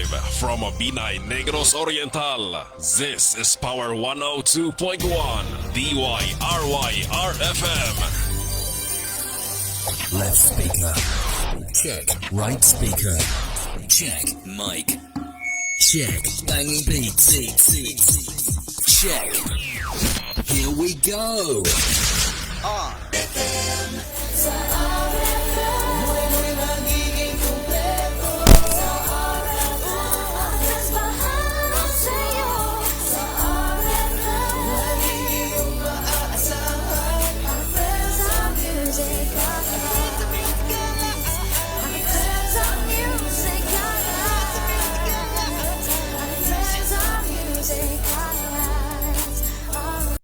Live from Binay, Negros Oriental, this is Power 102.1 DYRYRFM. Left speaker. Check. Right speaker. Check. Mic. Check. Banging beats. Check. Here we go. Sa RFM, buhay magiging kumpleto. Sa RFM, ang bahala sa'yo. Sa RFM, laging iyong maaasahan. Our friends, our music, our lives. Our friends, our music, our lives. Our friends, our music, our lives. RFM.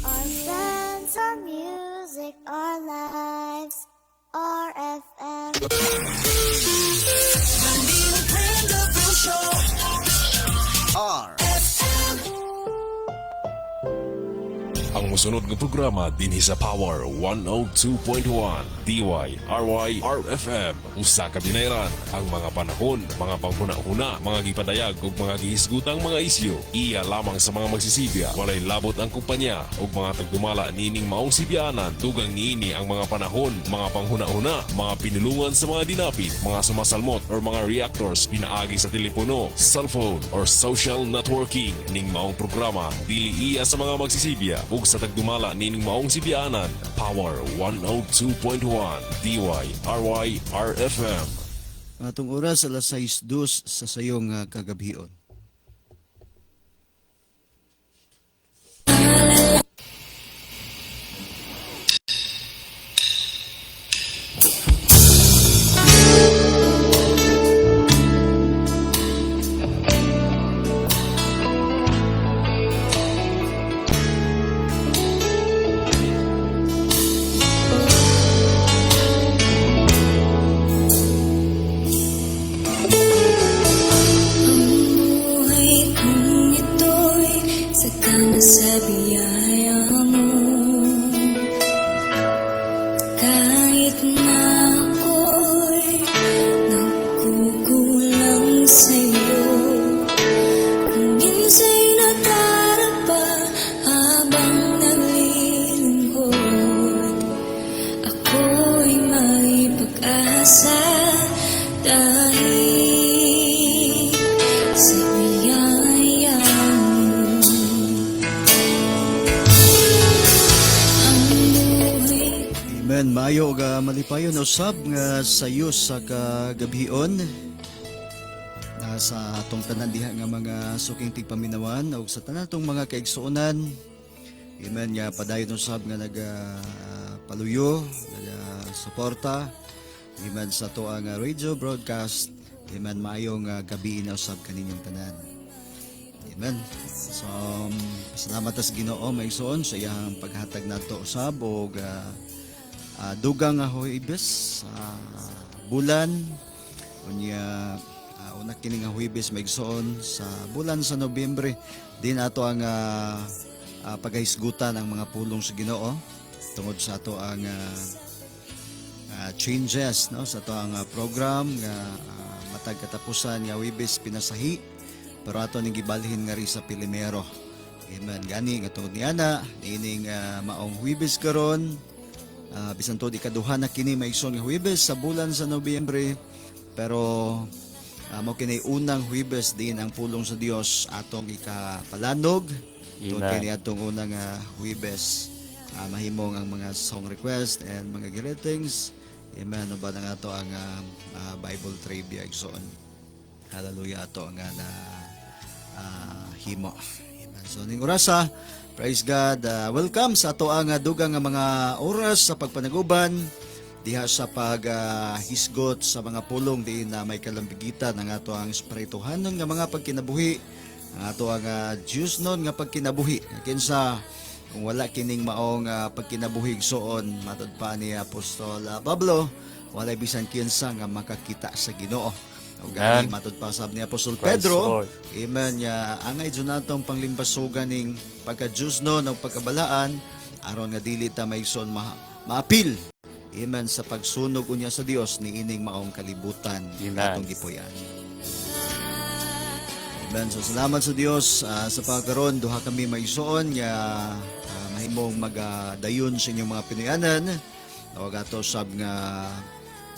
Our friends, our music, our lives. RFM. Banding Brenda Show. R FM. Ang musunod nga programa dinhi sa Power 102.1 DYRYRFM. Usa ka binayran ang mga panahon, mga panghuna-huna, mga gipadayag ug mga gihisgutang mga isyu. Iya lamang sa mga magsisibya. Walay labot ang kumpanya ug mga tagdumala niining maong sibyaanan. Dugang niini ang mga panahon, mga panghuna-huna, mga pinulungan sa mga dinapit, mga sumasalmot or mga reactors pinaagi sa telepono, cellphone or social networking. Ning maong programa dili iya sa mga magsisibya ug sa tagdumala nining maong sibyaanan. Power 102.1 DYRYRFM. Atong oras alas 6:02 sa sayong kagabhion. Ang buhay kong ito'y sagana sa biyaya mo. Kahit na ako'y nagkukulang sa'yo, kung minsa'y nadarapa habang naglilingkod, ako'y may pag-asa dahil sa biyaya mo. Ang buhay Amen. Maayo ug malipayon usab nga sayo sa kagabhion. Nasa atong tanan diha nga mga suking tigpaminawan ug sa tanan atong mga kaigsuonan. Amen, nga padayon usab nga naga paluyo, naga suporta. Amen, sa ato ang radio broadcast. Amen, maayong gabi na usab kaninyong tanan. Amen. So, salamat sa Ginoo, mga igsoon, sa iyang paghatag nato usab og dugang nga Huwebes sa bulan. Unya una kini nga Huwebes, mga igsoon, sa bulan sa Nobyembre din ato ang paghahisgutan ang mga pulong sa Ginoo tungod sa ato ang changes, no, sa ato ang program nga matag katapusan nga Huwebes pinasahi, pero ato ning gibalhin nga ri sa Pilimero. Amen. Gani nga tungod niana niining maong Huwebes karon, bisan tuod ikaduha na kini, mga igsoon, nga Huwebes sa bulan sa Nobyembre, pero mao kini unang Huwebes din ang pulong sa Dios atong ikapalanog tungod Amen. kini atong unang Huwebes, mahimong ang mga song request and mga greetings. Amen. Ano ba na nga to ang Bible trivia, igsoon. Hallelujah, ato nga na himo. Amen. So ning orasa, praise God. Welcome sa ato ang dugang nga mga oras sa pagpanaguban diha sa paghisgot sa mga pulong diin na may kalambigitan ang ato ang espirituhanon nga mga pagkinabuhi, ang ato ang Diyos nun nga pagkinabuhi. Kinsa kung wala kining maong pagkinabuhi, igsoon, matod pa ni Apostol Pablo, walay bisan kinsa nga makakita sa Ginoo. O gani Amen. matod pa sab ni Apostol Praise Pedro, the Lord. amen, nga angay jud natong panglimbasugan ning pagka-Diyos no ng pagkabalaan. Aron nga dili ta maigsoon maapil. Amen, sa pagsunog unya sa Dios niining maong kalibutan Amen. atong gipuy-an. Amen. So salamat sa Dios sa pagkaron duha kami maigsoon nga mahimong magadayon sa inyong mga Pinoyanan. Tawag ato sab nga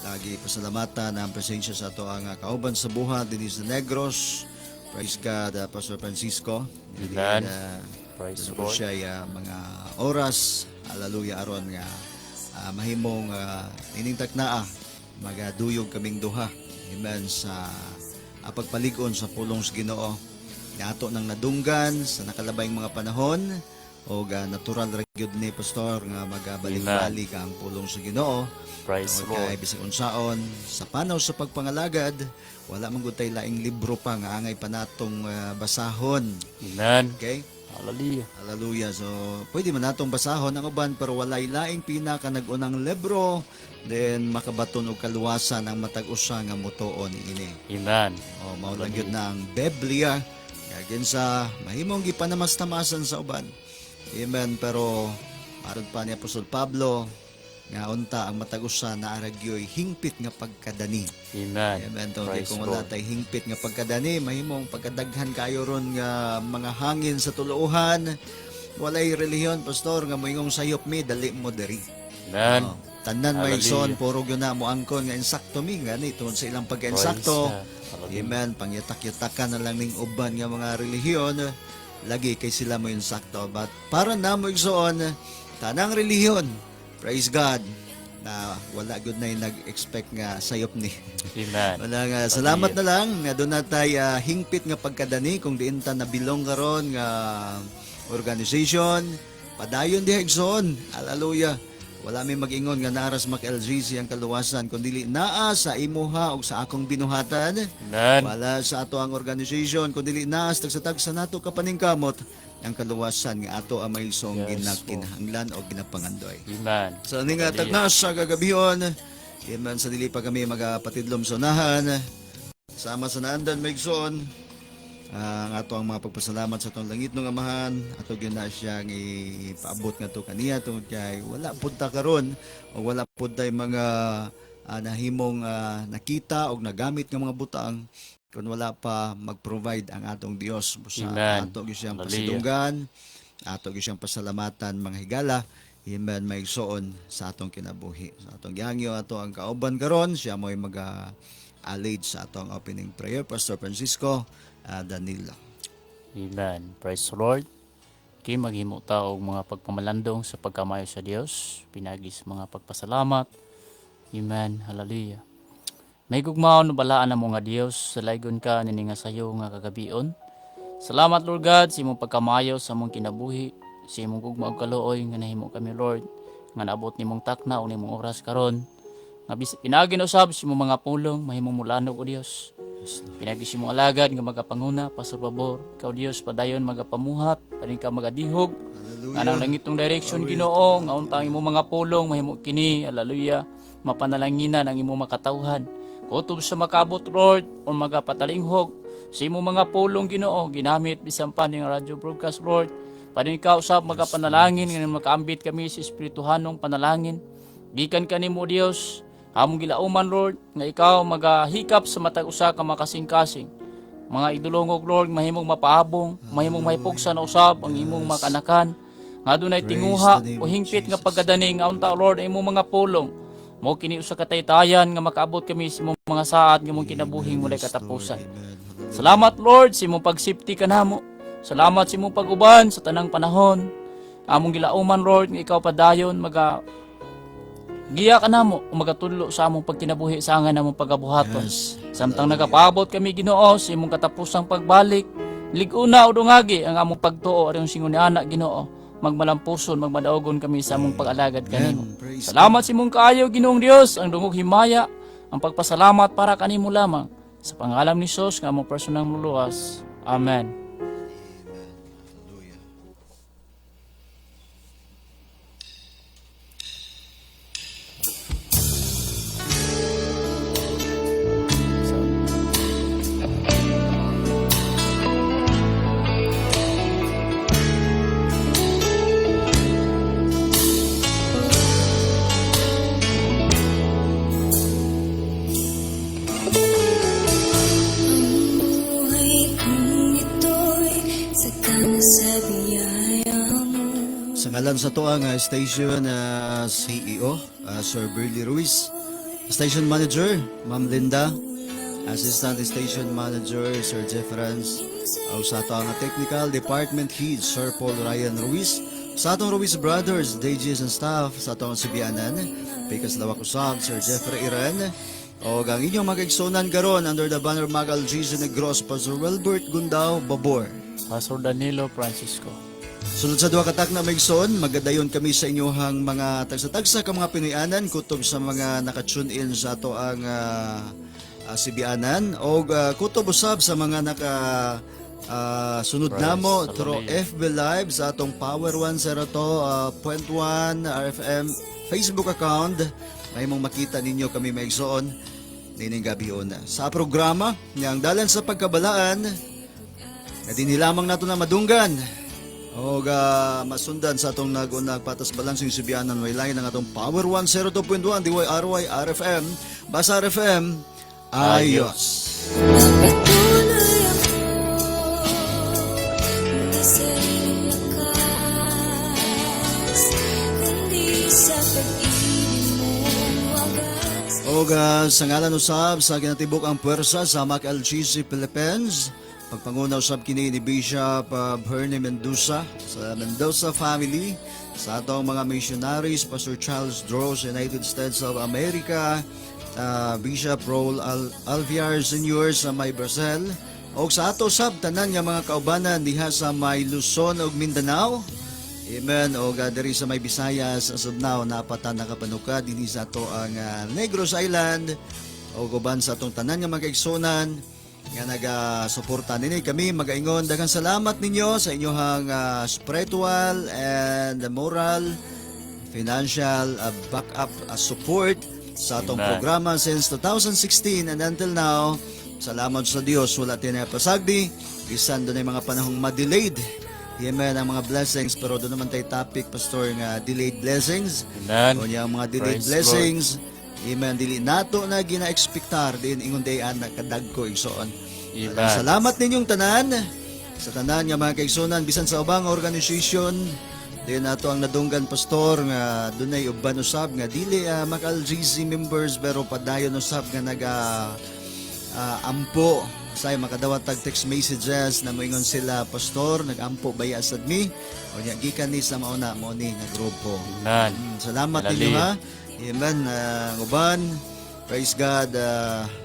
lagi pasalamatan ang presensya sa ato ang kauban sa buhat dinhi sa Negros. Praise God, Pastor Francisco. Amen. Praise Doon the Lord. siya mga oras. Hallelujah, aron nga mahimong ining taknaa magaduyog kaming duha. Amen, sa pagpalig-on sa pulong sa Ginoo. Nga ato nang nadunggan sa nakalabayng mga panahon o natural ra gyud ni pastor nga magabalik-balik ang pulong sa Ginoo. Praise the Tungod kay Lord. bisag unsaon sa panaw sa pagpangalagad, wala man gud tay laing libro pa nga angay pa natong basahon. Amen. Okay? Hallelujah. Hallelujah. So, pwede man natong basahon ang uban pero walay laing pinaka nag-unang libro, then makabaton og kaluwasan ang matag usa nga motuo niini. Amen. O mao lang gyud na ang Biblia nga sa mahimong gipanamastamasan sa uban. Amen. Pero aron pa ni Apostol Pablo nga unta ang matag usa naa ra gyoy hingpit nga pagkadani. Amen. Amen. Tungod kay Praise kung the wala Lord. tay hingpit nga pagkadani, mahimong pagkadaghan kayo ron nga mga hangin sa tuluohan. Walay relihiyon, pastor, nga moingong sayop mi, dali mo diri. Amen. Oh, tanan may Hallelujah. son, puro gyud na mo angkon nga insakto mi gani tungod sa ilang pagka-insakto. Praise God. Hallelujah. Amen. Pangyatak-yatakan na lang ning uban nga mga relihiyon, lagi kay sila mo insakto. But para na mo igsoon, tanang relihiyon, praise God, na wala gyud na nag-expect nga sayop ni. Amen. Wala nga, salamat na lang nga doon na tay hingpit nga pagkadani kung diin ta nabilong karon nga organization. Padayon diha, igsoon. Hallelujah. Wala may mag-ingon nga naaras mak LGC ang kaluwasan kun dili naa sa imuha og sa akong binuhatan. Amen. Wala sa ato ang organization kun dili naa sa tagsa-tagsa nato kapaningkamot ang kaluwasan nga ato ang may song Yes, ginakinahanglan o ginapangandoy. Amen. Sa aning nga tagnas sa gagabihon, amen, sa dili pa kami magapatidlom sa unahan, sama sa naandan maigsoon, ang ato ang mga pagpasalamat sa atong langit ng Amahan, ato gyud na siyang ipaabot nga to kaniya tungod kay wala pud ta karon o wala pud tay mga nahimong nakita og nagamit nga mga butang kung wala pa mag-provide ang atong Dios sa Amen. ato gyud siyang Hallelujah. pasidunggan, ato gyud siyang pasalamatan mga higala. Amen, maigsoon sa atong kinabuhi. Sa atong gihangyo ato ang kauban karon, siya mo'y maga alid sa atong opening prayer, Pastor Francisco Danilo. Amen. Praise the Lord. Okay, maghimo ta og mga pagpamalandong sa pagkamayo sa Dios, pinagi sa mga pagpasalamat. Amen. Hallelujah. May gugmaon no balaan namo nga Dios, salaygon ka nini nga sayo nga kagabion. Salamat Lord God sa imong pagkamayo sa among kinabuhi, sa imong gugma ug kaluoy nga nahimo kami Lord, nga naabot nimong takna o nimong oras karon. Nga pinagi na usab sa imong mga pulong, mahimong mulanog o Dios. Pinagi sa imong alagad nga magapanguna, Pastor Babor, ikaw Dios padayon magapamuhat, panin ka magadihog. Nga nang langitong direction Ginoo, nga unta ang imong mga pulong mahimo kini, hallelujah, mapanalanginan ang imong makatawhan. Kutob sa makabot Lord o magapatalinghog sa imong mga pulong Ginoo, ginamit bisan pa ning radyo broadcast Lord. Panin ka usab magapanalangin nga makaambit kami sa espirituhanong panalangin. Gikan kanimo Dios, among gilauman Lord, nga ikaw magahikap sa matag usa ka makasing-kasing. Mga idulongog Lord, mahimong mapaabong, mahimong mahipugsan na usab ang imong mga kanakan. Nga dunay tinguha the name o of hingpit nga Jesus. pagkadani nga unta Lord ang imong mga pulong. Mo kini usa ka taytayan nga makaabot kami sa imong mga saad nga imong kinabuhing walay katapusan. Amen. Salamat Lord sa imong pagsipti kanamo. Salamat sa imong pag-uban sa tanang panahon. Among gilauman Lord nga ikaw padayon maga giya kanamo o magatudlo sa among pagkinabuhi sa angan among pagabuhaton. Yes. Samtang nagapaabot kami Ginoo sa imong katapusang pagbalik, lig-una o dungagi ang among pagtuo aron singon ni anak Ginoo. Magmalampuson, magmadaogon kami sa among pag-alagad kanimo. Praise Salamat sa imong kaayo Ginoong Dios, ang dungog himaya, ang pagpasalamat para kanimo lamang. Sa pangalan ni Jesus nga among personang luluwas. Amen. Hallelujah. Sa ngalan sa ato ang station CEO, Sir Berlie Ruiz, Station Manager, Ma'am Linda, Assistant Station Manager, Sir Jefferance, o sa ato ang Technical Department Head, Sir Paul Ryan Ruiz, sa atong Ruiz Brothers, DJs and staff, sa atong Sibianan, Pikas Lawak Usab, Sir Jeffrey Iren, o ang inyong mga karon under the banner Magal GC Negros, Pastor Wilbert Gundao Babor. Pastor Danilo Francisco. Sulod sa duha ka takna, mga igsoon, magadayon kami sa inyong mga tagsa-tagsa ka mga Pinoyanan kutob sa mga naka-tune in sa ato ang Sibianan o kutob usab sa mga naka sunod Praise namo the through Lord. FB Live sa atong Power 102.1 RFM Facebook account. May mong makita ninyo kami, mga igsoon, nining gabi una. Sa programa, nga ang dalan sa pagkabalaan, nga dinhi lamang nato na madunggan o masundan sa atong nag-unag patas balansing Sibianan way lain ang atong Power 102.1 DYRY RFM. Basta RFM, ayos. Patuloy ako, hindi sariling lakas, kundi sa pag-ibig mong wagas. O sa ngalan usab sa ginatibok ang puwersa sa MAC LGC Philippines, pagpanguna usab kini ni Bishop Bernie Mendoza sa Mendoza family, sa atong mga missionaries, Pastor Charles Droz, United States of America, Bishop Raul Alviar Sr. sa may Brazil, o sa ato sab tanan nga mga kaubanan diha sa may Luzon ug Mindanao. Amen. O diri sa may Visayas as of now napata nakapanuka dinhi sa ato ang Negros Island o uban sa atong tanan nga mga kaigsunan nga naga-suporta nini kami magaingon daghang salamat ninyo sa inyong spiritual and moral, financial backup support sa atong Amen. programa since 2016 and until now. Salamat sa Dios, wala tinapasagdi bisan doon ay mga panahong ma-delayed. Amen, ang mga blessings, pero doon naman tayo topic, Pastor, nga delayed blessings. Amen. O niya ang mga delayed Praise blessings. Amen, dili nato na gina-expectar din ingon day ana kadagko, igsoon. Amen. Salamat ninyong tanan sa tanan nga mga kaigsunan bisan sa ubang organization din nato ang nadunggan, Pastor, nga dunay uban usab nga dili makal GC members pero padayon usab nga naga ampo say makadawat tag text messages na moingon sila, "Pastor, nagampo baya sad mi o nya gikan ni sa mauna mo ni nga grupo." Amen. Salamat ninyo Hallelujah. ha. Amen. Uban, praise God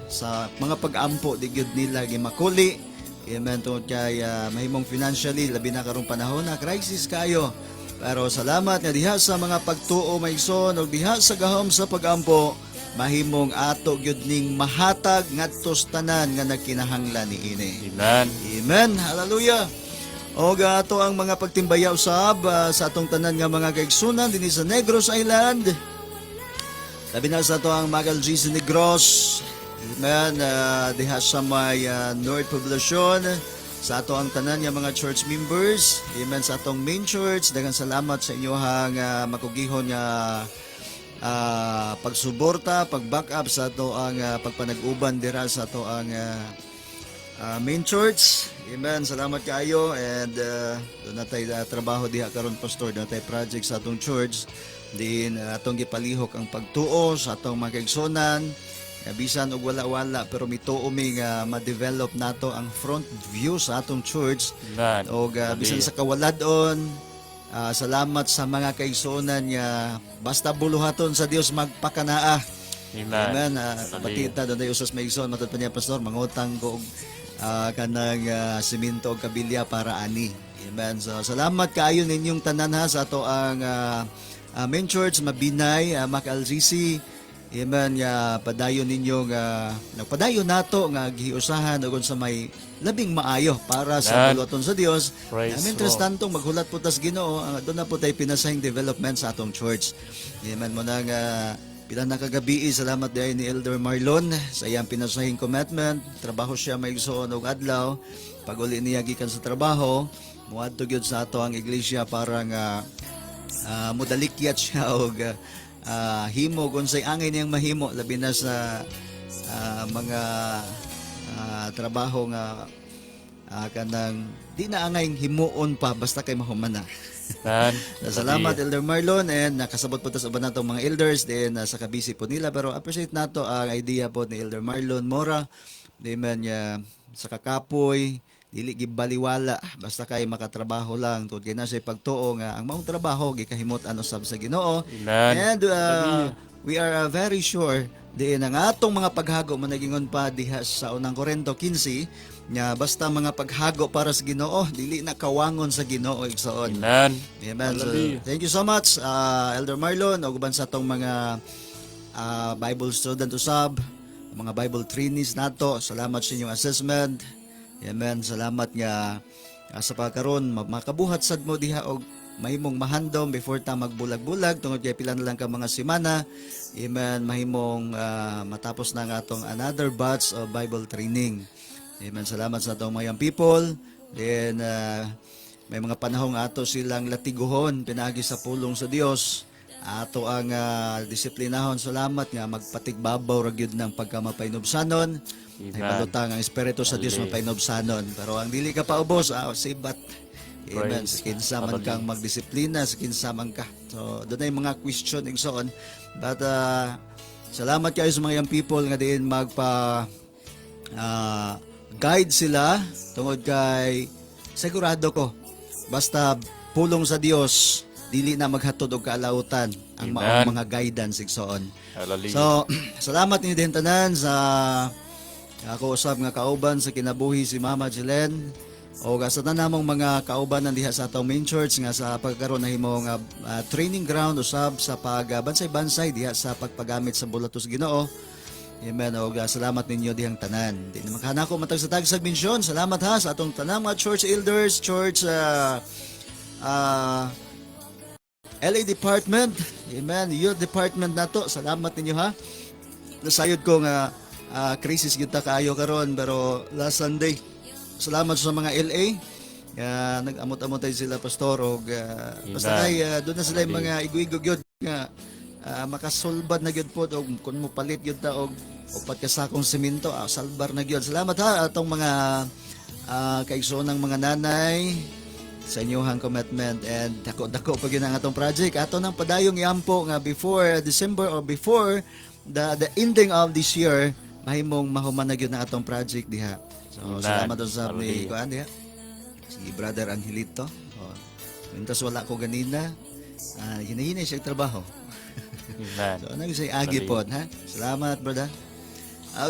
sa mga pag-ampo di gyud nila gimakuli. Amen. Tungod kay mahimong financially labi na karong panahon na crisis kayo. Pero salamat nga diha sa mga pagtuo, mga igsoon, ug diha sa gahom sa pag-ampo mahimong ato gyud ning mahatag ngadto sa tanan nga nagkinahanglan niini. Amen. Amen. Hallelujah. O ato ang mga pagtimbaya usab sa atong tanan nga mga kaigsunan dinhi sa Negros Island. Labi na sa ato ang Magal GC Negros. Amen. Diha sa may North Poblacion. Sa ato ang tanan nga mga church members. Amen. Sa atong main church. Daghang salamat sa inyong makugihon nga pagsuporta, pag-back up sa ato ang pagpanag-uban dira sa ato ang main church. Amen. Salamat kaayo and doon na tayo trabaho diha karon, Pastor, doon na tayo project sa atong church. Din atong gipalihok ang pagtuo sa atong mga kaigsunan. Bisan og wala-wala pero mituo mi nga ma-develop nato ang front view sa atong church. Amen. Og bisan sa kawaladon, salamat sa mga kaigsuonan nga basta buluhaton sa Dios magpakanaa. Amen. Amen. Hallelujah. Batita doon tayo usas may igsoon matod pa niya, Pastor, mangutang ko og kanang simento og kabilya para ani. Amen. So salamat kaayo ninyong tanan ha sa ato ang main church Mabinay, Mac LGC. Amen, nga padayon ninyo nga nagpadayon nato nga giusahan ug sa may labing maayo para sa Amen. buluhaton sa Dios. Praise Mientras Lord. tanto maghulat po tas Ginoo, doon na po tayo pinasahing development sa atong church. Amen mo na nga pila na kagabi, salamat diay ni Elder Marlon sa iyang pinasahing commitment. Trabaho siya, may igsoon, og adlaw. Pag uli niya gikan sa trabaho, muadto gyud sa ato ang iglesia para nga mudalikyat siya og himo kung unsay angay niyang mahimo labi na sa mga trabaho nga Kanang di na angay himuon pa basta kay mahuman na. Amen. Salamat, Elder Marlon, and nakasabot po ta sa uban natong mga elders then sa kabisi po nila, pero appreciate nato ang idea po ni Elder Marlon Mora. Amen, nga sa kakapoy dili gibaliwala basta kay makatrabaho lang, tungod kay na siya pagtuo nga ang maong trabaho gikahimot ano sab sa Ginoo. Amen. And we are very sure diin ang atong mga paghago mo nagingon pa diha sa Unang Korento 15 nga basta mga paghago para sa Ginoo, dili na kawangon sa Ginoo, igsoon. Amen. Amen. So, Hallelujah. thank you so much, Elder Marlon, ug uban sa atong mga Bible student usab, mga Bible trainees nato. Salamat sa inyong assessment. Amen. Salamat nga sa pagkaron makabuhat sad mo diha og mahimong mahandom before ta magbulag-bulag, tungod kay pila na lang ka mga semana. Amen. Mahimong matapos na ang atong another batch of Bible training. Amen. Salamat sa atong mga young people. Then may mga panahong ato silang latiguhon pinaagi sa pulong sa Dios. Ato ang disiplinahon. Salamat nga magpatigbabaw ra gyud ng pagkamapainubsanon. Amen. Ay balutang ang espiritu sa Dios Hallelujah. mapainubsanon. Pero ang dili ka paubos, sibat. Amen. Praise Sa kinsa man God. kang magdisiplina, sa kinsa man ka. So, doon ay mga question and so on. But salamat kayo sa mga young people nga diin magpa guide sila, tungod kay sigurado ko basta pulong sa Dios, dili na maghatod og kaalautan ang Amen. maong mga guidance, igsoon. Hallelujah. So, salamat ninyo din tanan sa ako usab nga kauban sa kinabuhi, si Mama Jelen, o sa tanan namong mga kauban diha sa atong main church nga sa pagkaron nahimo nga training ground usab sa pagbansay-bansay diha sa pagpagamit sa bulatos Ginoo. Amen. Og salamat ninyo dihang tanan. Di na makahanako matag sa tagsag mensyon. Salamat ha sa atong tanang mga church elders, church LA department. Amen. Youth department nato. Salamat ninyo ha. Nasayod ko nga crisis gyud ta kaayo karon, pero last Sunday, salamat sa mga LA nga nag-amot-amot tayo sila pastor og basta Amen. kay doon na sila yung mga igo-igo gyud nga makasulbad na gyud po og kung mo palit gyud ta og upat ka sakong semento, salbar na gyud. Salamat ha atong mga kaigsoonang mga nanay sa inyong commitment, and dako dako pa gyud ang atong project. Ato nang padayong iampo nga before December or before the ending of this year, mahimong mahuman na gyud ang atong project diha. So Amen. salamat usab ni Hallelujah. kuan diha, si Brother Angelito. Oh. Mintas wala ko ganina, hinahinay siya trabaho. Amen. So, ano say agi pod ha? Salamat, brother.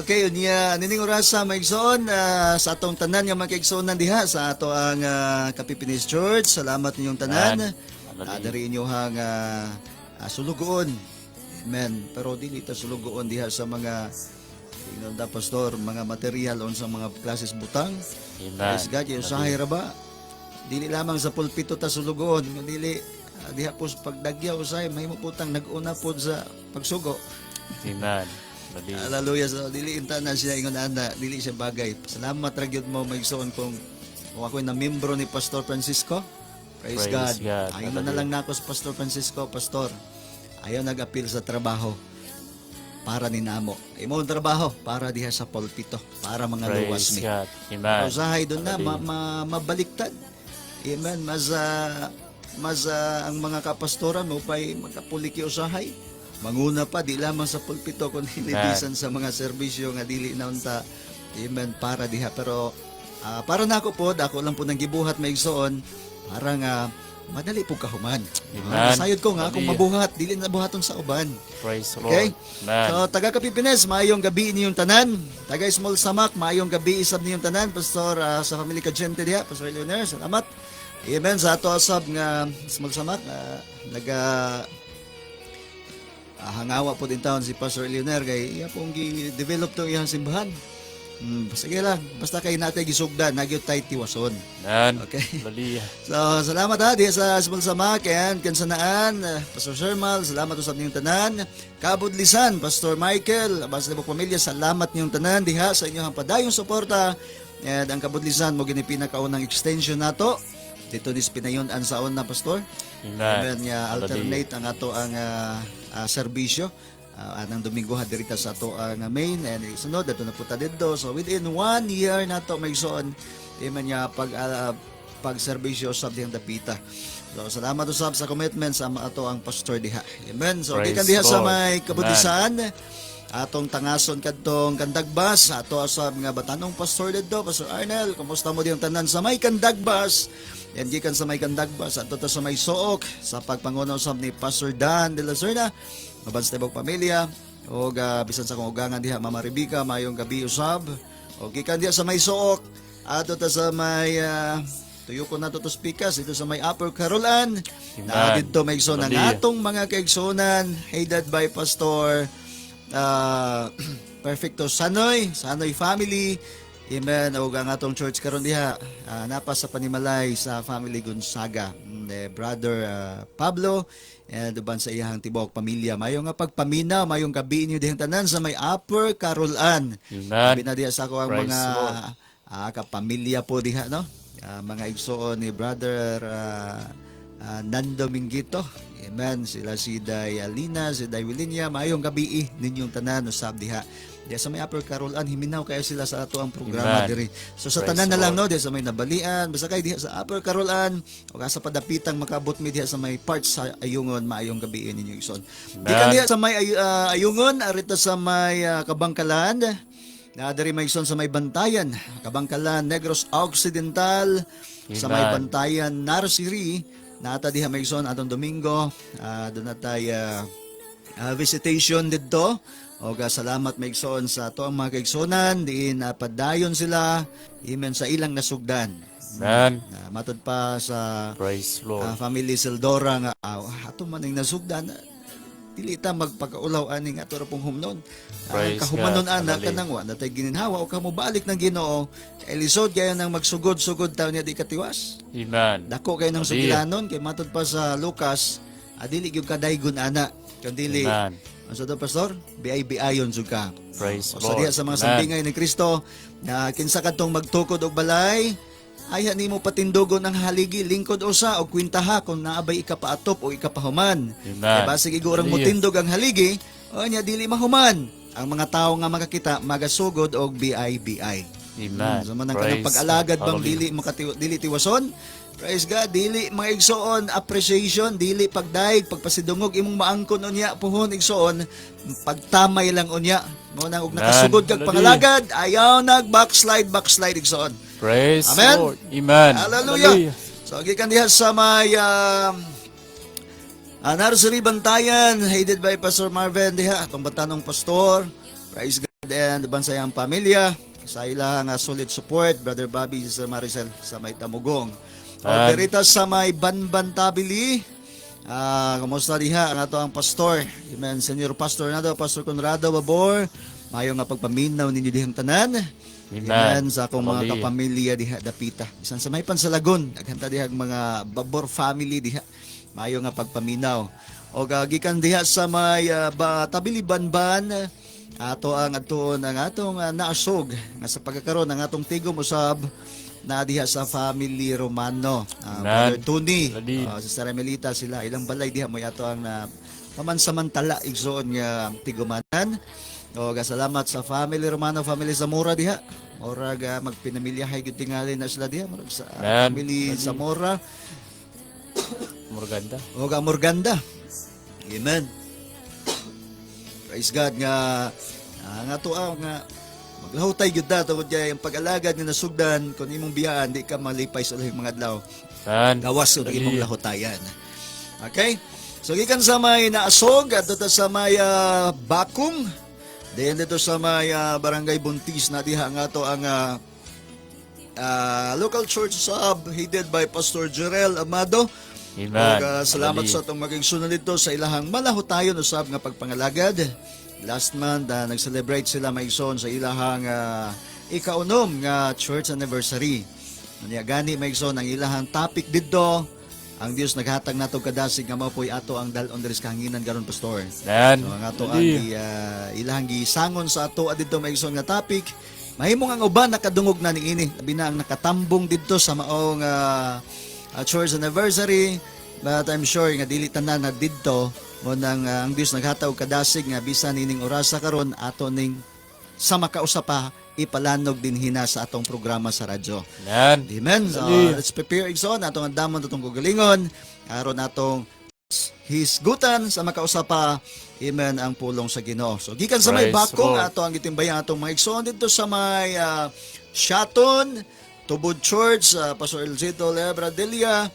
Okay, unya nining orasa, maigsoon, sa atong tanan nga mga kaigsuonan diha sa ato ang Kapipinis Church. Salamat ninyong tanan. Amen. Diri inyohang sulugoon. Amen. Pero dili ta sulugoon diha sa mga ingon ta, pastor, mga material unsa mga klases butang. Amen. Praise God, yung usahay ra ba? Dili lamang sa pulpito ta sulugoon, dili diha po sa pagdagya usahay mahimo putang nag-una pod sa pagsugo. Amen. Hallelujah. Hallelujah. So dili inta na siya ingon ana, dili siya bagay. Salamat ra gyud mo, maigsoon, kung ako na membro ni Pastor Francisco. Praise Praise God. God. Ayaw na lang nako sa Pastor Francisco, Pastor. Ayaw nag-appeal sa trabaho para ni namo. Imo ang trabaho para diha sa pulpito, para mga luwas Praise mi. God. Amen. Usahay doon na Hallelujah. mabaliktad. Amen. Mas ang mga kapastoran mo pa'y magkapuliki usahay. Manguna pa di lamang sa pulpito kun bisan sa mga serbisyo nga dili na unta. Amen, para diha, pero para nako pod, ako lang po nang gibuhat, maigsoon, para nga madali po kahuman. Amen. Nasayod ko nga akong Hallelujah. mabuhat, dili na buhaton sa uban. Praise the Lord. Okay? Amen. So, taga Kapipines, maayong gabi ninyong tanan. Taga Small Samak, maayong gabi isab ninyong tanan. Pastor sa family Kajente diha, Pastor Leoner, salamat. Amen sa ato asab nga Small Samak, naga hangawa po din taon si Pastor Leoner kay iya pong gi-develop tong iyang simbahan. Sige lang, basta kay natay gisugdan, nagyod tay tiwason. Amen. Okay. Hallelujah. So, salamat ha, diha sa Small Samak and Kansanaan, Pastor Shermal, salamat usab ninyong tanan. Kabudlisan, Pastor Michael, basta libok pamilya, salamat ninyong tanan diha sa inyong padayong suporta. And ang Kabudlisan mo gini pinakaunang extension nato. Dito ni pinayon-an sa una, Pastor. Amen. Amen nga alternate ang ato ang serbisyo. Anang Domingo ha dirita sa ato ang main and sunod adto na punta didto. So within one year nato, maigsoon, Amen nga pagserbisyo usab dihang dapita. So salamat usab sa commitment sa ato ang pastor diha. Amen. So Praise gikan diha sa Lord. may kabutisan, atong tangason kadtong Kandagbas, ato usab nga batanong pastor didto, Pastor Arnel, kumusta mo diyang tanan sa may Kandagbas? Yan gikan sa may Kandagbas ato ta sa may Sook sa pagpanguna usab ni Pastor Dan de la Serna, maban sa tibok pamilya og bisan sa akong ugangan diha, Mama Rebecca, mayong gabi usab. Og gikan diha sa may Sook ato ta sa may tuyoko na to spikas dito sa may Upper Carolan. Na Amen. didto may igsoon ang Hallelujah. atong mga kaigsunan headed by Pastor Perfecto Sanoy, Sanoy family. Amen. Og ang atong church karon diha napa sa panimalay sa family Gonzaga. Brother Pablo and uban sa iyang tibuok pamilya. Mayo nga pagpaminaw, mayong gabi inyo dihang tanan sa may Upper Carolan. Amen. Labi na diha sa ako ang Praise mga Lord. Kapamilya po diha, no? Mga igsoon ni Brother Nando Minguito. Amen. Sila si Day Alina, si Day Wilinia. Maayong gabi ninyong tanan usab diha. Diha sa may Upper Carolan, himinaw kayo sila sa ato ang programa Amen. diri. So sa Praise tanan na lang Lord. no, diha sa may nabalian, basta kay diha sa Upper Carolan o sa padapitang makabot mi diha sa may parts sa Ayungon, maayong gabi ninyo igsoon. Gikan diha sa may Ayungon, arita sa may Kabangkalan. Na diri may igsoon sa may Bantayan, Kabangkalan, Negros Occidental, sa may Amen. Bantayan Nursery, naata diha may igsoon atong Domingo, doon na tayo visitation didto. O salamat may igsoon sa ato ang mga kaigsonan, diin padayon sila, amen, sa ilang nasugdan. Amen. Matod pa sa Praise Lord. Family Sildora nga ato man ang nasugdan, dili ta magpakaulaw ani nga ato ra pong humnon. Praise Kahumanon God. ana Hallelujah. kanang wa natay gininhawa o kamo balik ng Ginoo kay lisod kayo nang magsugod-sugod taw niya di katiwas. Amen. Dako kayo ng Hallelujah. sugilanon kay matod pa sa Lucas, adili gyud kadaygon ana kundi Amen. ang sa to, pastor, BIBI jud ka. Praise O sa Lord. diha sa mga Amen. sambingay ni Kristo na kinsa kadtong magtukod og balay, ay nimo patindugon ang haligi, lingkod usa og kwintaha kung naabay ikapaatop o ikapahuman. Amen. Kay basig igurang Hallelujah. motindog ang haligi, o nya dili mahuman. Ang mga tawo nga makakita magasugod og BIBI. Amen. So man ang kanang Praise pag-alagad bang Hallelujah. dili dili tiwason. Praise God, dili mga igsoon appreciation, dili pagdaig, pagpasidungog imong maangkon unya puhon igsoon, pagtamay lang unya. Mo nang og Amen. nakasugod kag Hallelujah. pangalagad, ayaw nag backslide, backslide igsoon. Praise Amen. Lord. Amen. Hallelujah. So gikan diha sa may Nursery Bantayan, headed by Pastor Marvin diha, atong batanong pastor. Praise God and uban sa iyang pamilya sa ilang solid support, Brother Bobby, Sister Maricel sa may Tamugong. O Amen. dirita sa may Banban Tabili. Kumusta diha ang ato ang pastor? Amen. Senior Pastor nato, Pastor Conrado Babor. Mayo nga pagpaminaw ninyo dihang tanan. Amen. Amen. Sa akong mga Hallelujah. kapamilya diha dapita. Bisan sa may Pansalagon, daghan ta diha ang mga Babor family diha. Mayo nga pagpaminaw. O gikan diha sa may Tabili Banban, ato ang adtuon ang atong naasog nga sa pagkakaroon ang atong tigom usab na diha sa family Romano. Amen. Brother Tony, Hallelujah. Sister Emelita sila ilang balay diha mo ato ang pamansamantala igsoon nga tigumanan. O salamat sa family Romano, family Zamora diha. Murag magpinamilyahay gyud tingali na sila diha murag sa Amen. family Zamora Murganda. o ga Morganda. Amen. Praise God nga nga tuaw nga maglahutay gyud na tungod kay ang pag-alagad nga nasugdan kung imong biyaan di ka malipay sa ulahing mga adlaw. Amen. Gawas og imong Hallelujah. lahutayan. Okay? So gikan sa may Naasog adto ta sa may Bakong. Then dito sa may Barangay Buntis na diha nga to ang local church sub headed by Pastor Jerel Amado. Amen. Ug, salamat Hallelujah. sa atong maging sunod dito sa ilahang malahutayon usab nga pagpangalagad. Last month nag-celebrate sila maigsoon sa ilahang ikaunom nga church anniversary. Unya gani maigsoon ang ilahang topic didto, ang Dios naghatag nato kadasig nga mao po'y ato ang dal-on diri sa kahanginan karon, pastor. Amen. So ang ato ang Hallelujah. ilahang gisangon sa ato didto maigsoon nga topic. Mahimong ang uban nakadungog na niini, labi na ang nakatambong didto sa maong church anniversary, but I'm sure nga dili tanan na didto mo nang ang Dios naghatag og kadasig nga bisan ining orasa karon ato ning sa makausa pa ipalanog din hina sa atong programa sa radyo. Amen. Amen. So, Hallelujah. let's prepare, igsoon, atong andamon atong kagalingon aron atong hisgutan sa makausapa, amen, ang pulong sa Ginoo. So gikan sa may Praise Bakong, Lord. ato ang gitimbayan atong mga igsoon didto sa may Shaton, Tubod Church, Pastor Elzito Lebradilla,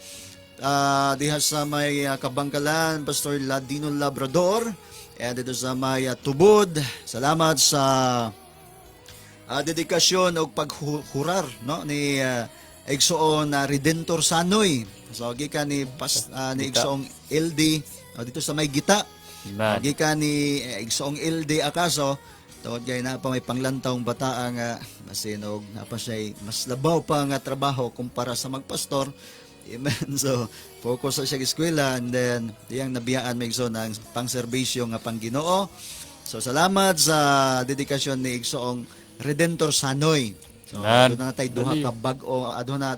diha sa may Kabangkalan, Pastor Ladino Labrador, and dito sa may Tubod. Salamat sa dedikasyon og paghurar, no, ni Igsoon na Redentor Sanoy. So gikan ni ni Gita. Igsoong LD, oh, dito sa may Gita. Amen. Gikan ni Igsoong LD Akaso, tungod kay na pa may panglantawng bataa nga masinog na pa siya mas labaw pa nga trabaho kumpara sa magpastor. Amen. So, focus sa siya eskwela and then diyang nabiyaan may igsoon ang pangserbisyo nga pangginoo. So, salamat sa dedikasyon ni Igsoong Redentor Sanoy. So, Amen. doon na tayo duha Dali. ka bag-o,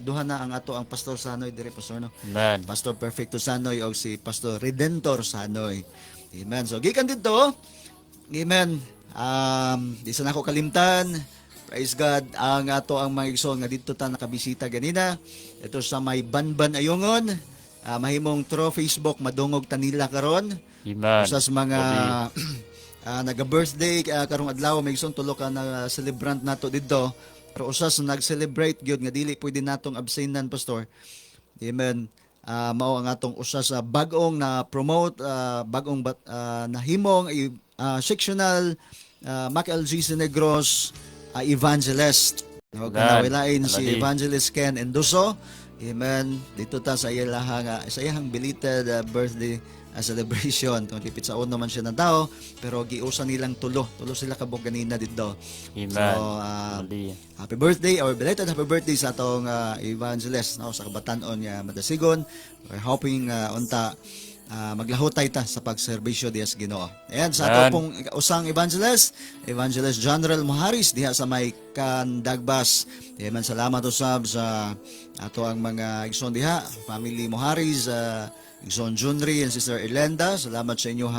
duha na ang ato ang Pastor Sanoy dire, Pastor, no. Amen. Pastor Perfecto Sanoy o si Pastor Redentor Sanoy. Amen. So gikan dito. Amen. Di sa nako kalimtan. Praise God. Ang ato ang mga igsoon nga didto ta nakabisita ganina. Ito sa may Banban Ayungon. Mahimong through Facebook madungog ta nila karon. Amen. Usa sa mga naga-birthday karong adlaw, may igsoon, tulo ka na celebrant nato didto. Pero usa sa nag-celebrate gyud nga dili pwede natong absainan, Pastor. Amen. Mao ang atong usa sa bag-ong na promote, bag-ong nahimong sectional MacLGC Negros evangelist. No, Amen. kanawilain si Aladi. Evangelist Ken Endoso. Amen. Dito ta sa iyahang belated birthday celebration. Kung lipit sa uno man siya ng tao, pero giusa nilang tulo. Tulo sila kabog ganina dito. Amen. So, Hallelujah. happy birthday or belated happy birthday sa atong evangelist, no, sa kabatanon nga madasigon. We're hoping unta maglahutay ta sa pagserbisyo diha sa Ginoo. Ayan, sa ato Amen. pong usang evangelist, Evangelist General Moharis diha sa may Kandagbas. Amen. Salamat usab sa ato ang mga igsoon diha, family Moharis, Igsoon Junri and Sister Erlenda. Salamat sa inyong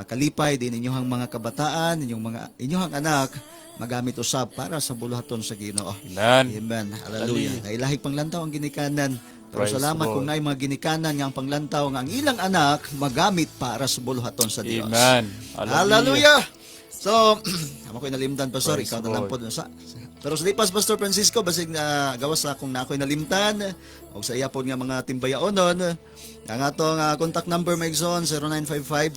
kalipay din inyong mga kabataan, inyong mga inyong anak magamit usab para sa buluhaton sa Ginoo. Amen. Amen. Hallelujah. Nailahig panglantaw ang ginikanan. Pero Praise salamat the Lord. kung naay mga ginikanan nga ang panglantaw nga ang ilang anak magamit para sa buluhaton sa Dios. Amen. Hallelujah. So, amo ko'y nalimtan, Pastor, Praise ikaw the na lang Lord. po. Pero sa lipas, Pastor Francisco, basig na gawas sa akong na ako'y nalimtan, o sa iya po nga mga timbayaonon, ang atong contact number, mga igsoon,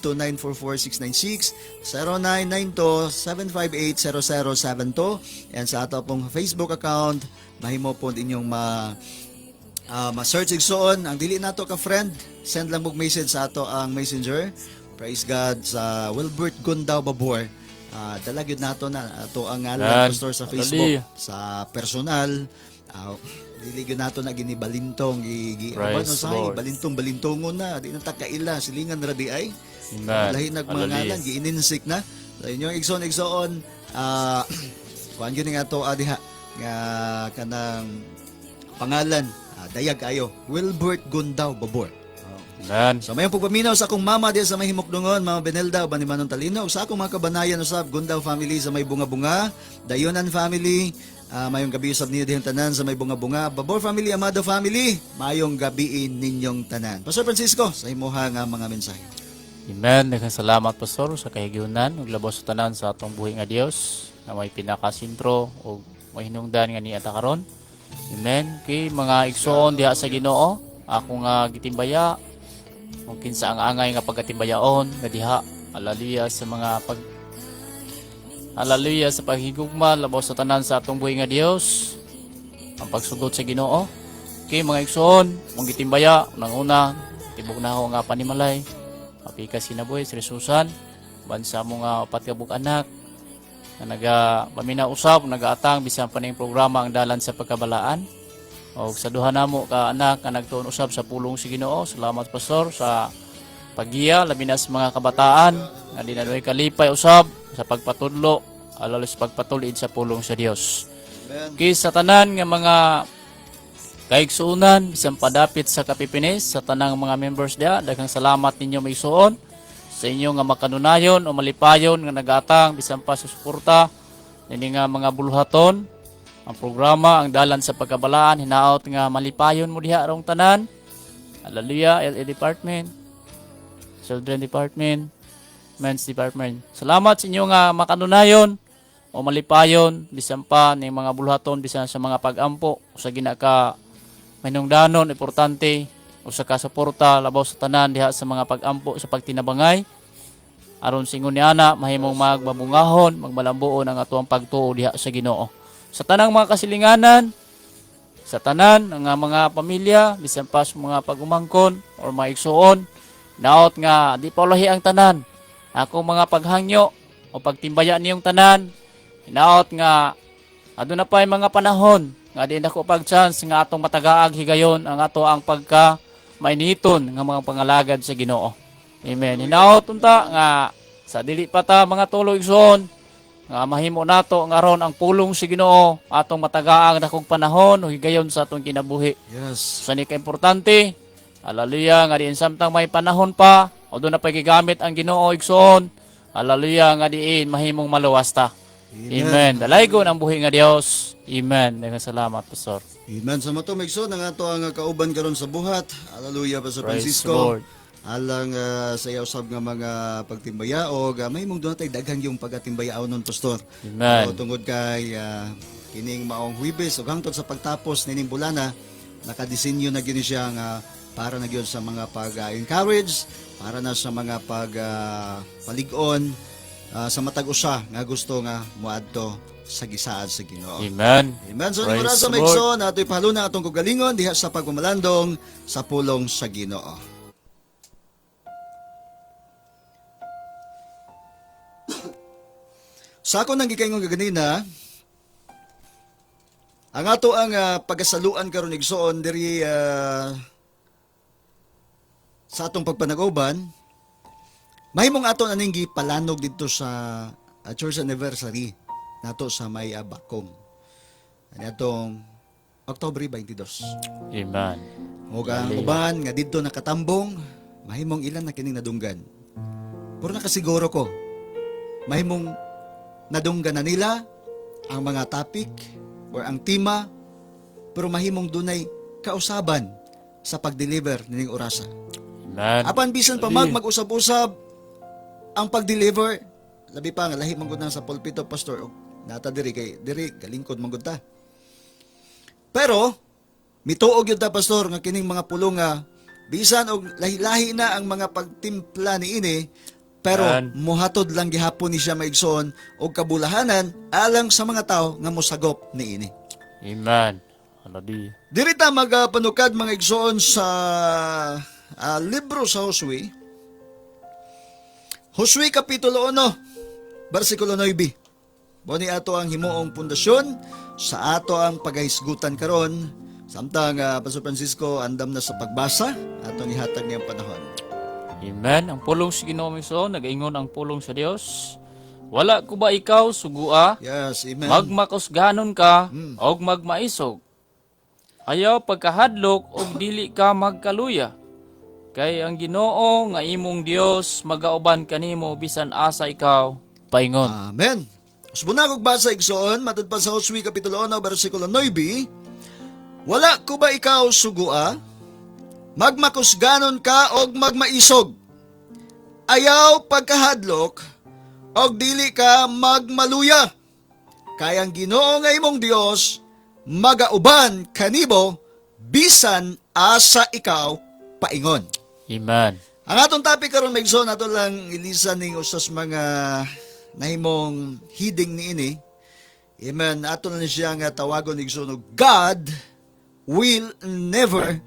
0955-2944696, 0992-758-0072, and sa ato pong Facebook account, mahimo po inyong ma-search, igsoon. Ang dili nato ka friend, send lang mog message sa ato ang Messenger. Praise God sa Wilbert Gundao Babor. Dala gyud nato na ato ang ngalan, Yan. Pastor, sa Facebook. Dali. Sa personal, dili gyud nato na ginibalintong gi, gi Praise ano sa Lord. balintong balintongon na di na ta kaila, silingan ra di ay. Amen. Lahi nag mga Hallelujah. ngalan giininsik na sa inyong igsoon igsoon, kuan gyud nga ato diha nga kanang pangalan, dayag ayo, Wilbert Gundao Babor. Amen. So mayong pagpaminaw sa akong mama diya sa may Himukdungon, Mama Benelda uban ni Manong Talino, ug sa akong mga kabanayan usab, Gundao family sa may Bunga-Bunga, Dayonan family, mayong gabi usab ninyo dihang tanan sa may Bunga-Bunga, Babor family, Amado family, mayong gabi ninyong tanan. Pastor Francisco, sa imuha nga mga mensahe. Amen. Daghang salamat, Pastor, sa kahigayonan ug labaw sa tanan sa atong buhi nga Dios na may pinakasentro ug may hinungdan nga niya ta karon. Amen. Kay mga igsoon diha sa Ginoo, ako nga gitimbaya kung kinsa ang angay nga pagkatimbayaon nga diha. Hallelujah sa mga pag Hallelujah sa paghigugma labaw sa tanan sa atong buhi nga Dios, ang pagsugot sa Ginoo. Kay mga igsoon, mong gitimbaya unang una tibok na ako nga panimalay. Mapika sinaboy si Susan, bansa mo nga upat ka buok anak na naga pamina usab, nagaatang bisan pa ning programa Ang Dalan sa Pagkabalaan. O sa duha namo ka anak nga nagtuon usab sa pulong sa Ginoo. Salamat, Pastor, sa paggiya labi na sa mga kabataan nga di na kalipay usab sa pagpatudlo alalo sa pagpatulid sa pulong sa Dios. Amen. Kay sa tanan nga mga kaigsuonan bisan padapit sa Kapipinis, sa tanang mga members diha, daghang salamat ninyo mga igsuon sa inyo nga makanunayon o malipayon nga nagatang bisan pa sa suporta. Ini nga mga buluhaton, ang programa, ang dalan sa pagkabalaan, hinaot nga malipayon mo diha arong tanan. Hallelujah, LA Department, Children Department, Men's Department. Salamat sa inyo nga makanunayon o malipayon bisan pa ning mga buluhaton, bisan sa mga pagampo sa ginaka manungdanon, importante usa ka suporta labaw sa tanan diha sa mga pagampo sa pagtinabangay, aron singon ni ana mahimong magbabungahon, magmalambuon ang atuang pagtuo diha sa Ginoo. Sa tanang mga kasilinganan, sa tanan nga mga pamilya, bisan pa sa mga pagumangkon or mga igsuon, naot nga di pa ulahi ang tanan. Akong mga paghangyo o pagtimbaya niyong tanan, naot nga aduna pa mga panahon nga di nako pag chance nga atong matagaag higayon ang ato ang pagka mainiton nga mga pangalagad sa Ginoo. Amen. Hinaot unta nga sa dili pa ta mga tulo igsoon nga mahimo nato nga aron ang pulong sa Ginoo atong matagaang dakong panahon o higayon sa atong kinabuhi. Yes. Sa ni ka importante, hallelujah, nga diin samtang may panahon pa o doon na pa gigamit ang Ginoo igsoon, hallelujah, nga diin mahimong maluwas ta. Amen. Dalaygon ang buhi nga Dios. Amen. Daghang salamat, Pastor. Amen. Sa mato Megson, ang ato ang kauban karon sa buhat. Hallelujah, Pastor Praise Francisco. the Lord. Alang sa iya usab nga mga pagtimbaya og mahimong doon tay daghang yung pagatimbayaon nun, Pastor. Amen. So, tungod kay kining maong Huwebes ug hangtod sa pagtapos nining bulana, nakadisenyo na gyud ni siya nga para na gyud sa mga pag-encourage, para na sa mga pag palig-on sa matag usa nga gusto nga moadto sa gisaad sa Ginoo. Amen. Amen. So, Praise Praise the sa Lord. Megson, ato'y pahaluna atong kagalingon diha sa pagmamalandong sa pulong sa Ginoo. Sa ako nang gikaingon kaganina, ang ato ang pagasaluan karon igsoon diri sa atong pagpanagoban, mahimong ato aning gipalanog didto sa church anniversary nato sa may Bakong. Ani atong Oktubre 22. Amen. Ug ang uban nga didto nakatambong, mahimong ilan na kining nadunggan. Pero nakasiguro ko, mahimong nadunggan na nila ang mga topic or ang tema, pero mahimong dunay kausaban sa pag-deliver nining orasa. Amen. Apan bisan pa mag-usab-usab ang pag-deliver, labi pa nga lahi man gud na sa pulpito, Pastor, og nata diri kay diri galingkod man gud ta. Pero mituo gyud ta, Pastor, nga kining mga pulong nga bisan og lahi-lahi na ang mga pagtimpla niini, pero Amen. muhatod lang gihapon ni siya maigsoon og kabulahanan alang sa mga tao nga mosagop niini. Amen. Hallelujah. Diri ta magapanukad mga igsoon sa libro sa Josue. Josue Kapitulo 1, versikulo 9. Mo ni ato ang himuong pundasyon sa ato ang pagahisgutan karon samtang Pastor Francisco andam na sa pagbasa atong ihatag niyang panahon. Amen. Ang pulong sa Ginoo miso, nagaingon ang pulong sa Dios. Wala ko ba ikaw sugua? Yes, amen. Magmakusganon ka og magmaisog. Ayaw pagkahadlok og dili ka magkaluya. Kay ang Ginoo nga imong Dios magauban kanimo bisan asa ikaw paingon. Amen. Usbuna kog basa igsoon matud pa sa Josue Kapitulo 1 versikulo 9. Wala ko ba ikaw sugua? Magmakusganon ka og magmaisog. Ayaw pagkahadlok og dili ka magmaluya. Kay ang Ginoo nga imong Dios magauban kanibo bisan asa ikaw paingon. Amen. Ang atong topic karon Megson, ato lang ilisan ning usas mga nahimong heading niini. Amen. Ato na ni siya nga tawagon igsoon og God will never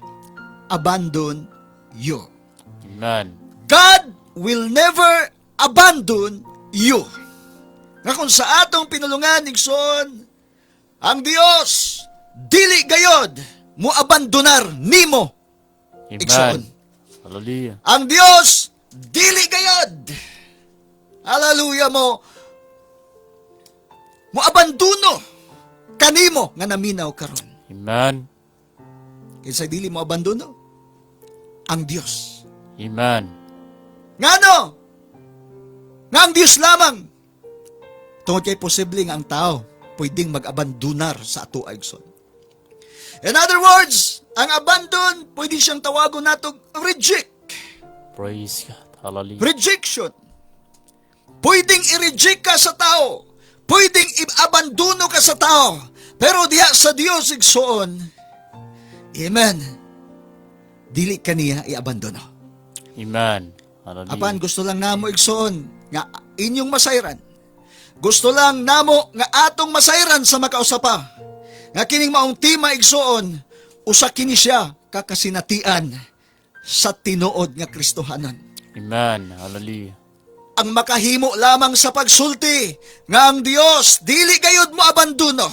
abandon you. Amen. God will never abandon you. Nga kung sa atong pinulungan igsoon, ang Dios dili gayod mo abandonar nimo igsoon. Amen. Hallelujah. Ang Dios dili gayod. Hallelujah mo. Mo abandono kanimo nga naminaw karon. Amen. Kaysa dili mo abandono ang Dios. Amen. Ngano? Nga ang Dios lamang. Tungod kay posible nga ang tao pwedeng mag-abandonar sa ato, igsoon. In other words, ang abandon, pwede siyang tawagon nato reject. Praise God. Hallelujah. Rejection. Pwedeng i-reject ka sa tao. Pwedeng i-abandono ka sa tao. Pero diha sa Dios, igsoon, amen, dili ka niya i-abandono. Amen. Hallelujah. Apan gusto lang namo, igsoon, nga inyong masayran. Gusto lang namo nga atong masayran sa makausa pa nga kining maong tema, igsoon, usa kini siya ka kasinatian sa tinuod nga Kristohanon. Amen. Hallelujah. Ang makahimo lamang sa pagsulti nga ang Dios dili gayud mo abandono.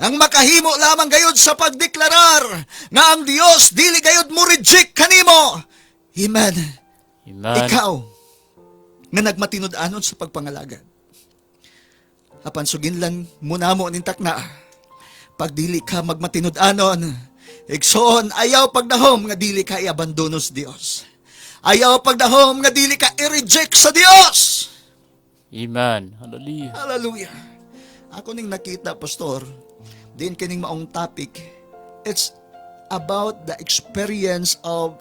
Ang makahimo lamang gayud sa pagdeklarar nga ang Dios dili gayud mo reject kanimo. Amen. Amen. Ikaw nga nagmatinud-anon sa pagpangalagad. Apan suginlan mo namo ning takna. Pag dili ka magmatinud-anon, igsoon, ayaw pagdahom nga dili ka iabandono sa Dios. Ayaw pagdahom nga dili ka i-reject sa Dios. Amen. Hallelujah. Hallelujah. Ako ning nakita, Pastor, din kining maong topic, it's about the experience of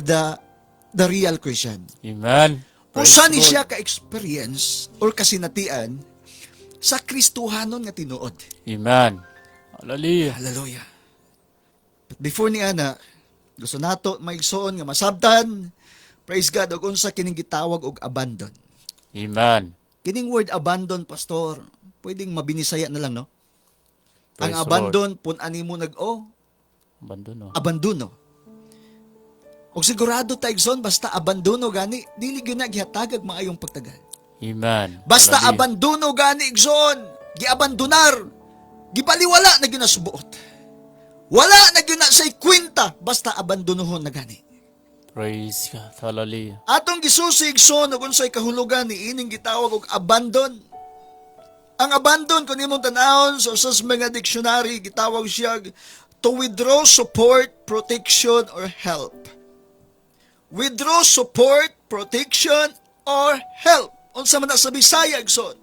the real Christian. Amen. Praise Usa ni the Lord. siya ka-experience or kasinatian sa Kristohanon nga tinuod. Amen. Hallelujah. Hallelujah. But before ni ana, gusto nato maigsoon nga masabtan, praise God, og unsa kining gitawag og abandon. Amen. Kining word abandon, Pastor, pwedeng mabinisaya na lang, no? Praise Ang the Lord. abandon, pun-an nimo nag-o, Abandono. Abandono. Og sigurado ta, igsoon, basta abandono gani, dili gyud na gihatagag maayong pagtagal. Amen. Basta Hallelujah. abandono gani, igsoon, giabandonar, gibaliwala na gyud na subuot. Wala na gyud na say kwenta, basta abandonohon na gani. Praise God. Hallelujah. Atong gisusi, igsoon, ug unsay kahulugan ni ining gitawag og abandon. Ang abandon, kung imong tan-awon sa usas mga dictionary, gitawag siya to withdraw support, protection, or help. Withdraw support, protection, or help. Unsa man na sa Bisaya, igsoon?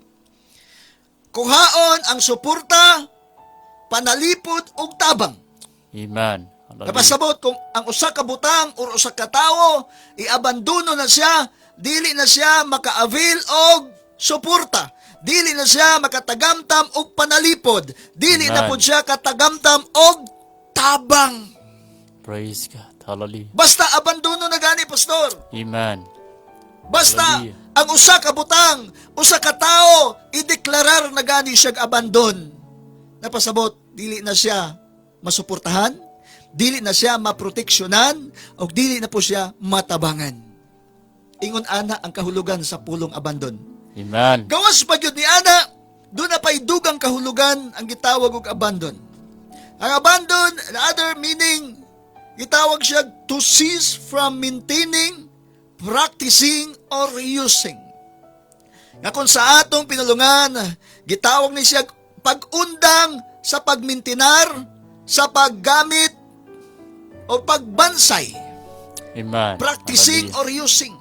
Kuhaon ang suporta, panalipod ug tabang. Amen. Hallelujah. Napasabot kung ang usa ka butang or usa ka tawo iabandono na siya, dili na siya maka-avail og suporta. Dili na siya makatagamtam og panalipod. Dili na Amen. pud siya katagamtam og tabang. Praise God. Hallelujah. Basta abandono na gani, Pastor. Amen. Basta Hallelujah. ang usa ka butang, usa ka tawo, ideklarar na gani siyag abandon. Napasabot, dili na siya masuportahan, dili na siya maproteksyonan, o dili na po siya matabangan. Ingon ana ang kahulugan sa pulong abandon. Amen. Gawas pa gyud ni ana, duna pa'y dugang kahulugan ang gitawag og abandon. Ang abandon, another meaning, gitawag siya to cease from maintaining, practicing, or using. Nga kung sa atong pinulungan, gitawag ni siya pag-undang sa pagmintinar, sa paggamit, o pagbansay. Amen. Practicing Hallelujah. or using.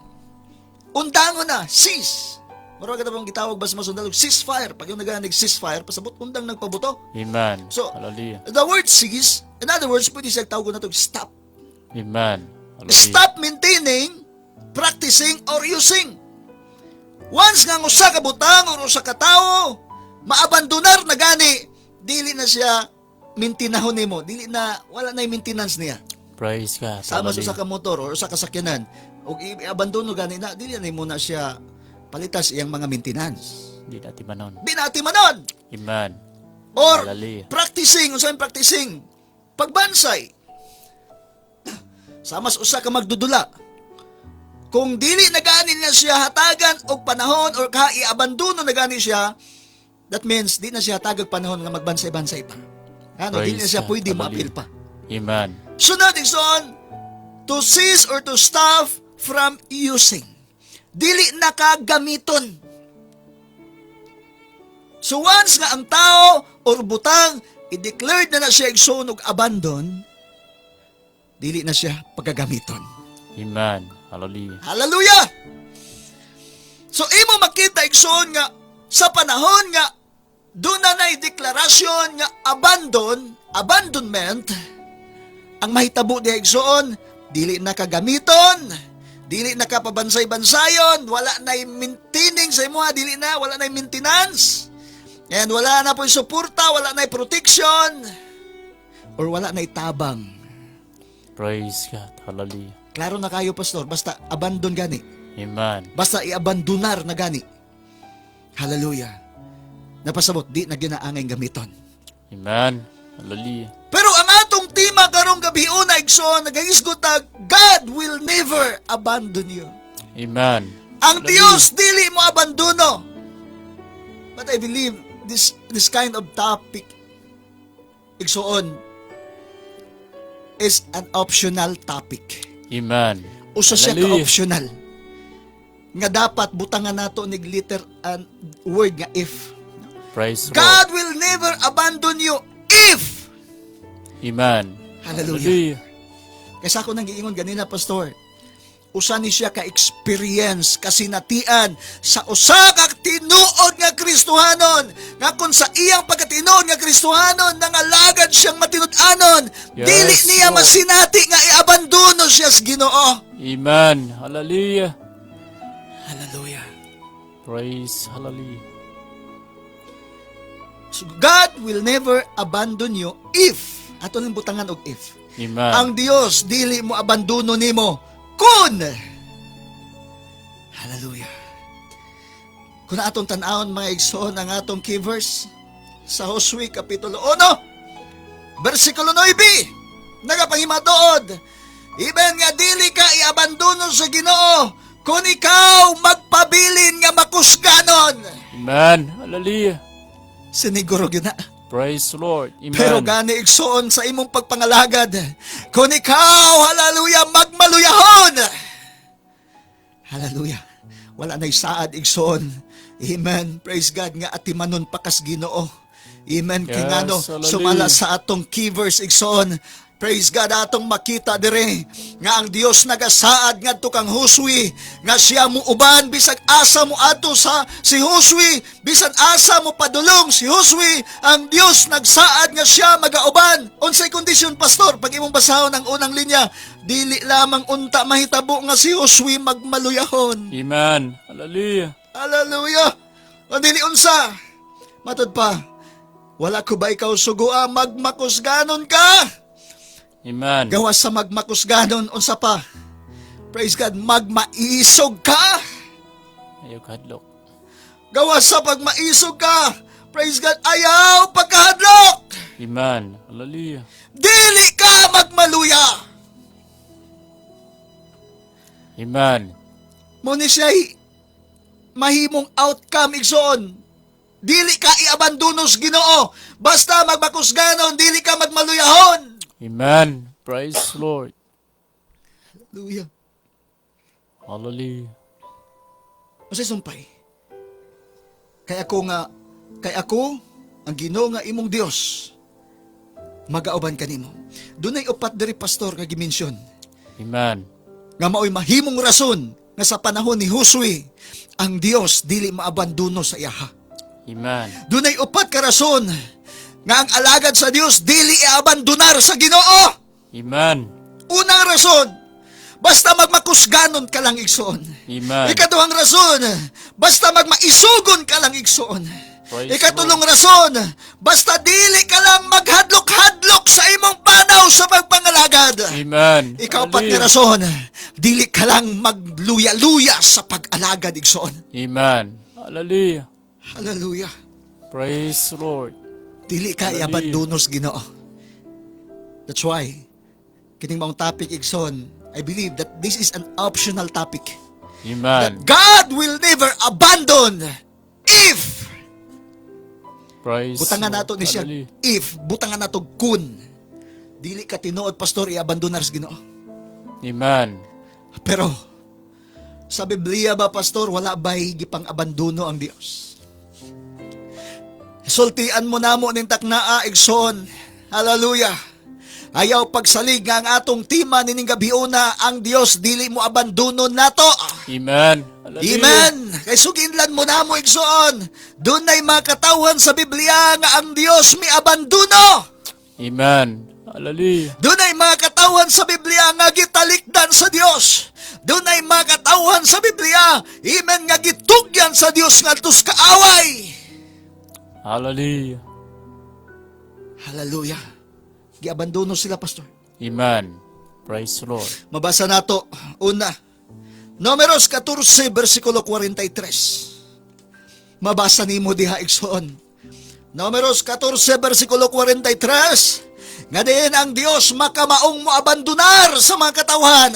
Undangon na, cease. Mura ka bang gitawag ba sa mga sundalo? Ceasefire. Pag yung nag ceasefire, pasabot undang nagpabuto. Amen. So, Hallelujah. the word cease, in other words, pwede siya tawag na ito, stop. Amen. Hallelujah. Stop maintaining, practicing, or using. Once nga ang usa ka butang or usa ka tawo, maabandonar na gani, dili na siya mintinahon nimo, dili na, wala na yung maintenance niya. Praise God. Sama sa usa Hallelujah. ka motor or usa ka sakyanan, ug i-abandono gani na, dili na mo na siya palitas iyang mga maintenance. Di na timanon. Binati manon. Amen. Or Hallelujah. practicing, unsa yung practicing? Pagbansay. Sama sa usa ka magdudula. Kung dili na gani na siya hatagan og panahon or ka iabandono na gani siya, that means di na siya hatagag panahon nga magbansay-bansay pa. Ano, dili na Praise siya God. pwede Hallelujah. maapil pa. Amen. Sunod, igsoon, to cease or to stop from using. Dili na kagamiton. So once nga ang tao or butang i-declared na na siya, igsoon, og abandon, dili na siya pagkagamiton. Amen. Hallelujah. Hallelujah! So imo makita, igsoon, nga Sa panahon nga doon na na'y deklarasyon nga abandonment, ang mahitabo diha, igsoon, dili na kagamiton, dili na kapabansay-bansayon, wala na maintaining sa imo, dili na, wala na maintenance. And wala na po'y suporta, wala na protection, or wala na tabang. Praise God. Hallelujah. Klaro na kayo, Pastor, basta abandon gani. Amen. Basta i-abandonar na gani. Hallelujah. Napasabot, di na ginaangay gamiton. Amen. Hallelujah. Pero ang atong tema karong gabi una, igsoon, nagahisgot ta, God will never abandon you. Amen. Ang Dios dili mo abandono. But I believe this this kind of topic, igsoon, is an optional topic. Amen. Usa siya ka Hallelujah. optional. Nga dapat butangan nato nig letter and word nga "if." Praise the Lord. God will never abandon you if. Amen. Hallelujah. Kaysa ako nang giingon ganina, Pastor, usa ni siya ka-experience, kasinatian sa usa ka tinuod nga Kristohanon nga kung sa iyang pagkatinuod nga Kristohanon nangalagad siyang matinud-anon, dili niya Lord. masinati nga iabandono siya sa Ginoo. Amen. Hallelujah. Hallelujah. Praise. Hallelujah. So God will never abandon you if ato ning butangan og "if." Amen. Ang Dios dili mo abandono nimo kun. Hallelujah. Kung atong tan-awon, mga igsoon, ang atong key verse sa Josue kapitulo 1 versikulo 9, nagapangimatuod even nga dili ka iabandono sa Ginoo kung ikaw magpabilin nga makusganon. Amen. Hallelujah. Siniguro gyud na. Praise the Lord. Amen. Pero gani, igsoon, sa imong pagpangalagad, kung ikaw, hallelujah, magmaluyahon. Hallelujah. Wala na'y saad, igsoon. Amen. Praise God nga atimanon pa kas Ginoo. Amen. Kay ngano, hallelujah. sumala sa atong key verse, igsoon. Praise God, atong makita dire nga ang Dios nagasaad ngadto kang Josue nga siya mo uban bisag asa mo ato sa si Josue, bisan asa mo padulong si Josue, ang Dios nagsaad nga siya magauban. Unsay kondisyon, Pastor? Pag imong basahon ang unang linya, dili lamang unta mahitabo nga si Josue magmaluyahon. Amen. Hallelujah. Hallelujah. O dili unsa? Matod pa, wala ko ba ikaw sugua, magmakusganon ka? Amen. Gawas sa magmakusganon, unsa pa? Praise God, magmaisog ka. Ayaw kahadlok. Gawas sa pagmaisog ka. Praise God, ayaw pagkahadlok. Amen. Hallelujah. Dili ka magmaluya. Amen. Mo ni siya'y mahimong outcome, igsoon. Dili ka iabandonos Ginoo. Basta magmakusganon, dili ka magmaluyahon. Amen. Praise the Lord. Hallelujah. Hallelujah. Unsay sumpay? Kay ako ang Ginoo nga imong Dios, magauban kanimo. Dunay upat diri, Pastor, nga gimensyon Amen. nga maoy mahimong rason nga sa panahon ni Josue ang Dios dili maabandono sa iyaha. Amen. Dunay upat ka rason nga ang alagad sa Dios dili iabandonar sa Ginoo. Amen. Unang rason, basta magmakusganon ka lang, igsoon. Amen. Ikaduhang rason, basta magmaisugon ka lang, igsoon. Praise Ikatulong rason, basta dili ka lang maghadlok-hadlok sa imong panaw sa pagpangalagad. Amen. Ikaapat nga Hallelujah. rason, dili ka lang magluya-luya sa pag-alagad, igsoon. Amen. Hallelujah. Hallelujah. Praise the Lord. Dili ka Hallelujah. iabandonos Ginoo. That's why, kining maong topic, igsoon, I believe that this is an optional topic. Amen. God will never abandon if. Praise Butangan the Lord. nato ni siya Hallelujah. "if", butangan nato "kun". Dili ka tinuod, Pastor, iabandonar sa Ginoo. Amen. Pero sa Biblia ba, Pastor, wala ba'y gipang abandono ang Dios? Sultian mo namo ning taknaa, igsoon. Hallelujah. Ayaw pagsalig nga ang atong tema nining gabiuna, ang Dios dili mo abandonon nato. Amen. Hallelujah. Amen. Kay suginlan mo na mo, igsoon. Dunay mga katawhan sa Biblia nga ang Dios mi abandono. Amen. Hallelujah. Dunay mga katawhan sa Biblia nga gitalikdan sa Dios. Dunay mga katawhan sa Biblia, amen, nga gitugyan sa Dios ngadto sa kaaway. Hallelujah. Hallelujah. Giabandono sila, pastor. Amen. Praise the Lord. Mabasa nato una. Numeros 14 versikulo 43. Mabasa nimo diha, igsoon. Numeros 14 versikulo 43. Nga diin ang Dios makamaong moabandonar sa mga katawhan.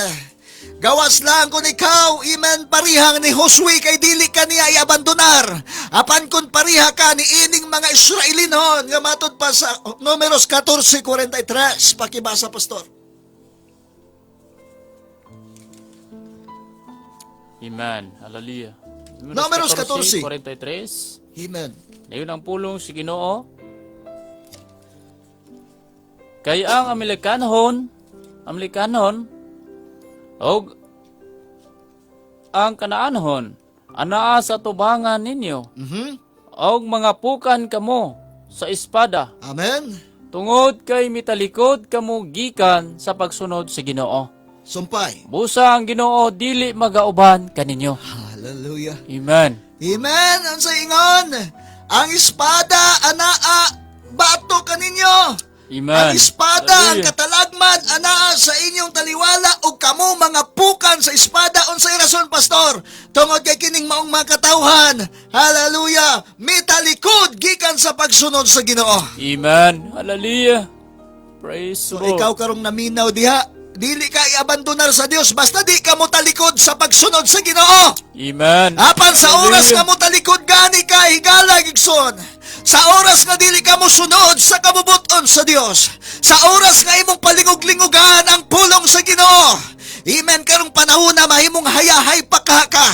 Gawas lang kung ikaw, amen, parihang ni Josue kay dili ka niya iabandonar. Apan kung pariha ka ni ining mga Israelinhon, nga matud pa sa Numeros 14:43. Pakibasa, pastor. Amen. Hallelujah. Numeros 14. 43. Amen. Dayon ang pulong si Ginoo. Kay ang Amalekanon og ang Kanaanhon anaa sa tubangan ninyo. Og mga pukan kamo sa espada Amen. tungod kay mitalikod kamo gikan sa pagsunod sa Ginoo. Sumpay. Busa ang Ginoo dili magauban kaninyo. Hallelujah. Amen. Amen. Ang sa ingon, ang espada anaa bato kaninyo. Amen. Ang espada, ang Hallelujah. katalagman, anaa sa inyong taliwala ug kamo mga pukan sa espada. Unsay rason, pastor? Tungod kay kining maong mga katawhan, hallelujah, mitalikod gikan sa pagsunod sa Ginoo. Amen. Hallelujah. Praise So the Lord. ikaw karong naminaw diha, dili ka iabandonar sa Dios basta di ka mo talikod sa pagsunod sa Ginoo. Amen. Apan sa oras Hallelujah. nga mo talikod gani ka higala, igsoon. Sa oras nga dili ka mo sunod sa kabubuton sa Dios. Sa oras nga imong palingog-lingogan ang pulong sa Ginoo. Amen, karong panahon na mahimong hayahay pa ka ka.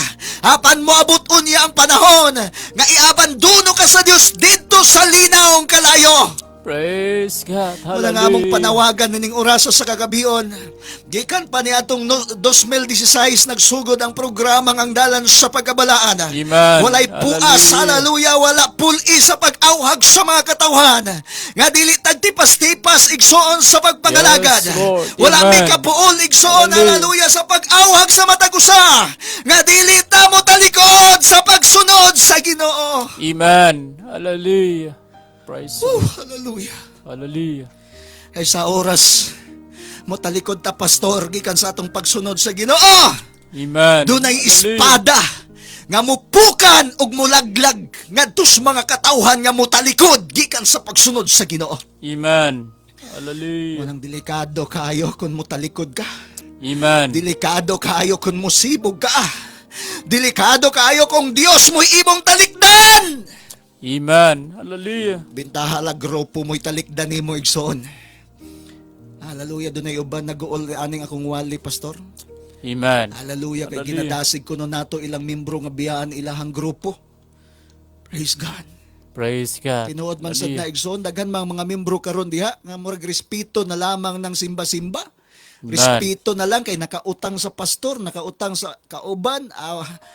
Apan moabot unya ang panahon nga iabandono ka sa Dios didto sa linawng kalayo. Praise God. Wala Hallelujah. nga among panawagan nining orasa sa kagabion. Gikan pa ni atong 2016 nagsugod ang programang Ang Dalan sa Pagkabalaan. Amen. Walay puas, Hallelujah. hallelujah, wala puli sa pag-awhag sa mga katawhan. Nga dili tagtipas-tipas igsoon sa pagpangalagad. Yes, Lord. Wala Amen. may kapuol igsoon, Hallelujah. hallelujah, sa pag-awhag sa matag usa. Nga dili ta mo talikod sa pagsunod sa Ginoo. Amen. Hallelujah. Praise the Oh, Lord. hallelujah. Hallelujah. Ay sa oras mo talikod ta, pastor, gikan sa atong pagsunod sa Ginoo. Amen. Dunay Hallelujah. espada nga mupukan ug mulaglag ngadto sa mga katawhan nga motalikod gikan sa pagsunod sa Ginoo. Amen. Hallelujah. Walang delikado kaayo kung motalikod ka. Amen. Delikado kaayo kung mosibog ka. Delikado kaayo kung Dios mo'y imong talikdan. Amen. Hallelujah. Bintaha la grupo mo'y talikdan nimo, igsoon. Hallelujah, dunay uban nag-uol aning akong wali, pastor. Amen. Hallelujah, kay Hallelujah. ginadasig kuno nato ilang membro nga biyaan ilahang grupo. Praise God. Praise God. Tinuod man sad na, Hallelujah. igsoon, daghan mga membro karon diha nga murag respeto na lamang ng simba-simba. Amen. Respeto na lang kay nakautang sa pastor, nakautang sa kauban,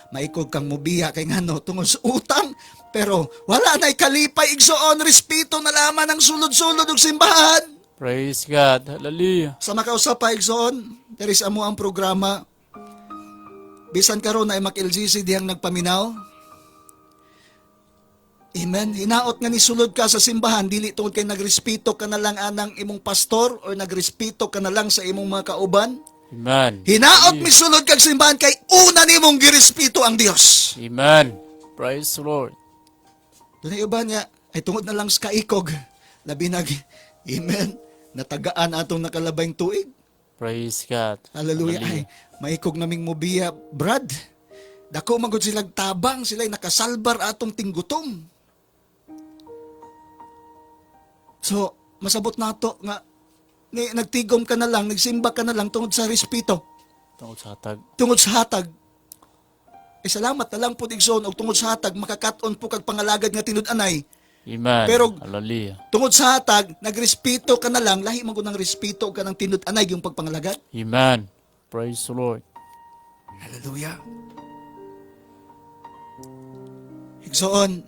maikog kang mubiya kay ngano tungod sa utang. Pero wala na'y kalipay, igsoon, respeto na lamang ang sulod-sulod og simbahan. Praise God. Hallelujah. Sa makausap pa, igsoon, there is amo ang programa. Bisan karon na mak-LGC dihang nagpaminaw. Amen. Hinaot nga ni sulod ka sa simbahan dili tungod kay nagrespeto ka na lang anang imong pastor or nagrespeto ka na lang sa imong mga kauban. Amen. Hinaot misulod kag simbahan kay una nimong girespeto ang Dios. Amen. Praise the Lord. Dunay uban nga ay tungod na lang sa kaikog. Labi nag amen natagaan atong nakalabayng tuig. Praise God. Hallelujah. Ay, maikog naming mubiya, Brad. Dako man gud silang tabang, sila'y nakasalbar atong tinggutom. So, masabot nato nga ni, nagtigom ka na lang, nagsimba ka na lang tungod sa respeto, Tungod sa hatag. Tungod sa hatag. Eh, salamat na lang po, igsoon, og tungod sa hatag makakat-on po kag pangalagad nga tinud-anay. Amen. Pero- Hallelujah. Tungod sa hatag, nagrespeto ka na lang, lahi man ko ng respeto ka ng tinud-anay yung pagpangalagad. Amen. Praise the Lord. Hallelujah. Igsoon,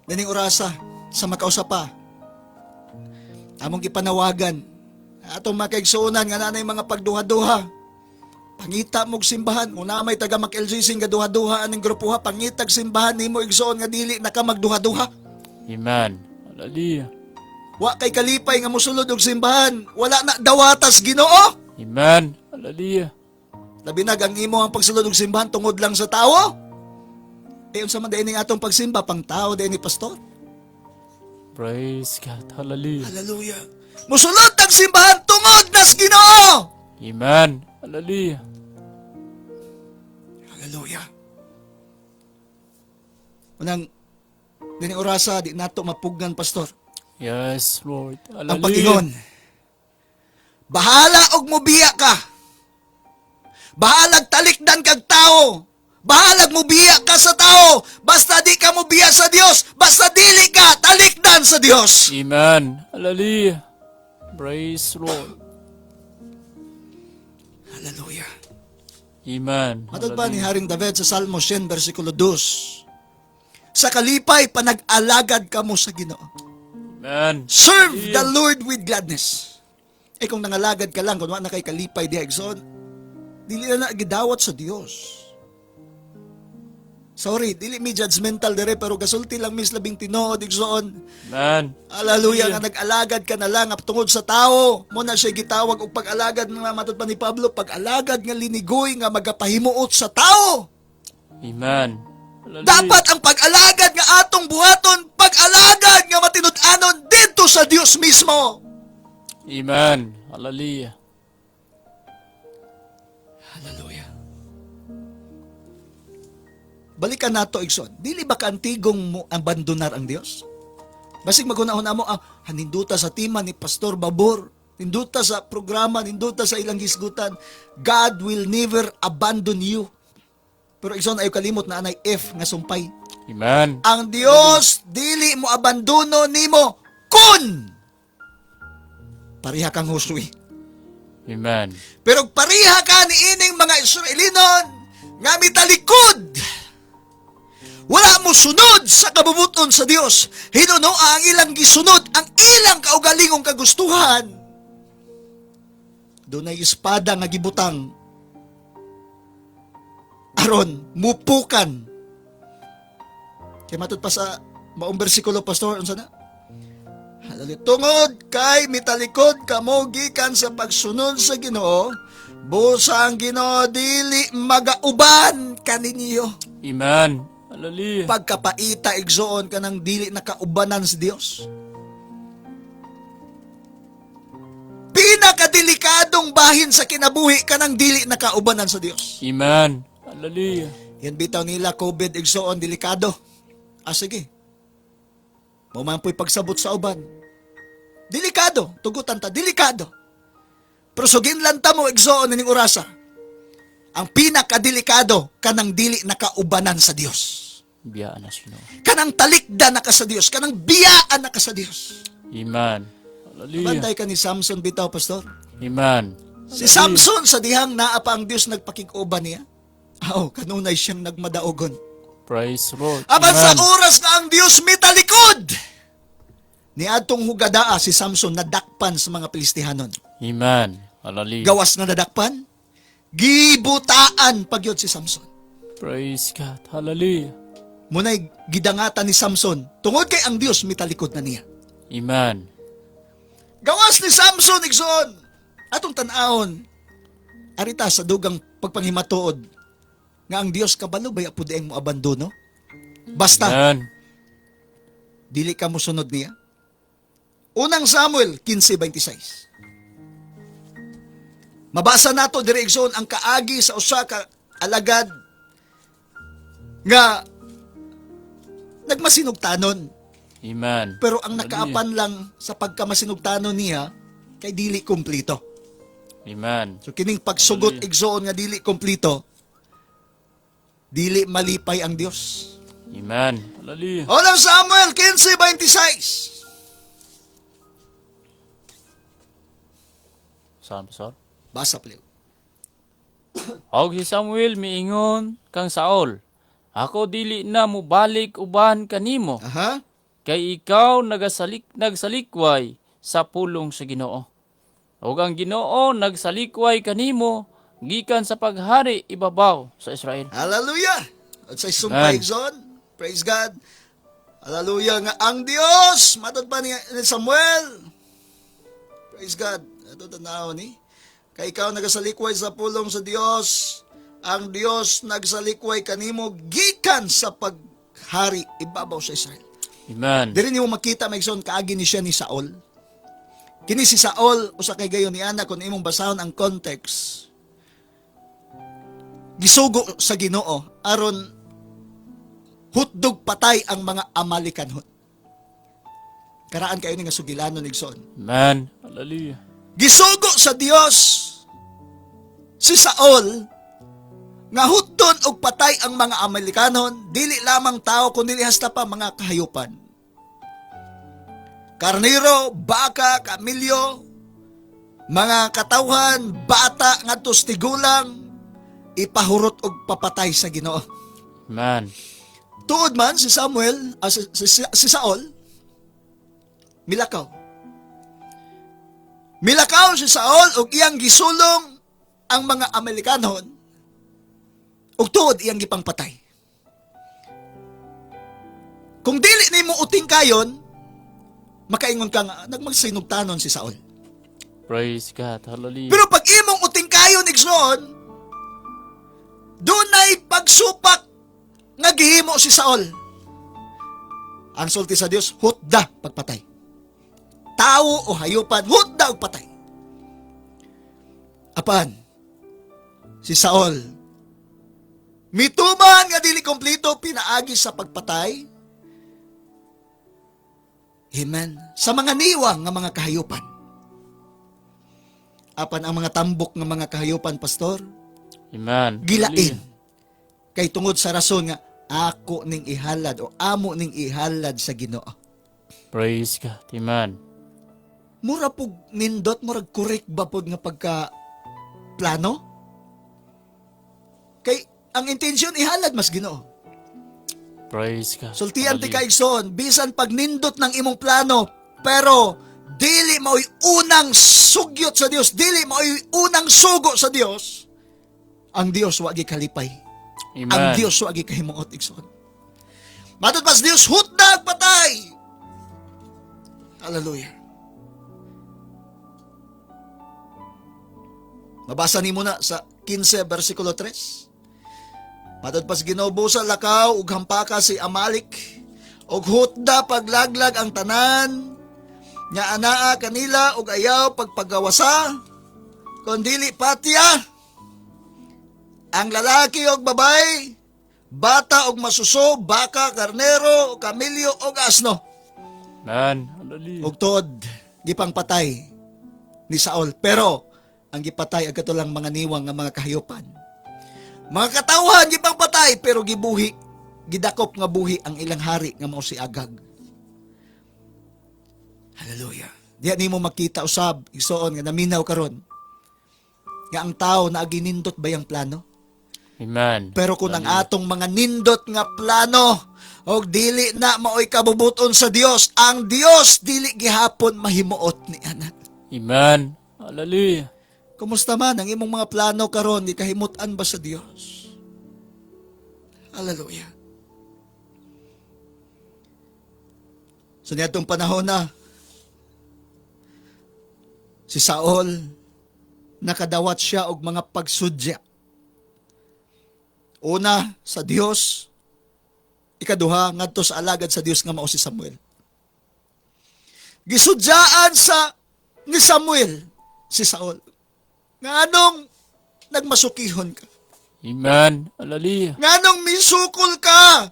dining orasa sa makausa pa, among gipanawagan, atong makaigsuonan nga nanay mga pagduha-duha, pangita mog simbahan, kung na may taga mak-LGC nga duha-duha aning grupo ha, pangitag simbahan nimo igsoon nga dili na ka magduha-duha. Amen. Hallelujah. Wa kay kalipay nga mosulod og simbahan, wala na dawatas Ginoo. Amen. Hallelujah. Labi na ang imo ang pagsulod og simbahan tungod lang sa tao. Eh unsa man diay ning atong pagsimba pang tao diay ni pastor. Praise God. Hallelujah. Hallelujah. Musulod ang simbahan tungod nas Ginoo. Amen. Hallelujah. Hallelujah. Unang dining orasa di nato mapugnan, pastor. Yes, Lord. Ang Hallelujah. pag-ingon. Bahala og mobiya ka. Bahalag talikdan kag tao. Bahalag mobiya ka sa tao. Basta di ka mobiya sa Dios. Basta dili ka talikdan sa Dios. Amen. Hallelujah. Praise the Lord. Hallelujah. Amen. Matod pa ni Hallelujah. Haring David sa Salmo 100, versikulo 2. Sa kalipay, panag-alagad ka mo sa Ginoo. Amen. Serve the Lord with gladness. Eh kung nangalagad ka lang, kung wala na kay kalipay diha igsoon, dili na na gidawat sa Dios. Sorry, dili mi judgmental dire pero gasulti lang mis labing tinuod igsoon. Amen. Hallelujah, nga nag-alagad ka na lang tungod sa tao. Mo na siya gitawag og pag-alagad nga matod pa ni Pablo, pag-alagad nga linigoy nga magapahimuot sa tao. Amen. Hallelujah. Dapat ang pag-alagad nga atong buhaton, pag-alagad nga matinud-anon didto sa Dios mismo. Amen. Hallelujah. Hallelujah. Balikan nato igsoon. Dili ba kaantigong mo abandonar ang Dios? Basig maghuna-huna mo, haninduta sa tima ni Pastor Babor, ninduta sa programa, ninduta sa ilang hisgutan. God will never abandon you. Pero igsoon ayo kalimot na anay F nga sumpay. Amen. Ang Dios dili mo abandono nimo kun pareha kang Josue. Amen. Pero pareha ka ni ining mga Israelinon nga mitalikod. Wala mo sunod sa kabubuton sa Dios. Hinuno ang ilang gisunod, ang ilang kaugalingong kagustuhan. Dunay espada nga gibutang aron mupukan. Kay matud pa sa maong bersikulo, pastor, unsa na? Hallelujah. Tungod kay mitalikod kamo gikan sa pagsunod sa Ginoo, busa ang Ginoo dili magauban kaninyo. Amen. Hallelujah. Pagkapaita igsoon kanang dili nakaubanan sa Dios. Pinakadelikadong bahin sa kinabuhi kanang dili nakaubanan sa Dios. Amen. Hallelujah. Yan bitaw nila COVID igsoon delikado. Ah sige. Mao man po'y pagsabot sa uban. Delikado, tugutan ta, delikado. Pero suginlan ta mo igsoon ining orasa. Ang pinakadelikado kanang dili nakaubanan sa Dios. Biyaan na sino. Kanang talikda na ka sa Dios, kanang biyaan na ka sa Dios. Amen. Hallelujah. Bantay ka ni Samson bitaw, pastor. Amen. Si Samson sa dihang naa pa ang Dios nagpakig-uban niya. Aw, kanunay siyang nagmadaogon. Praise the Lord. Apan sa Amen. oras nga ang Dios mitalikod, niadtong hugadaa si Samson nadakpan sa mga Pilistihanon. Amen. Hallelujah. Gawas nga nadakpan, gibutaan pagyod si Samson. Praise God. Hallelujah. Munay gidangatan ni Samson tungod kay ang Dios mitalikod na niya. Amen. Gawas ni Samson igsoon. Atong tan-awon arita sa dugang pagpanghimatuod nga ang Dios kabalo baya pud mo abandono. Basta Amen. dili ka mosunod niya. Unang Samuel 15:26. Mabasa nato diri igsoon ang kaagi sa usa ka alagad nga nagmasinugtanon Amen. pero ang Hallelujah. nakaapan lang sa pagkamasinugtanon niya kay dili kumplito. Amen. So kining pagsugot Hallelujah. igsoon nga dili kumplito, dili malipay ang Dios. Amen. Hallelujah. Unang Samuel 15:26. Saan, Pastor? Basa please. Og si Samuel miingon kang Saul, "Ako dili na mobalik uban kanimo, kay ikaw nagsalikway sa pulong sa Ginoo. Ug ang Ginoo nagsalikway kanimo gikan sa paghari ibabaw sa Israel." Hallelujah. At sa sumpay Amen. zone, praise God. Hallelujah nga ang Dios matod pa ni Samuel. Praise God. Ato tanaw ni. Kay ikaw nagasalikway sa pulong sa Dios, ang Dios nagsalikway kanimo gikan sa paghari ibabaw sa Israel. Amen. Diri nimo makita maigsoon kaagi ni siya ni Saul. Kini si Saul usa kay gayon ni ana kung imong basahon ang context. Gisugo sa Ginoo aron hutdog patay ang mga Amalekanhon. Karaan kayo ni nga sugilanon igsoon. Amen. Hallelujah. Gisugo sa Dios si Saul nga hutdon og patay ang mga Amalekanon, dili lamang tao kundi hasta pa mga kahayupan. Karniro, baka, kamilyo, mga katawhan, bata ngadto sa tigulang, ipahurot og papatay sa Ginoo. Amen. Tuod man si Samuel, si Saul, milakaw. Milakaw si Saul og iyang gisulong ang mga Amalekanon ug tuod iyang gipangpatay. Kung dili nimo uting kayon, makaingon ka nga nagmagsinugtanon si Saul. Praise God. Hallelujah. Pero pag imong uting kayon igsoon, dunay pagsupak nga gihimo si Saul. Ang sulti sa Dios, hutda pagpatay. Tao o hayupan, hutda og patay. Apan, si Saul, mituman nga dili kompleto pinaagi sa pagpatay. Amen. Sa mga niwang nga mga kahayupan. Apan ang mga tambok nga mga kahayupan, pastor, Amen. gilain. Kay tungod sa rason nga ako ning ihalad o amo ning ihalad sa Ginoo. Praise God. Amen. Mura pug nindot, murag correct ba pud nga pagka plano? Kay ang intention ihalad mas Ginoo. Praise God. Sultian ti Hallelujah. kaigsoon, bisan pag nindot ng imong plano, pero dili mao'y unang sugyot sa Dios, dili mao'y unang sugo sa Dios. Ang Dios wa kalipay. Amen. Ang Dios wa kahimuot igsoon. Matod pas Dios hutdag patay. Hallelujah. Mabasa nimo na sa 15 versikulo 3. Matod pas Ginoo busa lakaw ug hampaka si Amalik ug hutda paglaglag ang tanan nga anaa kanila ug ayaw pagpagawasa kun dili patya ang lalaki og babay, bata og masuso, baka, karnero, kamilyo og asno. Amen. Hallelujah. Ug tuod gipangpatay ni Saul, pero ang gipatay ang katulang mga niwang nga mga kahayupan. Mga katawhan gipangpatay pero gibuhi, gidakop nga buhi ang ilang hari nga mao si Agag. Hallelujah. Diya nimo makita usab igsoon nga naminaw karon nga ang tao na ginindot ba yang plano? Amen. Pero kung ang atong mga nindot nga plano og dili na maoy kabubuton sa Dios, ang Dios dili gihapon mahimuot ni anak. Amen. Hallelujah. Kumusta man ang imong mga plano karon, gikahimutan ba sa Dios? Hallelujah. So niadtong panahon na si Saul nakadawat siya og mga pagsudya. Una sa Dios, ikaduha ngadto sa alagad sa Dios nga mao si Samuel. Gisudyaan sa ni Samuel si Saul. Nganong nagmasukihon ka? Amen. Hallelujah. Nganong misukol ka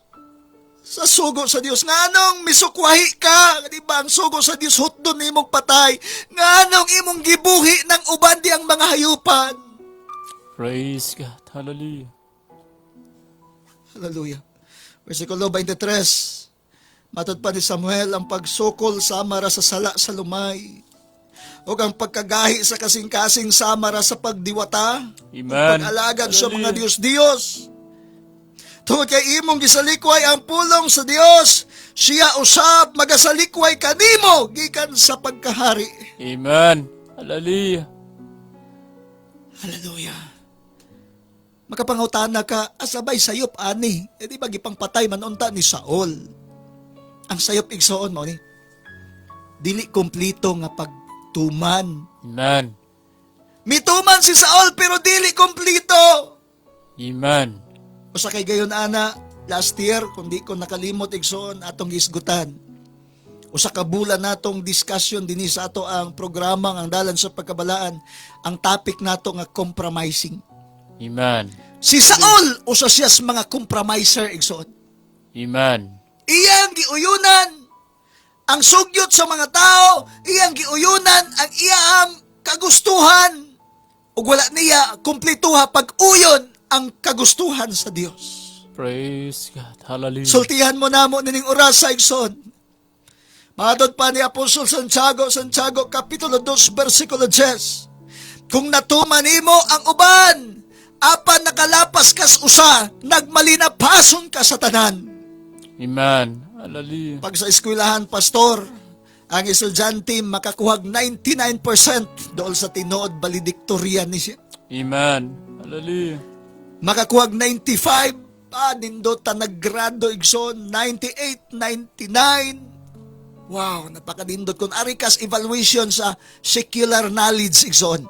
sa sugo sa Dios? Nganong misukwahi ka? Di ba ang sugo sa Dios hutdon nimong patay? Nganong imong gibuhi ng uban di ang mga hayupan? Praise God. Hallelujah. Hallelujah. Versikulo 23. Matod pa ni Samuel ang pagsukol sama ra sa sala sa lumay. Ug ang pagkagahi sa kasing-kasing sama ra sa pagdiwata. Ug Amen. pag-alagad sa mga Hallelujah. Diyos-Diyos. Tungod kay imong gisalikway ang pulong sa Dios, siya usab magasalikway kanimo gikan sa pagkahari. Amen. Hallelujah. Hallelujah. Makapangutana ka, asabay sayop ani. E di ba gipangpatay man unta ni Saul? Ang sayop igsoon mao ni. Dili kompleto nga pagtuman. Amen. Mituman si Saul pero dili kompleto. Amen. Usa kay gayon ana last year kung di ko nakalimot igsoon atong gisgutan. Usa ka bulan natong discussion dinhi sa ato ang programa ang dalan sa pagkabalaan, ang topic nato nga compromising. Amen. Si Saul usa siya sa mga compromiser igsoon. Amen. Iyang giuyunan ang sugyot sa mga tao, iyang giuyunan ang iyang kagustuhan. Ug wala niya kumpletuha pag-uyon ang kagustuhan sa Dios. Praise God. Hallelujah. Sultihan mo namo nining oras sa igsoon. Matod pa ni Apostol Santiago, Santiago Kapitulo 2, versikulo 10. Kung natuman nimo ang uban, apan nakalapas kas usa, nagmalinapason ka sa tanan. Amen. Hallelujah. Pag sa eskwelahan, pastor, ang estudyante makakuhag 99% dool sa tinuod valedictorian ni siya. Amen. Hallelujah. Makakuhag 95, nindot ta naggrado igsoon, 98, 99. Wow, napakanindot kung ari kas evaluation sa secular knowledge igsoon.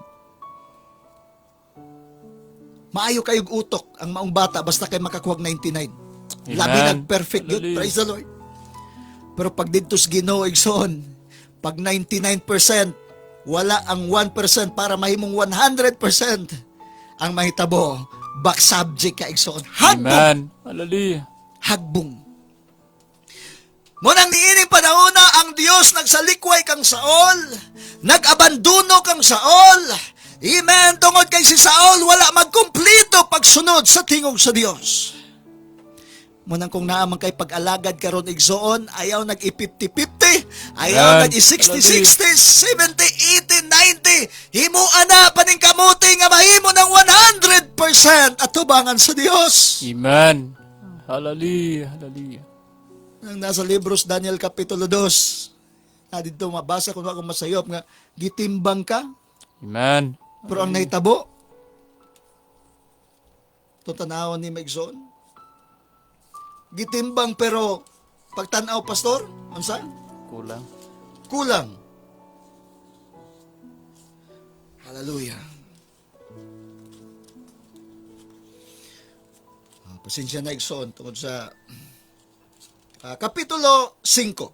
Maayo kayog utok ang maong bata basta kay makakuhag 99. Labi Amen. nag perfect yun. Hallelujah. Praise the Lord. Pero pag dito sa Ginoo igsoon, pag 99%, wala ang 1% para mahimong 100% ang mahitabo. Back subject ka igsoon. Hagbong. Amen. Hallelujah. Hagbong. Munang niining panahona ang Dios nagsalikway kang Saul, nag-abandono kang Saul. Amen. Tungod kay si Saul wala magkumplito pagsunod sa tingog sa Dios. Munang kung naa man kay pag-alagad karon igsoon, ayaw nag i-50-50, ayaw Amen. nag i-60-60, 70, 80, 90. Himuan na paning kamuti nga mahimo ng 100% at tubangan sa Dios. Amen. Hallelujah. Hallelujah. Ang nasa libros Daniel Kapitulo 2. Na dito mabasa kung ako masayop nga gitimbang ka Amen. pero ang nahitabo ito tanawon ni Megson. Gitimbang pero pagtanaw pastor, unsa? Kulang. Kulang. Hallelujah. Pasensya na igsoon tungod sa Kapitulo 5.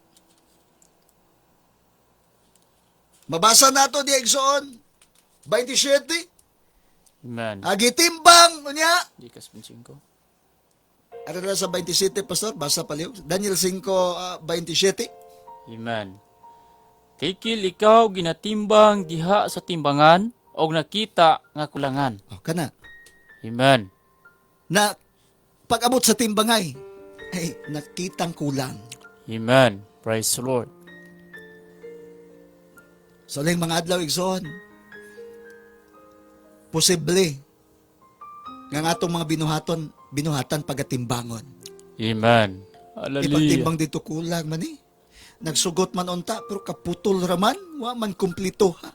Mabasa nato di igsoon 27. Amen. Agitimbang unya. Di kas 25. Ara na sa 27 pastor, basa paliw. Daniel 5 27. Amen. Tikil ikaw ginatimbang diha sa timbangan og nakita nga kulangan. Oh, kana. Amen. Na pag-abot sa timbangay, ay nakitang kulang. Amen. Praise the Lord. Sa uling mga adlaw igsoon, posible nga ang atong mga binuhaton, binuhatan pagatimbangon. Amen. Hallelujah. Ipagtimbang dito kulang man eh. Nagsugot man unta pero kaputol raman, wa man kumplito ha.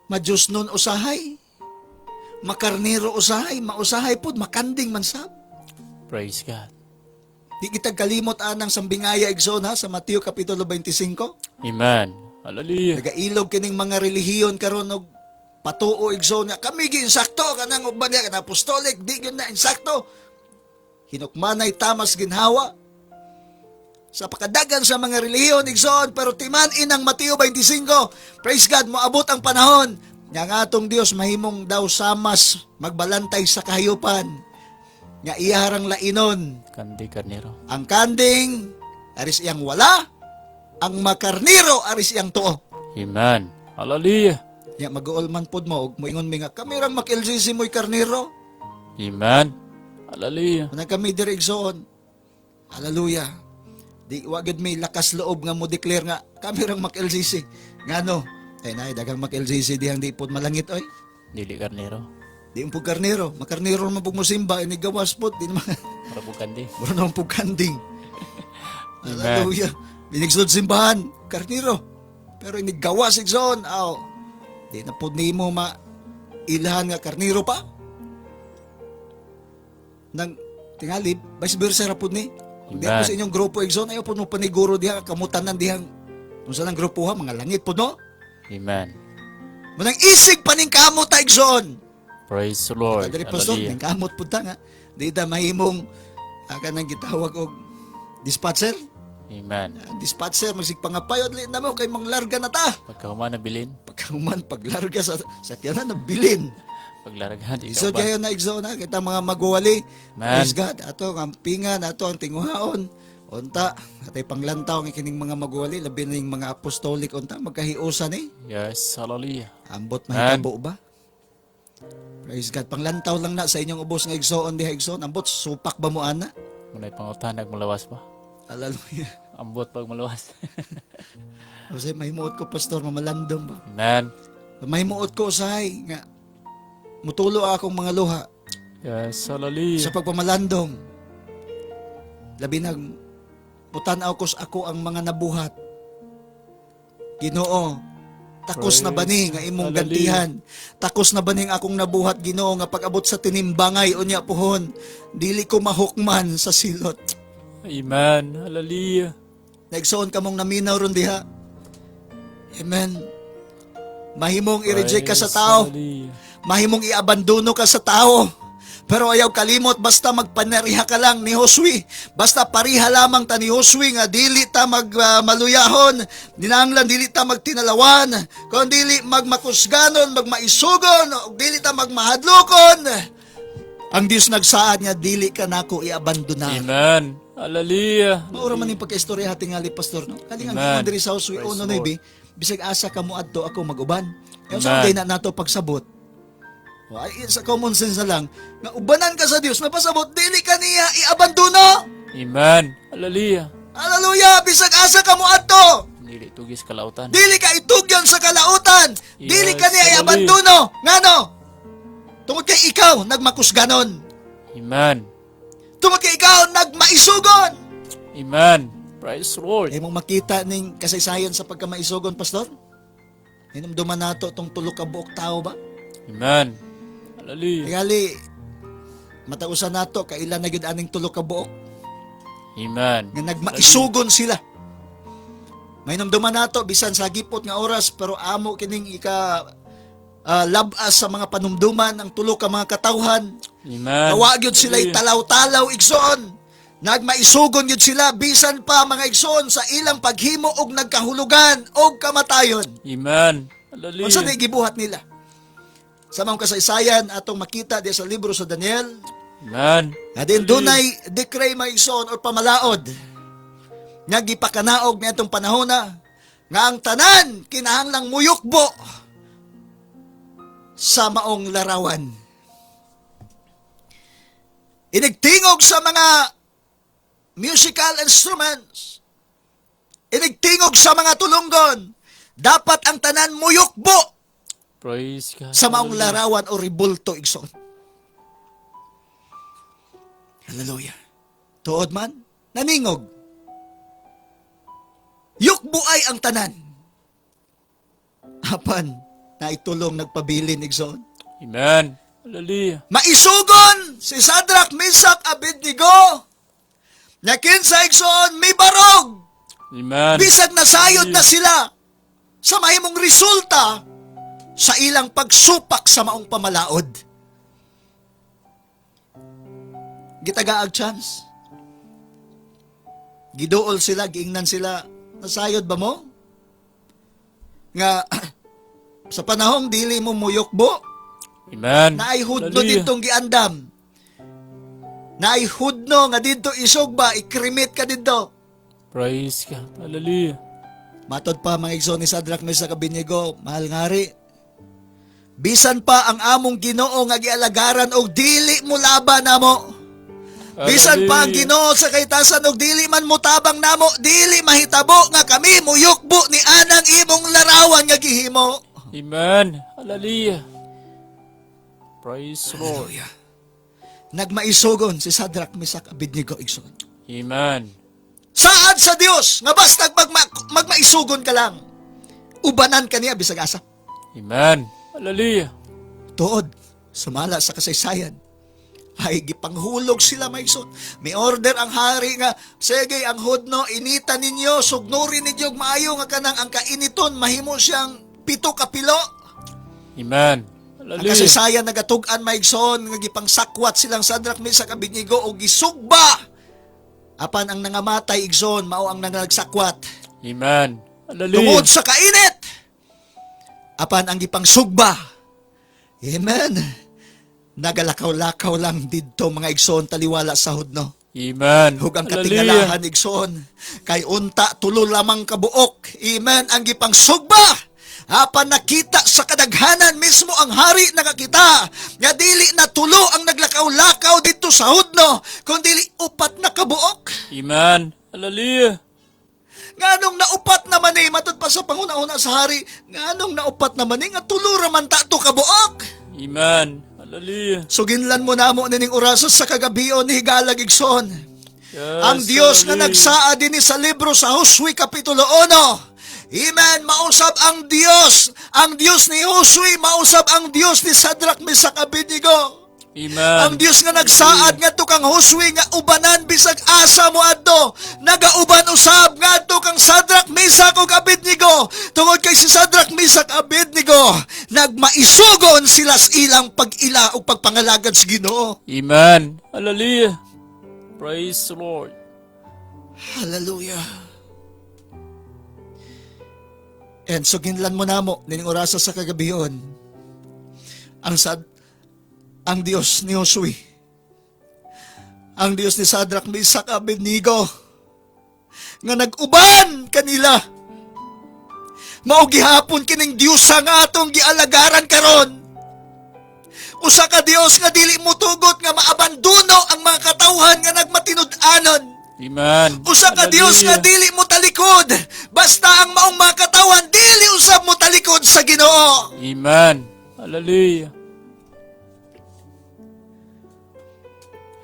Majus nun usahay. Makarniro usahay, mausahay pod, makanding man sab. Praise God. Di kita kalimot anang sambingaya igsoon ha sa Mateo kapitulo 25. Amen. Hallelujah. Nagailog kining mga relihiyon karon og patuo igsoon nga kami gi insakto kanang uban niya kanang apostolic di gyud na insakto. Hinukmanay tamas ginhawa. Sa pakadagan sa mga relihiyon igsoon pero timan inang Mateo 25. Praise God, moabot ang panahon nga ang atong Dios mahimong daw samas magbalantay sa kahayupan nga iyaharang lainon Kandi karnero. ang kanding aris iyang wala, ang makarniro aris iyang tuo. Amen. Hallelujah. Ya mag-uol man pod mo og moingon mi nga kami rang mak-LCC mo'y karniro. Amen. Hallelujah. Unang kami diri, igsoon. Hallelujah. Di wa gyud may lakas loob nga mo declare nga kami rang mak-LCC. Ngano? Ay nay daghang mak-LCC dihang di pod malangit oy. Dili karnero. Di mo pud karnero, makarnero man pud mo simba ini gawas pod di naman Para po kandi. mura naman pud kanding. Hallelujah. Binigsulod simbahan, karnero. Pero ini gawas, igsoon, aw. Di na pod nimo ma ilhan nga karnero pa. Nang tingali, vice versa ra pod ni. Di Amen. ako sa inyong grupo, igsoon, ayaw pod mo paniguro diha kamutanan dihang unsa nang grupo ha, mga langit pod no. Amen. Manang isig paningkamot ta, igsoon. Praise the Lord. Dali, pastor, Hallelujah. ningkamot pud ta nga. Di ta mahimong kanang gitawag og dispatcher. Amen. Dispatcher magsigpangapayod li na mo kay manglarga na ta. Pagkahuman na bilin. Pagkahuman paglarga sa sakyanan nabilin. Paglarga di So ka ba? kayo na, igsoon na kita mga magwali. Man. Praise God. Ato ang pingan, ato ang tinguhaon. Unta, atay panglantaw ang kining mga magwali, labi na yung mga apostolic unta magkahiusan eh. Yes, hallelujah. Ambot mahitabo ba? Praise God. Panglantaw lang na sa inyong ubos nga igsoon diha, igsoon. Ambot supak ba mo ana? Muna'y pangutan nagmalawas pa. Hallelujah. Ambot pag malawas. Kasi mahimuot ko, pastor, mamalandong ba? Amen. Mahimuot ko usahay nga mutulo akong mga luha Yes, hallelujah. sa pagpamalandong. Labi nag putan-aw ko sa ako ang mga nabuhat. Ginoo, takos na ba ni nga imong Hallelujah. gantihan? Takos na ba ning akong nabuhat, Ginoo, nga pag-abot sa tinimbangay unya puhon, dili ko mahukman sa silot. Amen. Hallelujah. Naigsoon kamong naminaw ron diha. Amen. Mahimong i-reject ka sa Praise tao. Hallelujah. Mahimong iabandono ka sa tao. Pero ayaw kalimot, basta magpanariha ka lang ni Josue. Basta pariha lamang ta ni Josue nga dili ta mag maluyahon, dinanglan dili ta magtinalawan, kung dili magmakusganon, magmaisugon, o dili ta magmahadlokon. Ang Dios nagsaad nga dili ka nako iabandona. Amen. Hallelujah. Maura man yung pagkaistorya hatingali, pastor, no? Kalingan Amen. ko diri sa Josue Praise 1:9, the Lord. bisag asa ka mo adto ako mag-uban. Kaya sa Amen. na nato pagsabot. Ay, sa common sense na lang, nga ubanan ka sa Dios, mapasabot, dili ka niya iabandono. Amen. Hallelujah. Hallelujah! Bisag asa ka mo adto, Dili tugis kalautan. dili ka itugyon sa kalautan, dili ka Yes, niya hallelujah. iabandono. Ngano? Tungod kay ikaw nagmakusganon. Amen. Tungod kay ikaw nagmaisugon. Amen. Praise the Lord. Ay mong makita ning kasaysayan sa pagkamaisugon, pastor? Hinumduman nato tong tulo ka buok tao ba? Amen. Hallelujah. Tingali, matausan nato kailan na gyud aning tulo ka buok Amen. nga nagmaisugon sila. Mainumduman nato bisan sa gipot nga oras pero amo kining ika labas sa mga panumduman ang tulo ka mga katawhan. Amen. Nawa gyud sila Hallelujah. talaw-talaw, igsoon. Nagmaisugon gyud sila bisan pa mga igsoon sa ilang paghimo og nagkahulugan og kamatayon. Amen. Hallelujah. Unsa na gibuhat nila? Sa mga kasaysayan atong makita diya sa libro sa Daniel, Amen. nga din dunay decree, mga igsoon, or pamalaod nga gipakanaog niadtong panahona nga ang tanan kinahanglang muyukbo sa maong larawan. Inigtingog sa mga musical instruments. Inigtingog sa mga tulunggon. Dapat ang tanan muyukbo Praise God. sa maong larawan o ribulto, igsoon. Hallelujah. Tuod man, naningog. Yukbo ay ang tanan. Apan, naitulong nagpabilin, igsoon. Amen. Hallelujah. Maisugon si Sadrach, Mesach, Abednego. Na kinsa, igsoon, mibarog. Amen. Bisag nasayod na sila sa mahimong resulta sa ilang pagsupak sa maong pamalaod. Gitagaag chance. Giduol sila, giingnan sila, nasayod ba mo? Nga sa panahong dili mo muyokbo, Amen. naay hudno Hallelujah. ditong giandam. Naay hudno nga didto isugba, ikrimit ka didto. Praise God. Hallelujah. Matod pa mga igsoon ni Sadrach, Mesach, Abednego, mahal nga hari, bisan pa ang among Ginoo nga gialagaran og dili mo laban namo. Bisan pa ang Hallelujah. Ginoo sa kaytasan og dili man motabang namo, dili mahitabo nga kami muyukbo ni anang imong larawan nga gihimo. Amen. Hallelujah. Praise the Lord. Hallelujah. Nagmaisugon si Sadrach, Mesach, Abednego, igsoon. Amen. Saad sa Dios nga basta magmaisugon ka lang. Ubanan ka niya bisag asa. Amen. Hallelujah. Tuod, sumala sa kasaysayan. Ay, gipanghulog sila maigsoon. May order ang hari nga, sige, ang hudno, inita ninyo, sugnurin ninyo, og maayo nga kanang ang kainiton, mahimo siyang 7 ka pilo. Amen. Ang Hallelujah. kasaysayan nagatug-an maigsoon nga gipansakwat silang Sadrach, Mesach, Abednego og gisugba. Apan ang nangamatay igsoon mao ang nangagsakwat. Amen. Hallelujah. Tungod sa kainit. Apan ang gipangsugba. Amen. Nagalakaw-lakaw lang didto mga igsoon taliwala sa hudno. Amen. Hug ang Hallelujah. katingalahan igsoon kay unta tulo lamang kabuok. Amen. Ang gipangsugba. Apan nakita sa kadaghanan mismo ang hari nakakita nga dili na tulo ang naglakaw-lakaw didto sa hudno kun dili 4 na kabuok. Amen. Hallelujah. Nganong naupat naman eh, matud pa sa panguna-una sa hari, nganong naupat naman eh, nga tulo ra man ta to kabuok. Amen. Hallelujah. Suginlan mo namo nining orasa sa kagabion ni higalag igsoon. Yes, Ang Dios nga hallelujah. nagsaa dinhi sa libro sa Josue Kapitulo 1. Amen. Mausab ang Dios. Ang Dios ni Josue, mausab ang Dios ni Sadrach, Mesach, Abednego. Amen. Ang Dios nga nagsaad ngadto kang Josue nga ubanan bisag asa mo adto. Nagauban usab ngadto kang Sadrach, Mesach ug Abednego. Tungod kay si Sadrach, Mesach, Abednego nagmaisugon sila sa ilang pag-ila ug pagpangalagad sa Ginoo. Amen. Hallelujah. Praise the Lord. Hallelujah. And so ginlan mo namo nining orasa sa kagabion ang Dios ni Josue, ang Dios ni Sadrach, Mesach, Abednego nga nag-uban kanila, mao gihapon kining Dios nga atong gialagaran karon, usa ka Dios nga dili motugot nga maabandono ang mga katawhan nga nagmatinud-anon. Amen. Usa ka Dios nga Hallelujah. dili mo talikod. Basta ang maong mga katawan dili usab mo talikod sa Ginoo. Amen. Hallelujah.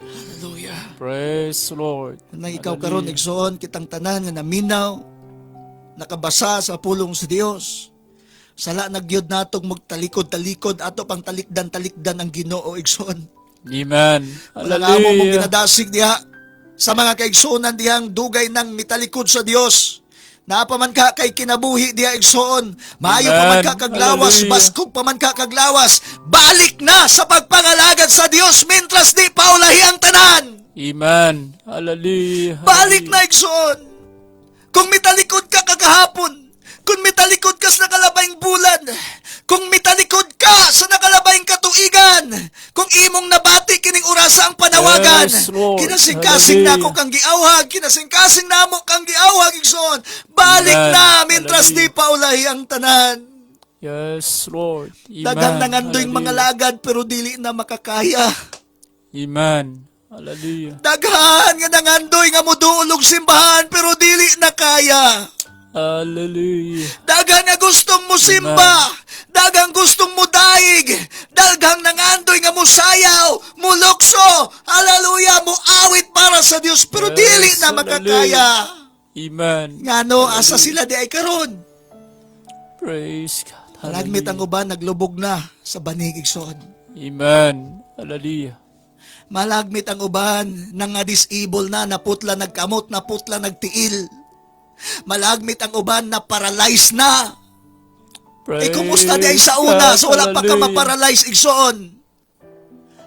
Hallelujah. Praise the Lord. Na ikaw karon igsoon, kitang tanan nga naminaw, nakabasa sa pulong sa Dios. Sala na gyud natong magtalikod-talikod ato pang talikdan-talikdan ang Ginoo, igsoon. Amen. Wala nga mo mong Hallelujah. ginadasig diha sa mga kaigsuonan dihang dugay nang mitalikod sa Dios. Naa pa man ka kay kinabuhi diha igsoon. Maayo pa man Amen. ka kaglawas, Hallelujah. baskog pa man ka kaglawas. Balik na sa pagpangalagad sa Dios mintras di pa ulahi ang tanan. Amen. Hallelujah. Balik na igsoon. Kung mitalikod ka kagahapon, kung mitalikod ka sa nakalabayng bulan, kung mitalikod ka sa nakalabayng katuigan, kung imong nabati kining orasa ang panawagan, Yes, Lord. kinasingkasing Hallelujah. nako kang giawhag, kinasingkasing namo kang giawhag igsoon. Balik Amen. na mintras di Hallelujah. pa ulahi ang tanan. Yes, Lord. Amen. Daghang nangandoy mga Hallelujah. lagad pero dili na makakaya. Amen. Hallelujah. Daghan nga nangandoy nga moduol og simbahan pero dili na kaya. Hallelujah. Daghang nga gustong musimba, daghang gustong mudaig, daghang nangandoy nga musayaw, mulukso, hallelujah, muawit para sa Dios pero Yes, dili na makakaya. Amen. Ngano asa sila di ay karon? Praise God. Malagmit ang uban naglubog na sa banig igsoon. Amen. Hallelujah. Malagmit ang uban nang nga disable na, naputla nagkamot, naputla nagtiil. Malagmit ang uban na paralyzed na. Praise Eh, kumusta di ay sa una? God. So wala pa ka Hallelujah. maparalyze, igsoon.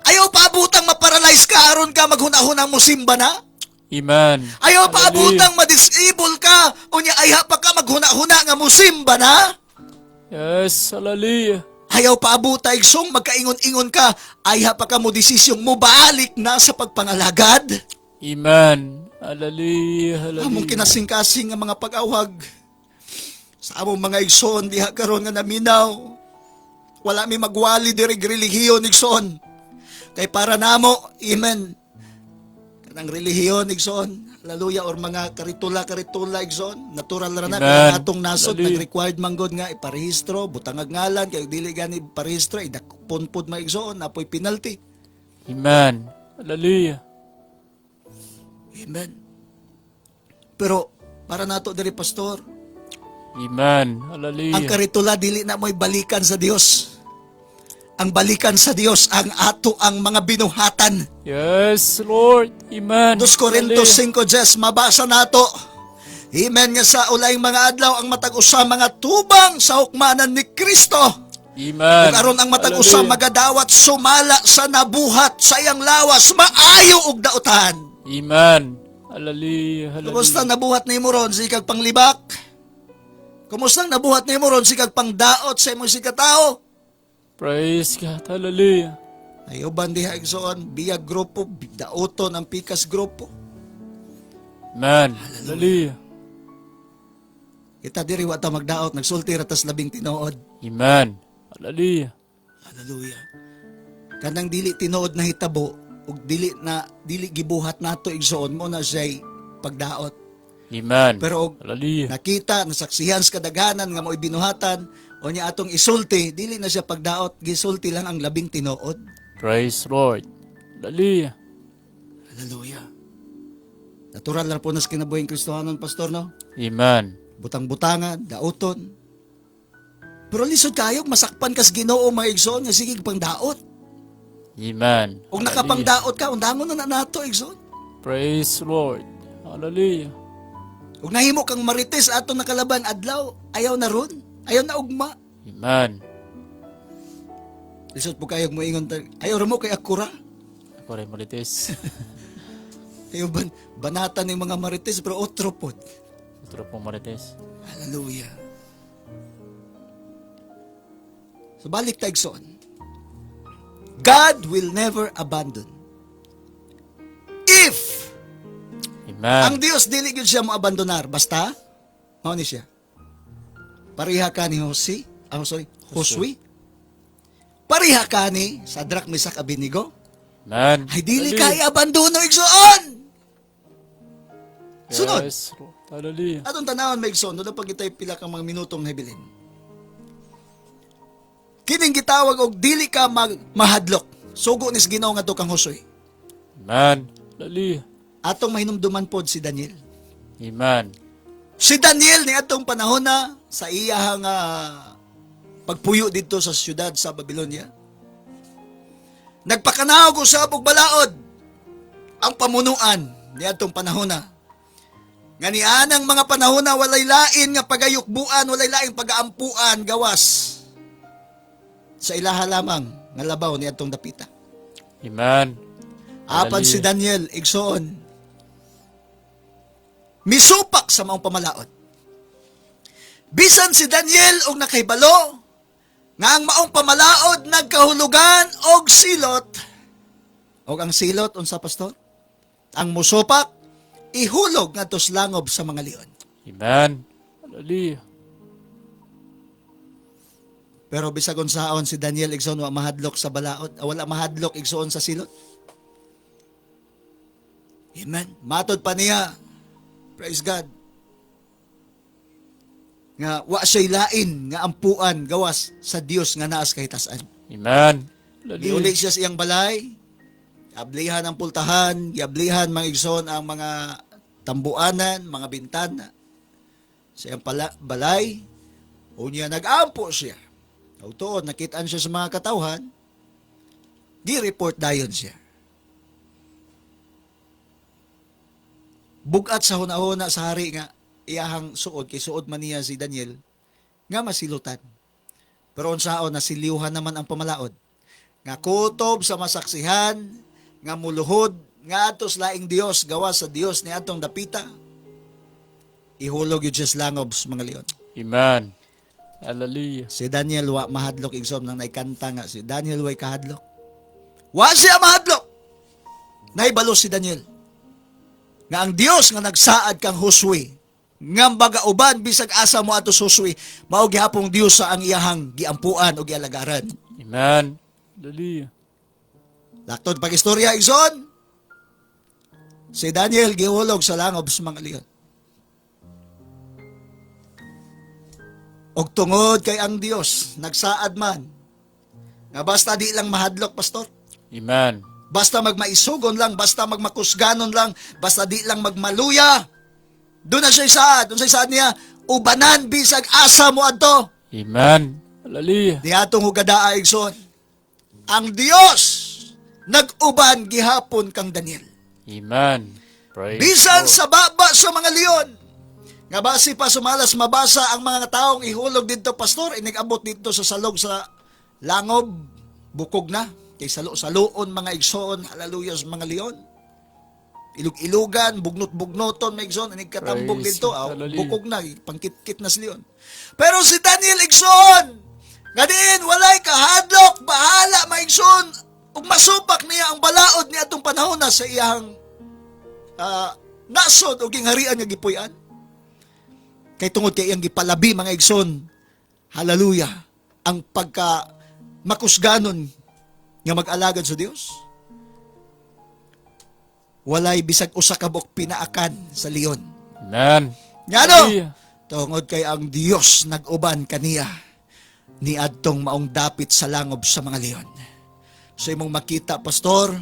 Ayaw pa abutang maparalyze ka aron ka maghuna-hunang musimba na? Amen. Ayaw pa Hallelujah. abutang madisable ka unya ayha pa ka maghuna-huna nga musimba na? Yes, hallelujah. Ayaw pa abuta igsong magkaingon-ingon ka, ayha pa ka mo desisyong mubalik na sa pagpangalagad. Amen. Hallelujah. Hallelujah. Among kinasingkasing nga mga pag-awhag sa among mga igsoon diha karon nga naminaw. Wala mi magwali diri relihiyon igsoon. Kay para namo, amen. Kanang relihiyon, igsoon, hallelujah, or mga karitula-karitula, igsoon, natural ra na Amen. kay atong nasod Hallelujah. nag-required manggod nga iparehistro, butangag ngalan kay dili gani parehistro, idakpon pod mga igsoon, napoy penalty. Amen. Hallelujah. Amen. Pero para nato diri, pastor, Amen. ang Hallelujah. karitula dili na mo'y balikan sa Dios. Ang balikan sa Dios ang ato ang mga binuhatan. Yes, Lord. Amen. 2 Corinto Hallelujah. 5:10, mabasa nato. Amen, nga sa ulayng mga adlaw ang matag usa mga tubang sa hukmanan ni Kristo. Amen. Ug aron ang matag usa Hallelujah. magadawat sumala sa nabuhat sa iyang lawas, maayo ug dautan. Amen. Hallelujah. Hallelujah. Kumusta nabuhat nimo ron sikag panglibak? Kumusta nabuhat nimo ron sikag pangdaot sa imong sikatao? Praise God. Hallelujah. Ay uban diha, igsoon, biyag grupo, daoton ang pikas grupo. Amen. Hallelujah. Kita diri wa ta magdaot, nagsulti ra tas labing tinuod. Amen. Hallelujah. Hallelujah. Kanang dili tinuod na hitabo ug dili na dili gibuhat nato, igsoon, mo na siya'y pagdaot. Amen. Pero og Hallelujah. nakita, nasaksihan sa kadaghanan nga mo'y binuhatan o niya atong isulti, dili na siya pagdaot, gisulti lang ang labing tinuod. Praise Lord. Hallelujah. Hallelujah. Natural lang po nas kinabuhing Kristohanon, pastor, no? Amen. Butang-butangan, daoton. Pero lisod kayo, masakpan kas Ginoo, mga igsoon, nga sige pangdaot. Amen. Ug Hallelujah. nakapangdaot ka, undangon na na nato, igsoon. Praise Lord. Hallelujah. Ug nahimo kang marites ato nakalaban adlaw, ayaw na ron, ayaw na ugma. Amen. Lisod po kayo moingon, ayaw ra mo kay akura. Ako rin marites. Ayaw ban banatan ng mga marites pero otro pod. Otro pong marites. Hallelujah. So balik ta, igsoon. God will never abandon. If Amen. ang Dios dili gyud siya moabandonar, basta mao ni siya. Pareha ka ni Jose, ah, sorry, Josue. Pareha ka ni Sadrach, Mesach, Abednego. Amen. Ay dili ka Hallelujah. iabandono, igsoon. Sunod. Yes, Lord. Hallelujah. Atong tanawon, mga igsoon, doon pag itay pila ka mga minutong nabilin. Kining gitawag og dili ka mahadlok. Sugo nis Ginoo ngadto kang Josue. Amen. Hallelujah. Atong mahinumduman pod si Daniel. Amen. Si Daniel ni atong panahon na sa iyahang pagpuyo didto sa siyudad sa Babylonia. Nagpakanahog usab og balaod ang pamunuan ni atong panahon na. Nga nianang mga panahon na walay lain nga pagayukbuan, walay laing pagaampuan gawas sa ilaha lamang nga labaw ni atong dapita. Amen. Apan si Daniel, igsoon, misupak sa maong pamalaod. Bisan si Daniel og nakahibalo nga ang maong pamalaod nagkahulugan og silot. Og ang silot unsa, pastor? Ang musupak ihulog ngadto sa langob sa mga leon. Amen. Hallelujah. Pero bisag unsaon si Daniel, igsoon, wa mahadlok sa balaod, ah, wala mahadlok, igsoon, sa silot. Amen. Matod pa niya. Praise God. Nga wa siya'y lain nga ampuan gawas sa Dios nga naas kahitasan. Amen. Hallelujah. Giuli siya sa iyang balay. Ablihan ang pultahan, giablihan, mga igsoon, ang mga tambuanan, mga bintana sa iyang balay. Unya nag-ampo siya. Ug tuod nakitaan siya sa mga katawhan, gi-report dayon siya. Bugat sa hunahuna sa hari nga iyahang suod kay suod man niya si Daniel nga masilutan. Pero unsaon nasiliuhan naman ang pamalaod nga kutob sa masaksihan nga muluhod nga atos laing Dios gawas sa Dios ni atong dapita, ihulog yun siya sa langob sa mga leon. Amen. Hallelujah. Si Daniel wa mahadlok, igsoon, nang naikanta nga si Daniel way kahadlok. Wa siya mahadlok. Naibalo si Daniel nga ang Dios nga nagsaad kang Josue nga baga uban bisag asa mo ato Josue, mao gihapong Dios sa ang iyahang giampuan o gialagaran. Amen. Hallelujah. Laktod pag istorya, igsoon. Si Daniel gihulog sa langob sa mga leon. Og tungod kay ang Dios nagsaad man nga basta di lang mahadlok, pastor. Amen. Basta magmaisugon lang, basta magmakusganon lang, basta di lang magmaluya. Doon na siya saad, doon sa saad niya, ubanan bisag asa mo adto. Amen. Hallelujah. Diatong hugadaa, igsoon. Ang Dios nag-uban gihapon kang Daniel. Amen. Praise Bisan the Lord. sa baba sa mga leon, nga basi pa sumalas mabasa ang mga taong ihulog didto, pastor, inigabot didto sa salog sa langob, bukog na, kay salo-saloon mga igsoon, hallelujah, sa mga leon. Ilug-ilugan, bugnot-bugnoton, mga igsoon, inig katambog Praise didto, aw, hallelujah. bukog na, pangkitkit na si leon. Pero si Daniel, igsoon, nga diin, walay kahadlok, bahala, mga igsoon, ug masupak niya ang balaod niya atong panahon na sa iyang nasod o gingharian nga gipuy-an. Kay tungod kay iyang gipalabi, mga igsoon, hallelujah, ang pagka makusganon nga mag-alagad sa Dios. Walay bisag usa ka buok pinaakan sa leon. Amen. Ngano? Hallelujah. Tungod kay ang Dios nag-uban kaniya niadtong maong dapit sa langob sa mga leon. So imong makita, pastor,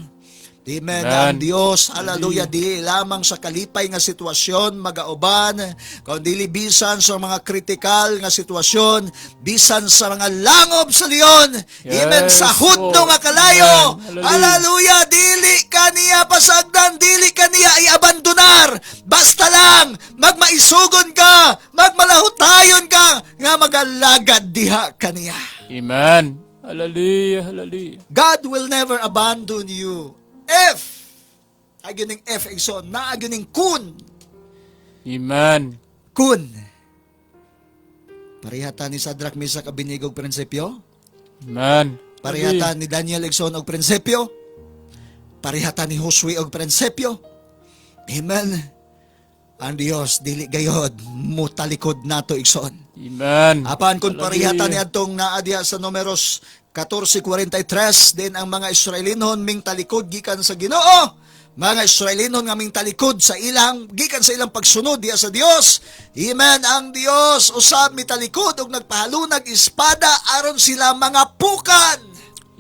amen, Amen. ang Dios, hallelujah, dili lamang sa kalipay nga sitwasyon magauban, kundi bisan sa mga kritikal nga sitwasyon, bisan sa mga langob sa leon, amen, Yes, sa hudno Lord. nga kalayo, Amen. hallelujah, dili kaniya pasagdan, dili kaniya iabandonar, basta lang magmaisugon ka, magmalahutayon ka, nga magalagad diha kaniya. Amen. Hallelujah. Hallelujah. God will never abandon you. If, agyuning F, igsoon, na agyuning kun, Amen. kun. Parehatan ni Sadrach, Mesach, Abednego og prinsipyo. Amen. Parehatan ni Daniel, igsoon, og prinsipyo. Parehatan ni Josue og prinsipyo. Amen. Ang Dios dili gayod mutalikod nato, igsoon. Amen. Apan kung parehatan ni Hallelujah. adtong naa diha sa Numeros 14:43 din ang mga Israelinhon ming talikod gikan sa Ginoo. Mga Israelinhon nga ming talikod sa ilang gikan sa ilang pagsunod diha sa Dios. Amen. Ang Dios usab mitalikod og nagpahalunag espada aron sila mga pukan.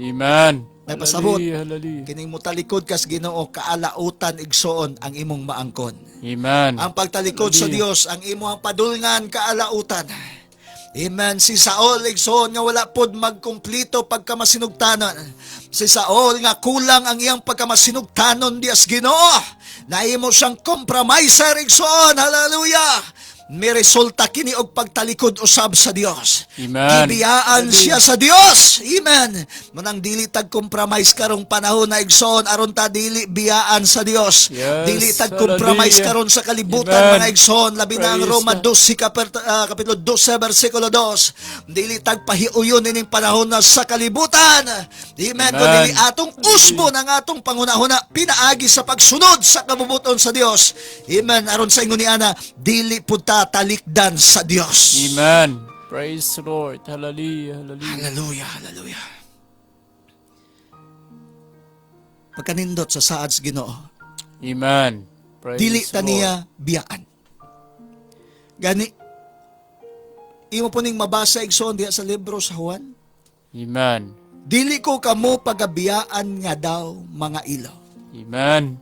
Amen. May pasabot. Hallelujah. Hallelujah. Kining mutalikod kas Ginoo, kaalautan, igsoon, ang imong maangkon. Amen. Ang pagtalikod sa Hallelujah. Dios, ang imong padulngan kaalautan. Amen. Si Saul, igsoon, nga wala pod magkumplito pagkamasinugtanon. Si Saul nga kulang ang iyang pagkamasinugtanon dias Ginoo. Naimo siyang compromiser, igsoon. Hallelujah. May resulta kini og pagtalikod usab sa Dios. Amen. Gibiyaan siya sa Dios. Amen. Manang dili tag compromise karong panahon na, igsoon, aron ta dili biyaan sa Dios. Yes. Dili tag compromise Hallelujah. karon sa kalibutan, Amen. mga igsoon, labi na ang Praise Roma God. 12 kapitulo 12 versikulo 2. Dili tag pahiuyon ining panahon na sa kalibutan. Amen. Amen. Kun dili atong usbon ang atong panghuna-huna pinaagi sa pagsunod sa kabubuton sa Dios. Amen. Aron sa ingon ni ana, dili pud ta talikdan sa Dios. Amen. Praise the Lord. Hallelujah. Hallelujah. Hallelujah, hallelujah. Pagkanindot sa saad sa Ginoo, Amen. Praise dili the ta Lord. niya biyaan. Gani, imo po ning mabasa, igsoon, diha sa libro sa Juan. Amen. Dili ko kamo pagabiyaan nga daw mga ilo. Amen.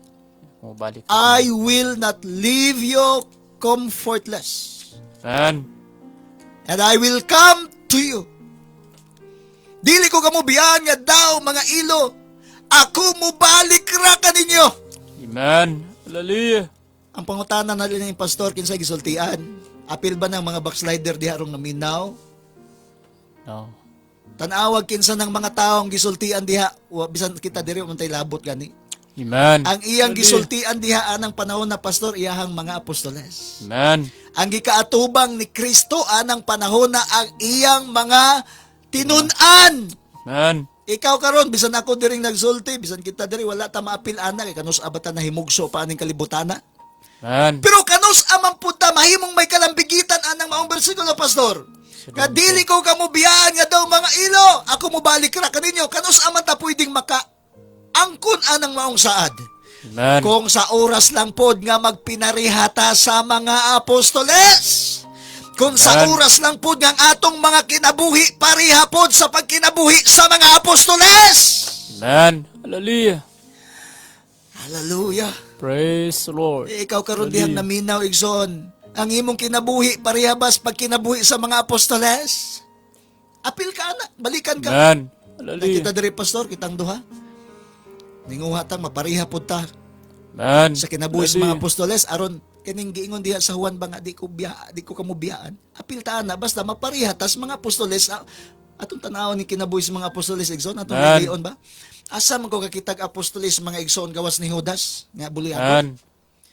Mubalik. I will not leave you comfortless. Amen. And I will come to you. Dili ko kamo biyaan nga daw mga ilo. Ako mubalik ra kaninyo. Amen. Hallelujah. Ang pangutana na rin ng pastor, kinsay gisultian? Apil ba ng mga backslider diha rong naminaw? No. Tanawag kinsa ng mga taong gisultian diha, wa bisan kita diri man tay labot gani. Amen. Ang iyang Hallelujah. gisultian diha anang panahon na, pastor, iyahang mga apostoles. Amen. Ang gikaatubang ni Kristo anang panahon na ang iyang mga tinun-an. Amen. Ikaw karon, bisan ako diring nagsulti, bisan kita diri wala ta maapil ana kay kanus abata na himugso pa aning kalibutana. Amen. Pero kanus amang puta mahimong may kalambigitan anang maong bersikulo, pastor. Nga dili ko kamo biyaan nga daw mga ilo, ako mobalik ra kaninyo. Kanus aman ta pwedeng maka angkon anang maong saad? Amen. Kung sa oras lang pod nga magpinarihata sa mga apostoles. Kung sa Amen. oras lang pod nga ang atong mga kinabuhi pareha pod sa pagkinabuhi sa mga apostoles. Amen. Hallelujah. Hallelujah. Praise the Lord. Eh, ikaw karon dihang naminaw, igsoon. Ang imong kinabuhi pareha bas pagkinabuhi sa mga apostoles? Apil ka na, balikan ka. Amen. Hallelujah. Nakita diri, pastor, kitang duha. Ninguha ta mapareha pud ta Amen. sa kinabuhi sa mga Hallelujah. apostoles aron kining giingon diha sa Juan ba nga di ko biya, di ko kamo biyaan. Apil ta na basta mapareha tas mga apostoles, atong tan-awon ni kinabuhi sa mga apostoles, igsoon, atong Amen. giingon ba? Asa man ko kakitag apostoles, mga igsoon, gawas ni Judas nga buliagon? Amen.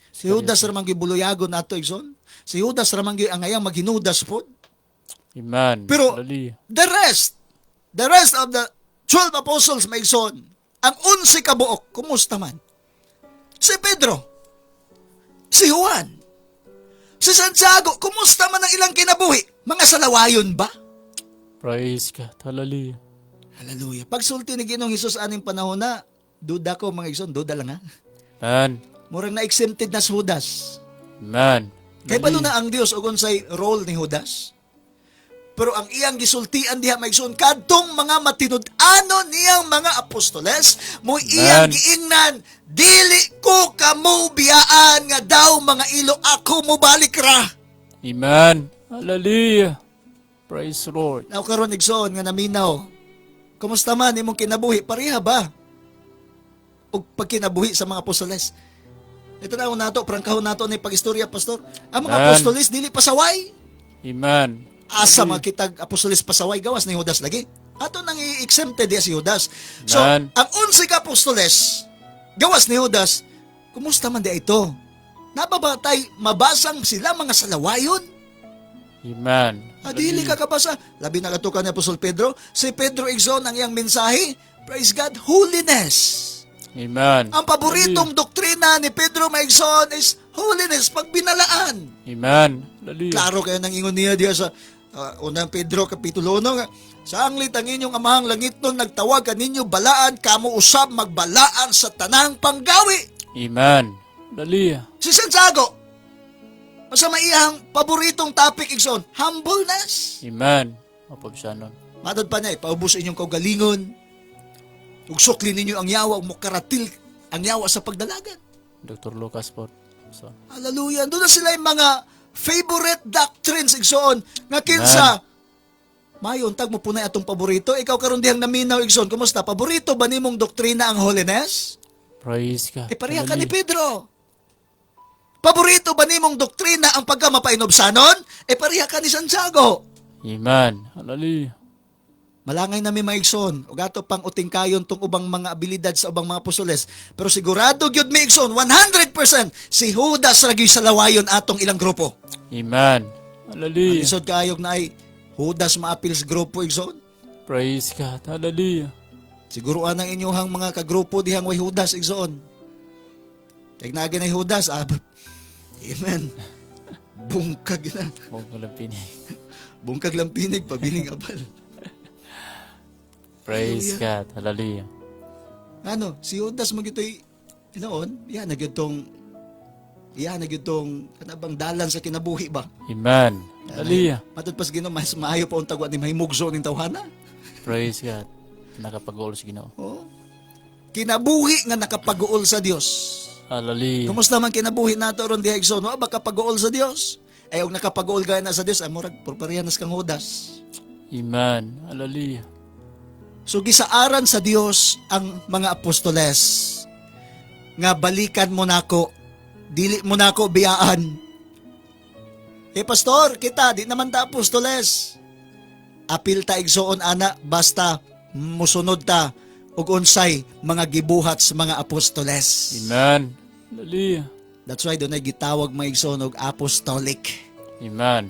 Si Judas ra man gyud buluyagon ato, igsoon. Si Judas ra man gyud ang angayang maghinudas pod. Amen. Pero Hallelujah. the rest of the 12 apostles, mga igsoon, ang 11 ka buok, kumusta man? Si Pedro, si Juan, si Santiago, kumusta man ang ilang kinabuhi? Mga salawayon ba? Praise God. Hallelujah. Hallelujah. Pagsulti ni Ginoong Hesus aning panahon na, duda ko, mga igsoon, duda lang ha. Amen. Murang na-exempted na si Judas. Amen. Kay balo na ang Dios og unsay role ni Judas. Pero ang iyang gisultian diha, mga igsoon, kadtong mga matinud-anon niyang mga apostoles, mo iyang Amen. giingnan, "Dili ko kamo biyaan nga daw mga ilo, ako mobalik ra." Amen. Hallelujah. Praise the Lord. Now karon, igsoon nga naminaw, kumusta man imong kinabuhi? Pareha ba og pagkinabuhi sa mga apostoles? Ito na nato, prangkahon nato ni pag-istorya, pastor. Ang mga Amen. apostoles dili pasaway. Amen. Asa makitag apostoles pasaway gawas ni Judas lagi? Ato nang i-exempted diya si Judas. So, Amen. ang 11 ka apostoles, gawas ni Judas, kumusta man di ito? Nababatay, mabasang sila mga salawayon? Amen. Ah, dili ka kabasa. Labi na katukan ni Apostol Pedro. Si Pedro, igsoon, ang iyang mensahe, praise God, holiness. Amen. Ang paboritong doktrina ni Pedro, mga igsoon, is holiness, pagbinalaan. Amen. Hallelujah. Klaro kayo nang ingon niya diya sa unang Pedro Kapitulo 1 nga, "Sanglit ang inyong amahang langit nun nagtawag kaninyo balaan, kamo usab magbalaan sa tanang panggawi." Amen. Hallelujah. Si Santiago, sa iyang paboritong topic, igsoon, humbleness. Amen. Mapagsanon. Matod pa niya, "Ipaubos inyong kaugalingon. Ug sukli ninyo ang yawa, ug mokaratil ang yawa sa pagdalagan." Dr. Lucas po. So, Hallelujah. Doon na sila yung mga favorite doctrines, igsoon, nga kinsa, mayo untag mo punay atong paborito. Ikaw karon dihang naminaw, igsoon, kumusta? Paborito ba nimong doktrina ang holiness? Praise God. Eh, pareha ka ni Pedro. Paborito ba nimong doktrina ang pagkamapainubsanon? Eh, pareha ka ni Santiago. Amen. Hallelujah. Malangay nami, mga igsoon, ug ato pang utingkayon tong ubang mga abilidad sa ubang mga apostoles. Pero sigurado gyud mi, igsoon, 100% si Judas ra gyud salawayon atong ilang grupo. Amen. Hallelujah. Lisod kaayog na ay Judas maapil sa grupo, igsoon. Praise God. Hallelujah. Siguro anang inyuhang mga kagrupo dihang way Judas, igsoon. Kay naagi na Judas, ah, amen. Bungkag na. Huwag ko lang pinig. Bungkag lang pinig, pabiling abal. Praise God. Hallelujah. Ano, si Judas magito'y noon, yan na gyud tong kanabang dalan sa kinabuhi ba? Amen. Hallelujah. Matod pas Ginoo, mas maayo pa untag wa ni mahimugso ning tawhana. Praise God. Nakapag-uol sa Ginoo. Oh. Kinabuhi nga nakapag-uol sa Dios. Hallelujah. Kumusta man kinabuhi nato ron diha, igsoon? Wa ba kapag-uol sa Dios? Ay og nakapag-uol gaya na sa Dios, ay murag purparihanas kang Judas. Amen. Hallelujah. So gisaaran sa Dios ang mga apostoles nga balikan mo nako, dili mo nako biyaan. Eh pastor, kita di naman ta apostoles. Apil ta, igsoon, ana basta musunod ta og unsay mga gibuhat sa mga apostoles. Amen. Hallelujah. That's why dunay gitawag, mga igsoon, og apostolic. Amen.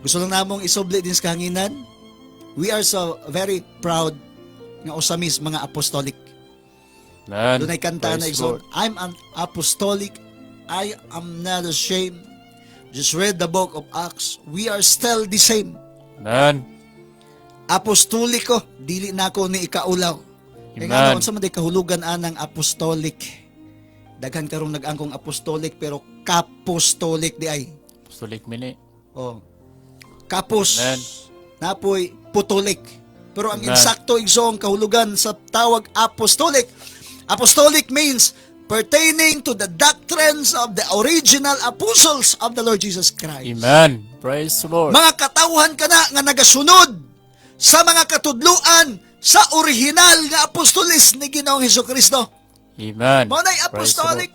Gusto lang namong isubli din sa kahanginan. We are so very proud nga usa mis mga apostolic. Amen. Dunay kanta na Praise igsoon, Lord. "I'm an apostolic. I am not ashamed. Just read the book of Acts. We are still the same." Amen. Apostoliko, dili nako ni ikaulaw. Kaya nga Amen. unsa man day kahulugan anang apostolic? Daghan karong nag-angkong apostolic pero kapostolic di ay. Apostolic mini. Oh. Kapos. Amen. Napoy putolik. Pero ang Amen. insakto igsoong kahulugan sa tawag apostolic. Apostolic means pertaining to the doctrines of the original apostles of the Lord Jesus Christ. Amen. Praise the Lord. Mga katawhan kana nga nagasunod sa mga katudluan sa original nga apostolis ni Ginoong Hesukristo. Amen. Mao na'y Praise the Lord. apostolic.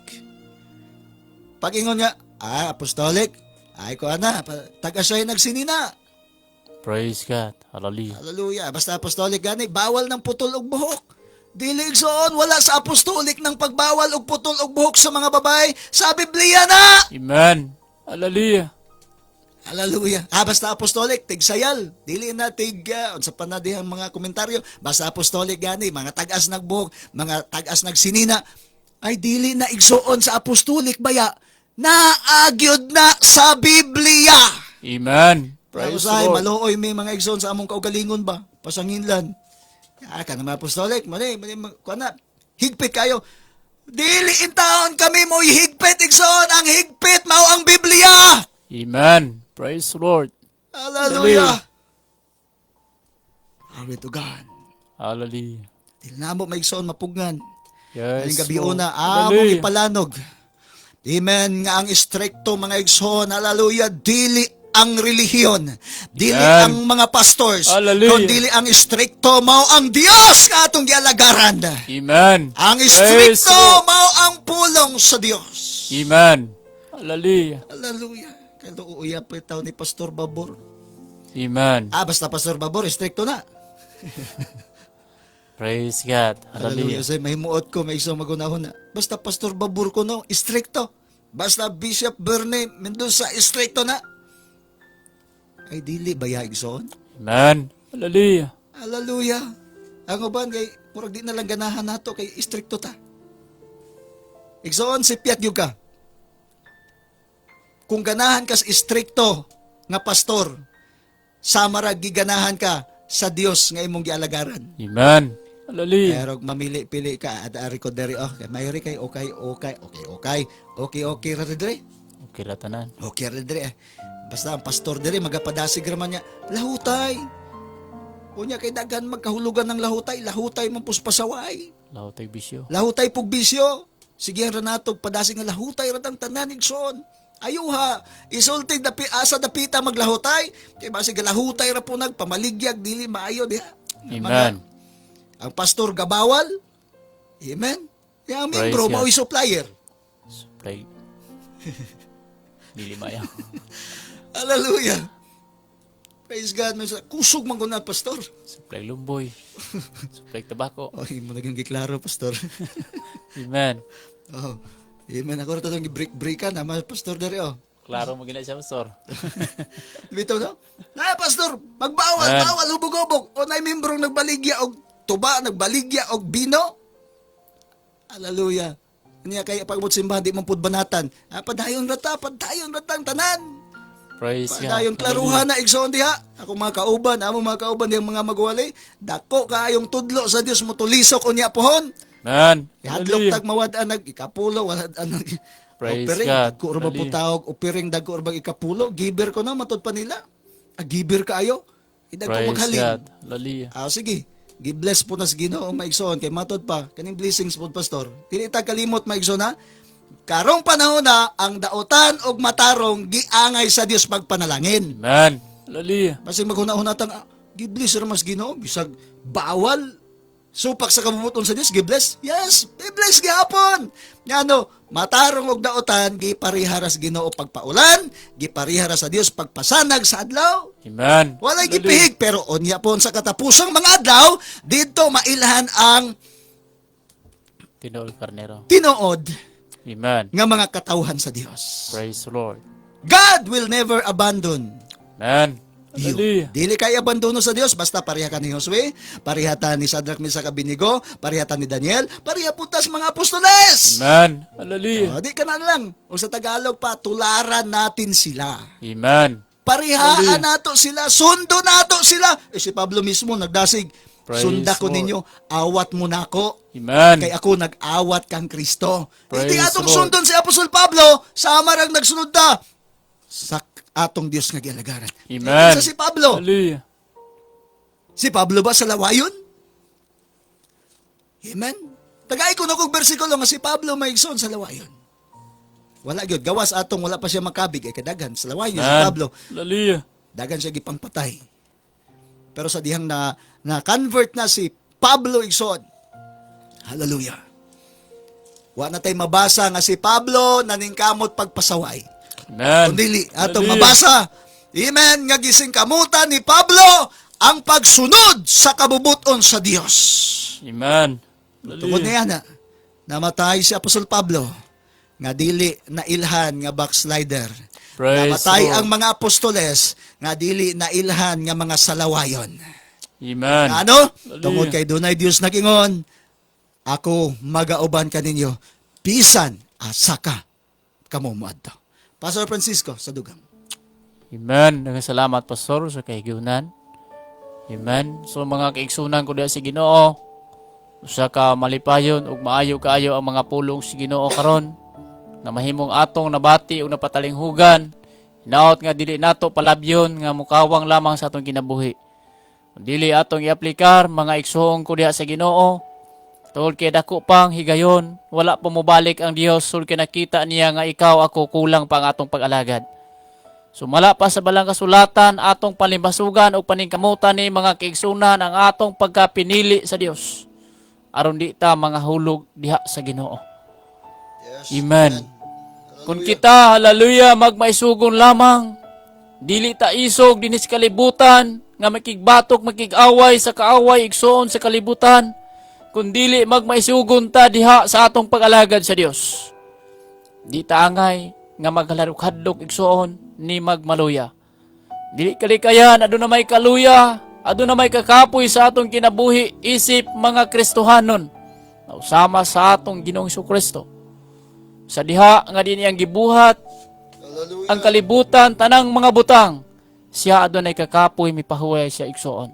Pag-ingon nga, apostolic, ay ko ana, taga siya'y nagsinina. Praise God. Hallelujah. Hallelujah. Basta apostolic gani, bawal ng putol og buhok. Dili igsoon, wala sa apostolic ng pagbawal og putol og buhok sa mga babae. Sa Biblia na! Amen. Hallelujah. Hallelujah. Basta apostolic, tigsayal. Dili na tig, unsa pa na dihang mga komentaryo. Basta apostolic gani, mga tag-as nagbuhok, mga tag-as nagsinina. Ay, dili na igsoon sa apostolic baya. Naagyod na sa Biblia. Amen. Praise the Usahay, Lord. maluoy may mga igsoon sa among kaugalingon ba? Pasanginlan. Ka na mga apostolic, mali, mali, kuha na. Higpit kayo. Dili intaon kami mo higpit igsoon. Ang higpit mao ang Biblia. Amen. Praise the Lord. Hallelujah. Glory to God. Hallelujah. Dili na mo maigsoon mapugngan. Yes, Aling gabi Lord. una, among Hallelujah. ipalanog. Amen nga ang istrikto mga igsoon. Hallelujah. Dili ang relihiyon. Dili Amen. ang mga pastors. Hallelujah. Kundili ang istrikto mao ang Dios nga atong gialagaran. Amen. Ang Praise the istrikto Lord. mao ang pulong sa Dios. Amen. Hallelujah. Hallelujah. Kaya uuya pa itaw ni Pastor Babor. Amen. Basta Pastor Babor, istrikto na. Praise God. Hallelujah. Hallelujah. Say, mahimuot ko, may isang magunahon na. Basta Pastor Babur ko no, istrikto. Basta Bishop Bernie Mendoza, istrikto na. Ay, dili ba ya, igsoon? Amen. Hallelujah. Hallelujah. Ang uban kay, murag di na lang ganahan nato kay istrikto ta. Igsoon, sipyat yun ka. Kung ganahan ka sa istrikto nga pastor, sama ra giganahan ka sa Dios nga imong gialagaran. Amen. Hallelujah. Pero mamili-pili ka ad ari ko diri oh kay mayri kay okay okay okay okay okay okay ra diri. Okay ra tanan. Okay ra diri eh. Basta ang pastor diri magapadasig ra man niya lahutay. Unya kay daghan magkahulugan ng lahutay, lahutay man puspasaway. Lahutay bisyo. Lahutay pug bisyo. Sige ra nato padasig nga lahutay ra tang tanan igsoon. Ayuha, isulti dapi asa dapita maglahutay kay basig lahutay ra po nagpamaligyag dili maayo diha. Amen. Ang pastor gabawal. Amen. Yang membro Praise God. mao'y supplier. Supply. Dili maya. Hallelujah. Praise God. May kusog man ko na, pastor. Supply lumboy. Supply tabako. Oh, mo naging giklaro, pastor. Amen. Oh. Amen. Ako rin itong break-breakan, ha, mga pastor dere, oh. Klaro mo gina siya, pastor. Bitaw, no? Na, pastor, magbawal, Amen. bawal, hubog-hubog. O na membrong nagbaligya og tuba, nagbaligya og bino. Hallelujah. Niya kay pag simbahan di man pud banatan. Padayon rata, padayon ratang tanan. Praise God. Padayon klaruhan na igsoon diha. Ako mga kauban, amo mga kauban diyang mga magwali. Dako kaayong tudlo sa Dios motulisok unya pohon. Amen. Hadlok Hallelujah. tag mawad-an nag ikapulo, wala nag Praise opiring, God. dagko ra ba po Hallelujah. tawag, opiring dagko ra bang ikapulo, giber ko na matud pa nila. Giber kaayo. Idagko Praise maghalin. God. Hallelujah. Sige. Gi-bless po na sa Ginoo maigsoon kay matod pa kaning blessings po pastor. Dili ta kalimot maigsoon ha. Karong panahon na ang daotan og matarong giangay sa Dios pagpanalangin. Amen. Hallelujah. Basig maghuna-huna tang gi-bless ra mas Ginoo bisag bawal supak sa kabubuton sa Dios gi-bless. Yes, gi-bless gihapon. Ngano matarong og daotan gipariharas Ginoo pagpaulan, giparihara sa Dios pagpasanag sa adlaw. Amen. Walay Hallelujah. gipihig pero unya po sa katapusang mga adlaw didto mailhan ang Tinuod karnero. tinuod Amen. nga mga katawhan sa Dios. Praise the Lord. God will never abandon Amen. you. Hallelujah. Dili kay abandono sa Dios basta pareha ka ni Josue, pareha ta ni Shadrach, Mesach, Abednego, pareha ta ni Daniel, pareha putas mga apostoles. Amen. Hallelujah. O, di ka na lang. O sa Tagalog pa, tularan natin sila. Amen. Parihaan nato sila, sundo nato sila. Eh, si Pablo mismo nagdasig. Praise Sunda ko Lord. ninyo, awat mo nako. Amen. Kay ako nag-awat kang Kristo. Praise Hindi atong Lord. sundon si Apostol Pablo, sama rang nagsunod ta sa atong Dios nga gialagaran. Amen. Sa si Pablo. Hallelujah. Si Pablo ba sa lawayon? Amen. Tagay ko na kong bersikulo nga si Pablo may igsoon sa lawayon. Wala gyud gawas atong wala pa siya makabig ay kadaghan sa lawayon si Amen. Pablo. Hallelujah. Dagan siya gipangpatay. Pero sa dihang na na convert na si Pablo igsoon. Hallelujah. Wa na tay mabasa nga si Pablo naningkamot pagpasaway. Amen. Kundili atong Hallelujah. mabasa. Amen, nga gising kamutan ni Pablo ang pagsunod sa kabubuton sa Dios. Amen. Tungod Hallelujah. na yan, namatay si Apostol Pablo nga dili nailhan nga backslider. Praise Namatay Lord. ang mga apostoles nga dili nailhan nga mga salawayon. Amen. Ano? Hallelujah. Tungod kay dunay Dios nagingon, ako magauban kaninyo bisan asa ka kamo moadto. Pastor Francisco sa dugang. Amen. Daghang salamat, Pastor, sa kahigayunan. Amen. So mga kaigsunan ko diha sa Ginoo, usa ka malipayon ug maayo kaayo ang mga pulong sa Ginoo karon nga mahimong atong nabati ug napatalinghugan. Hinaot nga dili nato palabyon nga mukawang lamang sa atong kinabuhi. Kung dili atong iaplikar mga igsuon ko diha sa Ginoo, tungod kay dako pang higayon, wala pa mobalik ang Dios sul kay nakita niya nga ikaw ako kulang pa ang atong pag-alagad. Sumala pa sa balang kasulatan atong palimbasugan o paningkamutan ni mga kaigsunan ang atong pagkapinili sa Dios. Aron di ta mga hulog diha sa Ginoo. Amen. Kung kita, hallelujah, magmaisugon lamang, dili ta isog dinis kalibutan, nga makigbatok, makigaway sa kaaway, igsoon sa kalibutan, kun dili magmaisugon ta diha sa atong pag-alagad sa Dios. Di ta angay nga maghalarok-hadlok igsoon ni magmaluya. Dili kalikayan aduna may kaluya, aduna may kakapoy sa atong kinabuhi isip mga Kristohanon. Na usama sa atong Ginoong Kristo. Sa diha nga di niyang gibuhat ang kalibutan tanang mga butang, siya adunay kakapoy mipahuway siya igsoon.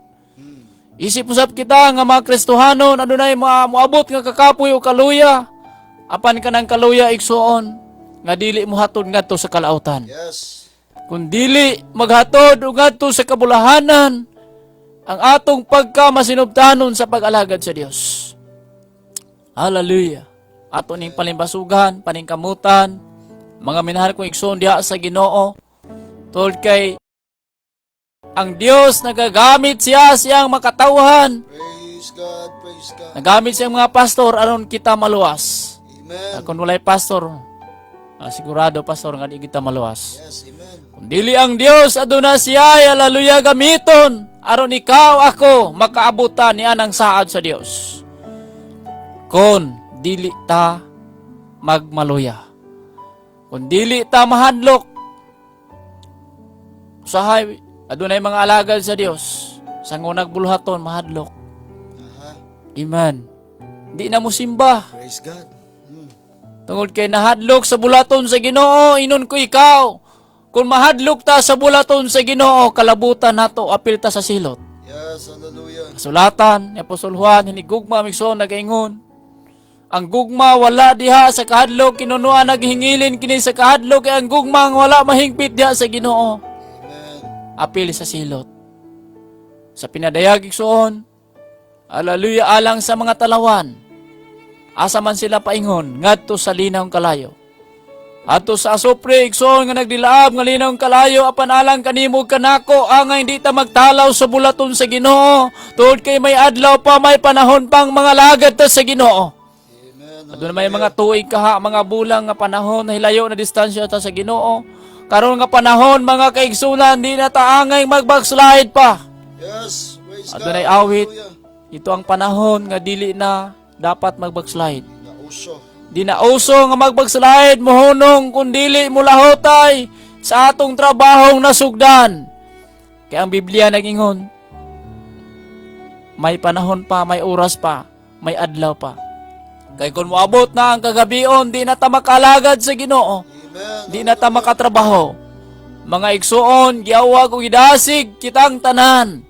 Isip usab kita nga mga Kristohanon adunay moabot nga kakapoy o kaluya, apan kanang kaluya igsoon nga dili mohatod ngadto sa kalautan. Yes. Kung dili maghatod o ngadto sa kabulahanan ang atong pagka masinubtanon sa pag-alagad sa Dios. Hallelujah. Ato ning palimbasugan, paningkamutan, mga minahal kong igsoon diha sa Ginoo. Tungod kay ang Dios nagagamit siya siyang makatawhan. Praise God, praise God. Nagamit siyang mga pastor aron kita maluwas. Amen. Kung walay pastor, sigurado pastor nga di kita maluwas. Yes, amen. Kung dili ang Dios aduna siya, hallelujah, gamiton aron ikaw ako makaabutan ni anang saad sa Dios. Kon dili ta magmaluya. Kung dili ta mahadlok, usahay adunay mga alagad sa Dios. Sa ngunag bulhaton mahadlok. Amen. Di na mo simba. Praise God. Tungod kay nahadlok sa bulaton sa Ginoo, inon ko ikaw. Kung mahadlok ta sa bulaton sa Ginoo, kalabutan nato apil ta sa silot. Yes, hallelujah. Kasulatan ni Apostol Juan hinigugma migsoon nagaingon. Ang gugma wala diha sa kahadlok, kinunuan naghingilin kini sa kahadlok, kay ang gugma ang wala mahingpit diha sa Ginoo. Amen. Apil sa silot. Sa pinadayag igsoon, hallelujah, alang sa mga talawan. Asa man sila paingon ngadto sa linawng kalayo. Adto sa asupre igsoon nga nagdilaab nga linawng kalayo, apan alang kanimo kanako angay hindi ta magtalaw sa bulaton sa Ginoo, tungod kay may adlaw pa, may panahon pang mga lagad ta sa Ginoo. Amen. Aduna may mga tuig kaha, mga bulang nga panahon na hilayo na distansya ta sa Ginoo. Karon nga panahon mga kaigsunan, di na ta angay mag-backslide pa. Yes, praise God. Adunay awit. Hallelujah. Ito ang panahon nga dili na dapat mag-backslide. Nauso. Di na uso nga mag-backslide, mohunong kun dili mo lahotay sa atong trabahong nasugdan. Kaya ang Biblia nagingon, may panahon pa, may oras pa, may adlaw pa. Kay kung moabot na ang kagabion, di na ta makalagad sa Ginoo. Amen. Di na ta makatrabaho. Mga igsuon, giawag ug gidasig kitang tanan.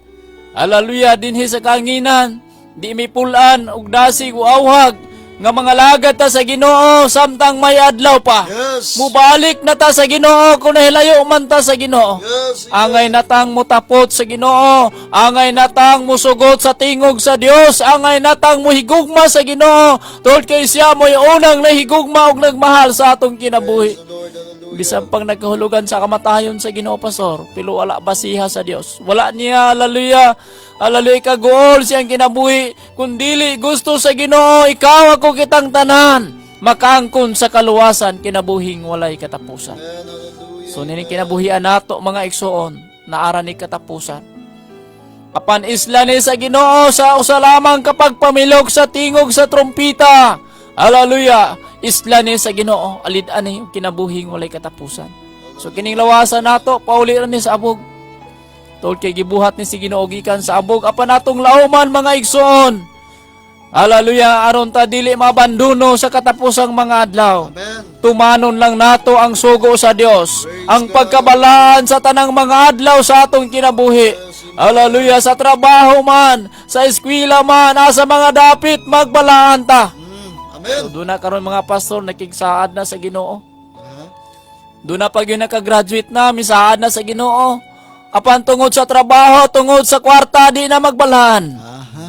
Hallelujah, dinhi sa kahanginan, di mi pulan og dasig o awhag nga mga lagad ta sa Ginoo samtang may adlaw pa. Yes. Mubalik na ta sa Ginoo kung nahilayo man ta sa Ginoo. Yes. Angay natang mutapot sa Ginoo, angay natang musugot sa tingog sa Dios, angay natang muhigugma sa Ginoo, tungod kay siya mo'y unang nahigugma ug nagmahal sa atong kinabuhi. Lord, hallelujah. Bisan pang nagkahulugan sa kamatayon sa Ginoo, pastor, pero wala basiha sa Dios. Wala niya, hallelujah, hallelujah, kaguol siyang kinabuhi. Kung dili gusto sa Ginoo, ikaw ako kitang tanan, makaangkon sa kaluwasan, kinabuhing walay katapusan. Amen, hallelujah. So nini kinabuhian nato mga igsoon, naara ni katapusan. Apan isla ni sa Ginoo sa usa lamang kapag pamilok sa tingog sa trompita. Hallelujah. Isla ni sa Ginoo, alid-an ni kinabuhing walay katapusan. So kining lawasan nato pauli ra ni sa abog. Tol kay gibuhat ni si Ginoo gikan sa abog apan atong lauman mga igsoon. Hallelujah, aron ta dili mabanduno sa katapusang mga adlaw. Amen. Tumanon lang nato ang sugo sa Dios, ang pagkabalaan sa tanang mga adlaw sa atong kinabuhi. Hallelujah, sa trabaho man, sa eskwela man, asa mga dapit magbalaan ta. Amen. So, doon na karon mga pastor nakigsaad na sa Ginoo. Aha. Doon na pag yun nakagraduate na, misaad na sa Ginoo. Apan tungod sa trabaho, tungod sa kwarta, di na magbalaan. Aha.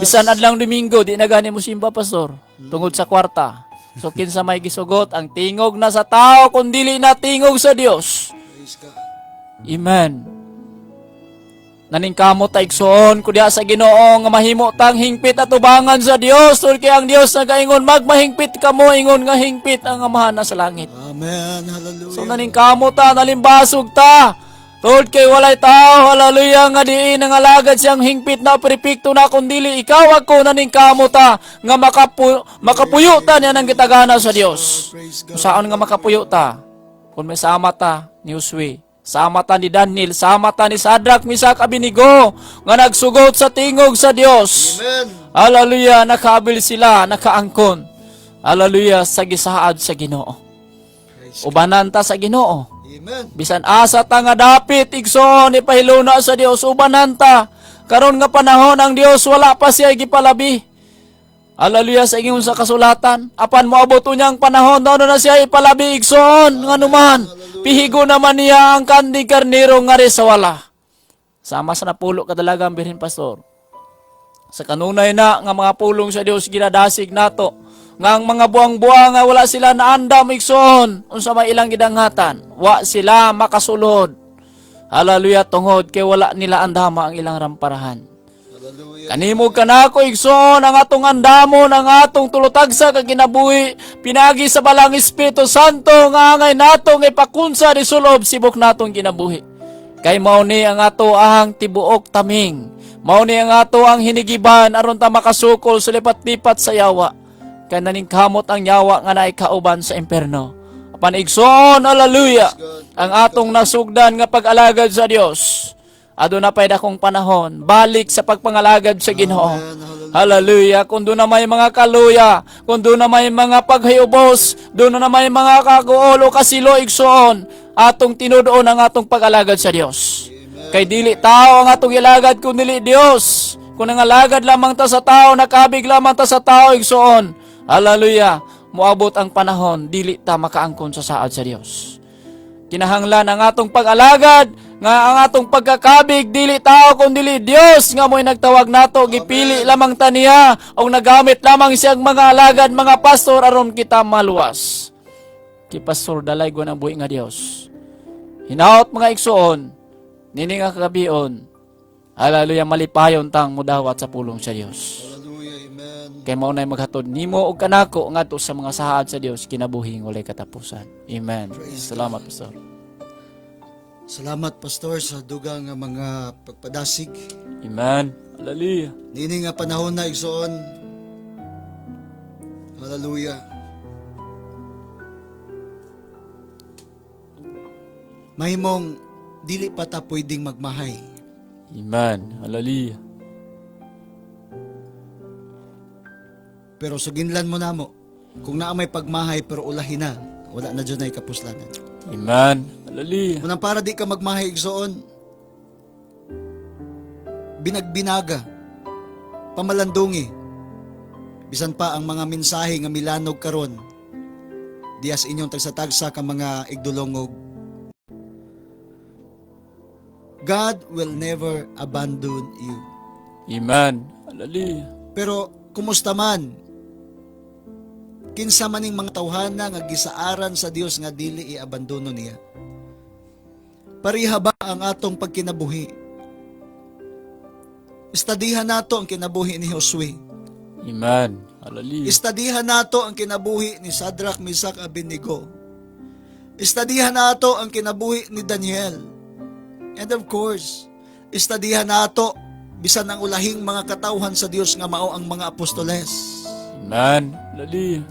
Bisan adlang Domingo, di na gani mo simba, pastor. Tungod sa kwarta. So kinsa may gisugot ang tingog na sa tao kun dili na tingog sa Dios. Praise God. Amen. Naningkamot ta igsoon kudiha sa Ginoo nga mahimo tang hingpit at tubangan sa Dios tungod kay ang Dios nagaingon magmahingpit kamo ingon nga hingpit ang Amahan na sa langit. Amen. Hallelujah. So naningkamot ta, nalimbasog ta. Tungod kay walay tao, hallelujah, nga diin ang alagad siyang hingpit na perpekto na kundili ikaw ako naningkamot ta nga makapuyo ta niya ng gitagana sa Dios. Praise God. Saan nga makapuyo ta? Kung may sama ta ni Josue, sama ta ni Daniel, sama ta ni Sadrach, Mesach, Abinigo, nga nagsugot sa tingog sa Dios. Amen. Hallelujah, nakaabil sila, nakaangkon. Hallelujah, sa gisaad sa Ginoo. Praise Ubanan ta sa Ginoo. Amen. Bisan asa ta nga dapit igsoon ipahiluna sa Dios ubanan ta. Karon nga panahon ang Dios wala pa siya gipalabi. Hallelujah sa ingon sa kasulatan. Apan moabot unyang panahon na na siya ipalabi igsoon nganuman. Pihigo naman niya ang kandi karniro ngari sa wala. Sama sa napulo kadalagang birhen pastor. Sa kanunay na nga mga pulong sa Dios ginadasig nato nga ang mga buang-buang nga wala sila naandam igsoon unsa may ilang gidanghatan, wa sila makasulod. Hallelujah, tungod kay wala nila andama ang ilang ramparahan. Hallelujah. Kanimo kanako igsoon ang atong andamon, ang atong tulutagsa kag kinabuhi pinaagi sa balang Espiritu Santo nga angay nato nga ipakunsa ni sulob sibok natong kinabuhi. Kay mao ni ang ato ang tibuok taming. Mao ni ang ato ang hinigiban aron ta makasukol sa lipat-lipat sa yawa. Kay naningkamot ang yawa nga naay kauban sa imperno. Apan igsoon, hallelujah, ang atong nasugdan nga pag-alagad sa Dios. Aduna pa'y dakong panahon, balik sa pagpangalagad sa Ginoo. Hallelujah. Kung doon na may mga kaluya, kung doon na may mga paghayubos, doon na may mga kaguol o kasilo igsoon, atong tinudoon ang atong pag-alagad sa Dios. Kay dili tao ang atong ilagad kun dili Dios. Kung nangalagad lamang ta sa tao, nakabig lamang ta sa tao igsoon. Hallelujah. Moabot ang panahon, dili ta makaangkon sa saad sa Dios. Kinahanglan ang atong pag-alagad, nga ang atong pagkakabig dili tao kun dili Dios nga mo'y nagtawag nato, gipili lamang ta niya o nagamit lamang siyang mga alagad, mga pastor aron kita maluwas. Ki pastor dalay gwan ang buhi nga Dios. Hinaot mga igsoon, nini nga kagabion. Hallelujah, malipayon tang mudawat sa pulong sa Dios. Hallelujah. Amen. Kay mao nay maghatod nimo og kanako ngadto sa mga saad sa Dios kinabuhing walay katapusan. Amen. Salamat, pastor. Salamat, Pastor, sa dugang nga mga pagpadasig. Amen. Hallelujah. Nini nga panahon na igsoon. Hallelujah. Mahimong dili pa ta pwedeng magmahay. Amen. Hallelujah. Pero suginlan mo namo, kung naa may pagmahay pero ulahin na, wala na dyan ay kapuslanan. Amen. Hallelujah. Unang para di ka magmahay igsoon, Binagbinaga, pamalandungi, bisan pa ang mga mensahe nga milanog karon dias inyong tagsa-tagsa ka mga igdulongog. God will never abandon you. Amen. Hallelujah. Pero kumusta man? Kinsa man ning mga tawhana nga gisaaran sa Dios nga dili iabandono niya? Pareha ba ang atong pagkinabuhi? Estadihan nato ang kinabuhi ni Josue. Amen. Hallelujah. Estadihan nato ang kinabuhi ni Shadrach, Meshach, Abednego. Estadihan nato ang kinabuhi ni Daniel. And of course, estadihan nato bisan ang ulahing mga katawhan sa Dios nga mao ang mga apostoles. Amen. Hallelujah.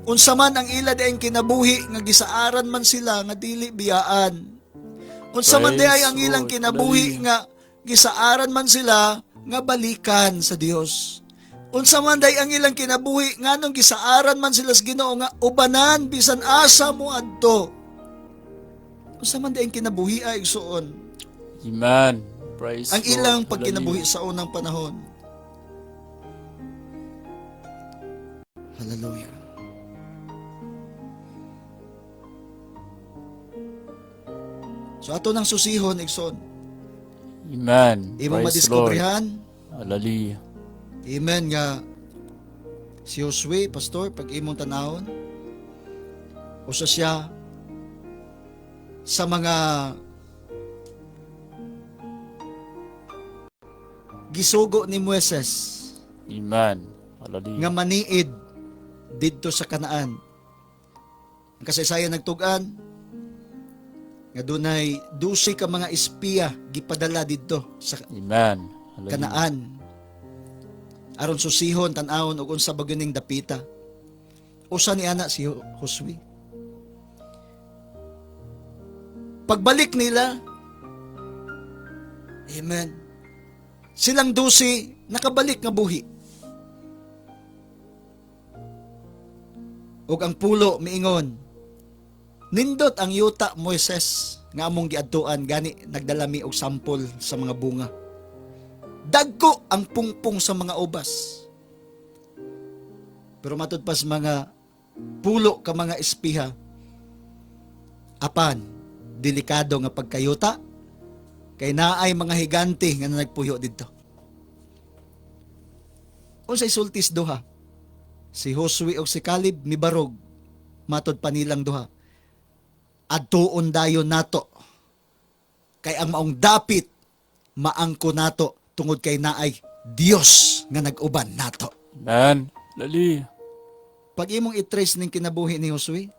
Unsa man ang ila diayng kinabuhi nga gisaaran man sila nga dili biyaan. Unsa man Praise diay ang ilang Lord. kinabuhi Hallelujah. nga gisaaran man sila nga balikan sa Dios. Unsa man day ang ilang kinabuhi nganong gisaaran man sila sa Ginoo nga ubanan bisan asa mo adto. Unsa man day ang kinabuhi ay igsuon. Amen. Praise Ang Lord. ilang pagkinabuhi sa unang panahon. Hallelujah. So ato nang susihon, igsoon. Amen. Imong Praise Lord. madiskobrehan. Hallelujah. Amen nga si Josue, pastor, pag imong tanawon, usa siya sa mga gisugo ni Moises Amen. Hallelujah. nga maniid didto sa Kanaan. Ang kasaysayan nagtug-an nga dunay 12 ka mga espiya gipadala didto sa Amen. Hallelujah. Kanaan aron susihon tan-awon og unsa ba gyud ning dapita. Usa ni ana si Josue. Pagbalik nila, amen, silang 12 nakabalik nga buhi. Ug ang pulo miingon, nindot ang yuta, Moises, nga among giadtuan, gani nagdala mi og sampol sa mga bunga. Dagko ang pungpong sa mga ubas. Pero matud pa sa mga pulo ka mga espiha, apan delikado nga pagkayuta kay naay mga higante nga nagpuyo didto. Unsay sultis duha? Si Josue ug si Caleb mibarog, matod pa nilang duha. Adtuon dayon nato kay ang maong dapit maangko nato tungod kay naay Dios nga nag-uban nato. Amen. Hallelujah. Pag imong i-trace ning kinabuhi ni Josue,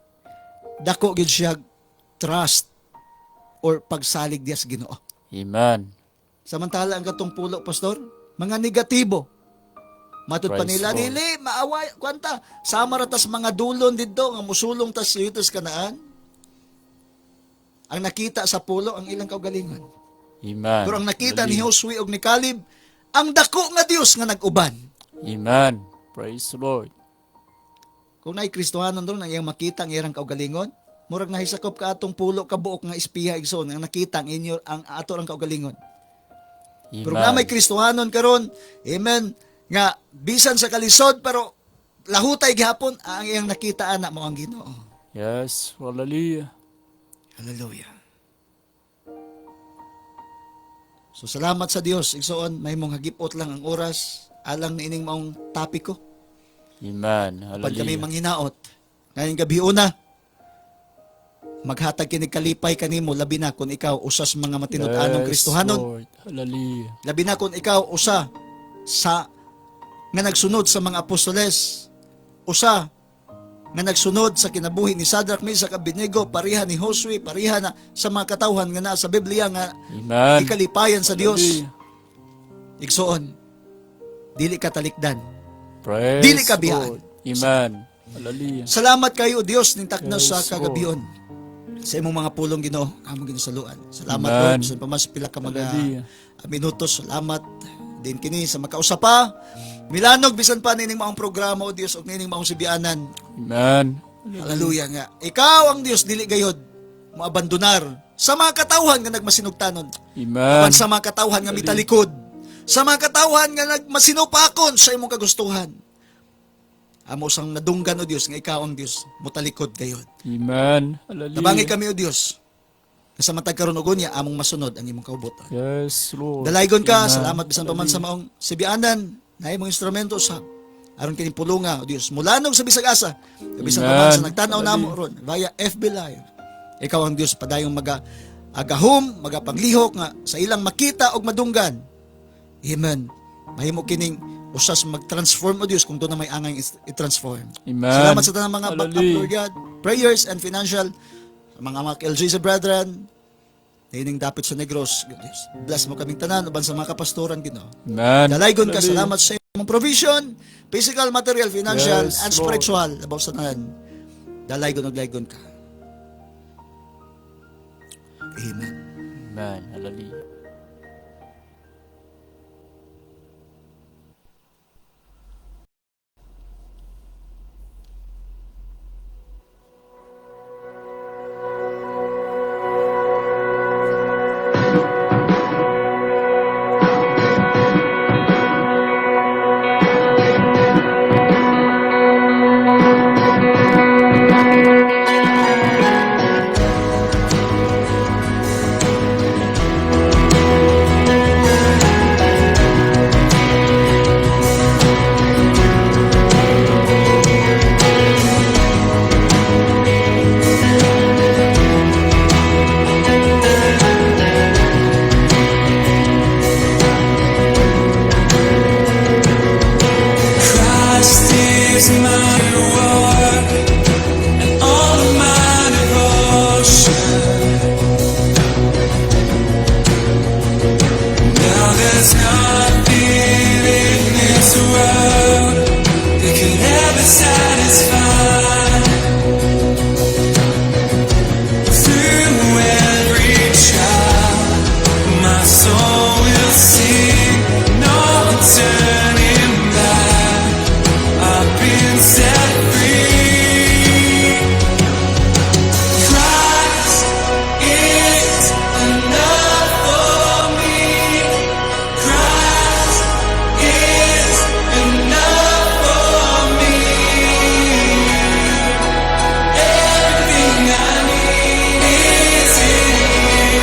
dako gyud siya trust or pagsalig diya sa Ginoo. Amen. Samantala ang katong pulo, pastor, mga negatibo. Matud pa Praise nila, Lord. dili, maaway, kwanta, sama ra tas mga dulon didto, nga musulong tas dito sa Kanaan. Ang nakita sa pulo, ang ilang kaugalingon. Amen. Pero ang nakita ni Hallelujah. Josue ug ni Caleb, ang dako nga Dios nga nag-uban. Amen. Praise the Lord. Kung naay Kristohanon ron ang iyang makita ang iyang kaugalingon, murag nahisakop ka atong pulo ka buok nga espiya, igsoon, ang nakita ang inyo ang ato ang kaugalingon. Amen. Pero nga may Kristohanon karon, amen, nga bisan sa kalisod pero lahutay gihapon ang iyang nakita ana mo ang Ginoo. Yes. Hallelujah. Hallelujah. So salamat sa Dios, igsoon, may mong hagipot lang ang oras alang niining maong topiko. Amen. Pag kami Hallelujah. manghinaot, ngayong gabi una, maghatag kinig kalipay kanimo, labi na kung ikaw usas mga matinud-anong Yes, Kristohanon. Lord. Hallelujah. Labi na kung ikaw usa sa nga nagsunod sa mga apostoles, usa nga nagsunod sa kinabuhi ni Shadrach, Meshach, Abednego, pareha ni Josue, pareha na sa mga katawhan nga naa sa Biblia nga Amen. ikalipayan sa Dios. Hallelujah. Igsoon, dili ka talikdan. Praise Dili ka biyaan. Lord. Amen. Hallelujah. Salamat kayo Dios ning takna sa Yes, kagabion. Sa imong mga pulong, Ginoo, among ginasaluan. Salamat, Amen. Lord, sa pamas pila ka mga Hallelujah. minutos. Salamat din kini sa makausa pa. Milanog bisan pa nining maong programa, o Dios, ug nining maong sibianan. Amen. Hallelujah nga. Ikaw ang Dios dili gayod moabandonar sa mga katawhan nga nagmasinugtanon. Amen. Apan sa mga katawhan nga mitalikod. Sa mga katawhan nga nagmasinupakon sa imong kagustuhan. Amo sang nadunggan, O Dios, nga ikaw ang Dios, mutalikod gayon. Amen. Hallelujah. Tabangi kami, O Dios, nga sa matag karon og unya among masunod ang imong kaubutan. Yes, Lord. Dalaygon ka, Amen. salamat bisan pa man sa maong sibianan, na imong instrumento sa aron kining pulunga, O Dios, mulanog sa bisag asa, bisan pa man sa Amen. nagtan-aw namo ron via FB Live. Ikaw ang Dios padayong maga agahom, magapaglihok nga sa ilang makita og madunggan. Amen. Mahimo kining usas mag-transform, O Dios, kung doon na may angay i-transform. Amen. Salamat sa tanang mga backup, Hallelujah. Lord God, prayers and financial, sa mga mga LGC brethren, nining dapit sa Negros. God Diyos, bless mo kaming tanan, uban sa mga kapastoran, Ginoo. Amen. Dalaygon ka, Hallelujah. salamat sa imong provision, physical, material, financial, Yes, and Lord. spiritual, about sa tanan. Dalaygon ug laygon ka. Amen. Amen. Hallelujah. Christ is my reward and all of my devotion. Now there's nothing in this world that could ever satisfy. Through every trial, my soul will sing, no turning back. I've been set free. Christ is enough for me. Christ is enough for me. Everything I need is in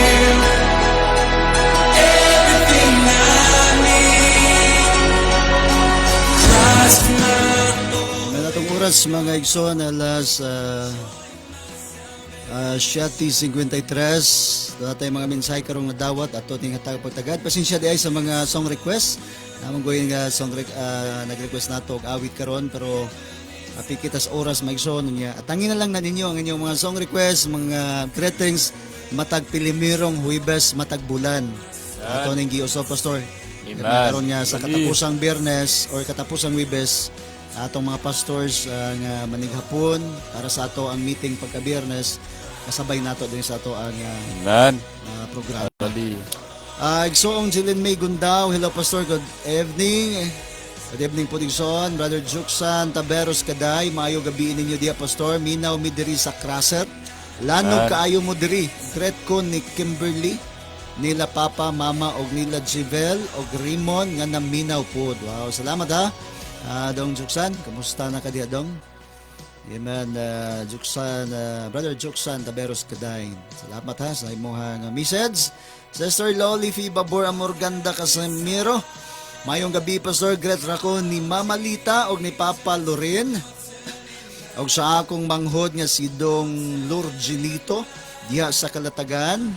Him. Everything I need. Christ my Ngayon atong oras mga igsoon, alas 7:53. Doon tayo mga mensahe karong nadawat ato ting hatag pagtagad. Pasensya di ay sa mga song request. Namang goyin nga song nag-request nato og awit karon, pero api kita sa oras mga igsoon niya. Atangin na lang na ninyo ang inyong mga song request, mga greetings matag pilimirong Huwebes matag bulan. Ato ning giusop, Pastor. Amen. Karon nga sa Hallelujah. katapusang Biyernes or katapusang Huwebes, atong mga pastors nga manighapon para sa ato ang meeting pagka Biyernes, kasabay nato din sa ato ang Amen. programa. Hallelujah. Igsoong Jilin May Gundao, hello Pastor, good evening. Good evening po Igsoon, Brother Juksan Taberos Kaday, maayo gabi ninyo diya Pastor, minaw mi diri sa Kraset. Lanog Amen. kaayo mo diri, great ko ni Kimberly, nila Papa, Mama og nila Jivel og Rimon nga naminaw pod. Wow, salamat ha. Dong Juksan, kamusta na ka diha dong? Amen, Juksan, Brother Juksan Taberos Kaday. Salamat ha sa imong nga message. Sister Loli Fi Babor Amorganda Casimiro. Mayong gabi, Pastor, great rako ni Mama Lita og ni Papa Loren. Og sa akong manghod nga si Dong Lurgilito diha sa Kalatagan.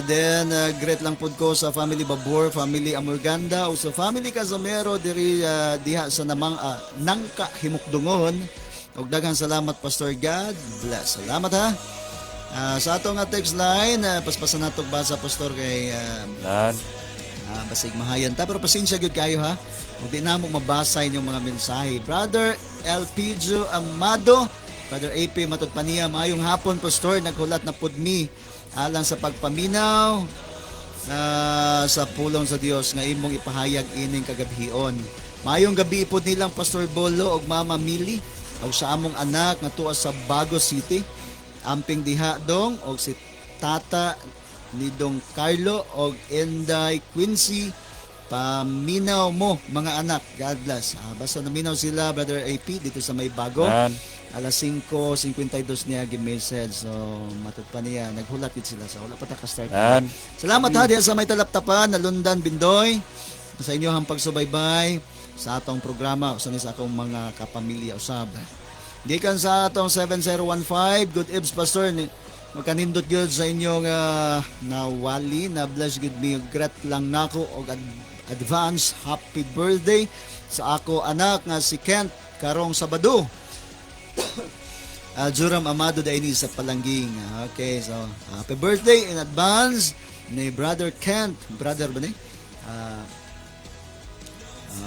Then great lang pud ko sa family Babor, family Amorganda o sa family Casamero diri diha sa namang Nangka Himukdungon. Og daghang salamat, Pastor, God bless. Salamat ha. Sa ato nga text line, paspasan nato basa, Pastor, kay Amen. Basig mahayan ta, pero pasensya gyud kayo ha. Ug di namo mabasa inyong mga mensahe. Brother Elpidio Amado, Brother AP Matod Pania, maayong hapon Pastor, naghulat na pud mi alang sa pagpaminaw sa pulong sa Dios nga imong ipahayag ining kagabhion. Maayong gabi pod nilang Pastor Bolo og Mama Mili og sa among anak nga tuwa sa Bago City. Amping diha dong og si Tata ni Dong Carlo og Enday Quincy. Paminaw mo mga anak. God bless. Basta naminaw sila, Brother AP, dito sa may bago. Amen. Alas 5:52 niya gi-message. So matud pa niya naghulat gid sila. So wala pa ta ka-start. Amen. Salamat ha diha sa may talaptapan, Nalundan, Bindoy, sa inyo ang pagsubaybay sa atong programa usa ni sa akong mga kapamilya usab. Gikan sa atong 7015, good ibs, Pastor. Makanindot gyud sa inyong nawali na bless gud mi. Grat lang nako og advance happy birthday sa ako anak nga si Kent karong Sabado. Juram Amado Daini sa Palangging. Okay, so happy birthday in advance ni Brother Kent. Brother ba ni?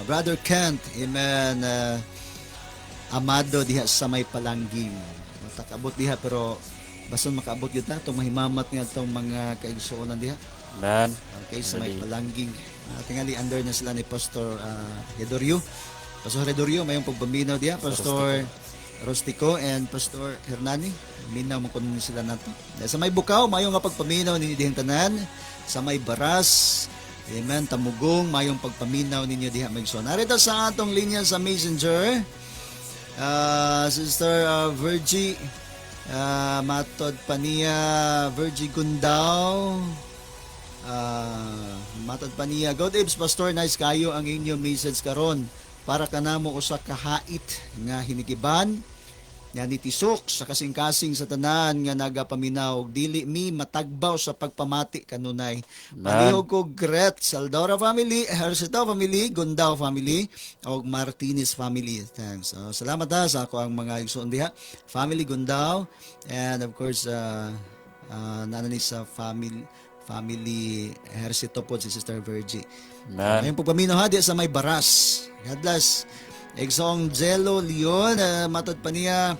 Brother Kent, amen. Amado diha sa may Palangging. Matakabot diha pero basta makaabot gyud na itong mahimamat nga itong mga kaigsuonan diha. Amen. Okay, sa may Palangging. Tingali under na sila ni Pastor Redorio. Pastor Redorio, mayong pagpaminaw diha. Pastor Rustico and Pastor Hernani. Minaw mo kuno sila nato. Sa may Bukaw, mayong nga pagpaminaw ninyo dihang tanan. Sa may Baras, amen, Tamugong, mayong pagpaminaw ninyo diha magson. Narito sa atong linya sa Messenger, Sister Virgie, matod pa niya, Virgie Gundao, matod pa niya, "God ibs, Pastor, nice kayo ang inyong message karon para kanamo usa ka hait nga hinigiban nga nitisok sa kasing-kasing sa tanan nga nagapaminaw og dili mi matagbaw sa pagpamati kanunay. Palihog ko Gret Saldora family, Hercito family, Gundao family og Martinez family. Thanks." So, salamat ha sa ako ang mga igsoon diha. Family Gundao and of course nana ni sa family family Hercito po si Sister Virgie. Amen. Ayun pagpaminaw ha di sa may Baras. God bless. Exong Jello Leon, matod pa niya,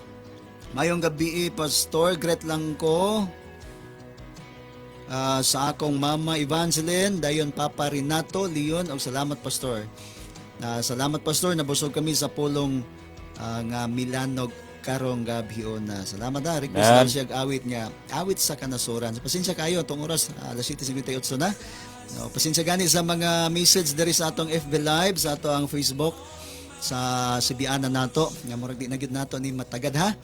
"Mayong gabi, Pastor, great lang ko sa akong mama Evangeline, dayon Papa Renato Leon, og salamat, Pastor. Salamat, Pastor, nabusog kami sa pulong nga milanog karong gabi na." Salamat ha. Request Amen. lang siya og awit nga awit sa kanasuran. So, pasensya kayo atong oras, alas 7:58 na. No, pasensya gani sa mga message diri sa atong FB Live, sa ato ang Facebook sa Sibiana nato nga murag di na gyud nato ni matagad ha.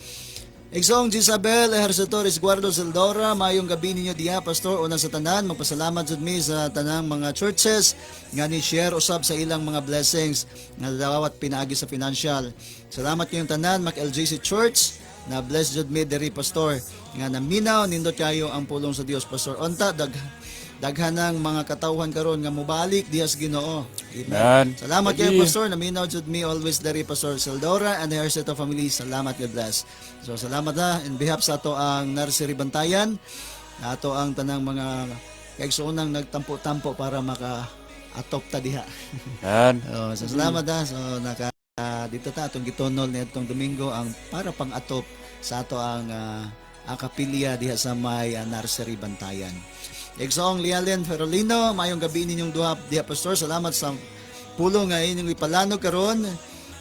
Exong Gisabel Ejercito Resguardo Sildora, "Mayong gabi ninyo diha, Pastor. Una sa tanan, magpasalamat jud mi sa tanang mga churches nga ni share usab sa ilang mga blessings nga dawat pinaagi sa financial. Salamat kayong tanan, Mac LJC Church na bless jud mi diri, Pastor, nga naminaw nindot kayo ang pulong sa Dios, Pastor. Unta daghan ng mga katawhan karon nga mobalik diha sa Ginoo." Amen. Amen. "Salamat kayo, Lagi. Pastor. Naminaw jud mi always diri, Pastor Sildora and the Ejercito family. Salamat, God bless." So salamat na in behalf sa ato ang Nursery Bantayan, ato ang tanang mga kaigsuonang nagtampo-tampo para maka atop ta diha. Amen. Oh, so salamat ha. So naka dito ta atong gitunol ni atong Domingo ang para pang atop sa ato ang akapilya diha sa may Nursery Bantayan. Exong Lialen Ferolino, "Mayong gabi ninyong duha diha, Pastor. Salamat sa pulong nga inyong ipalano karon.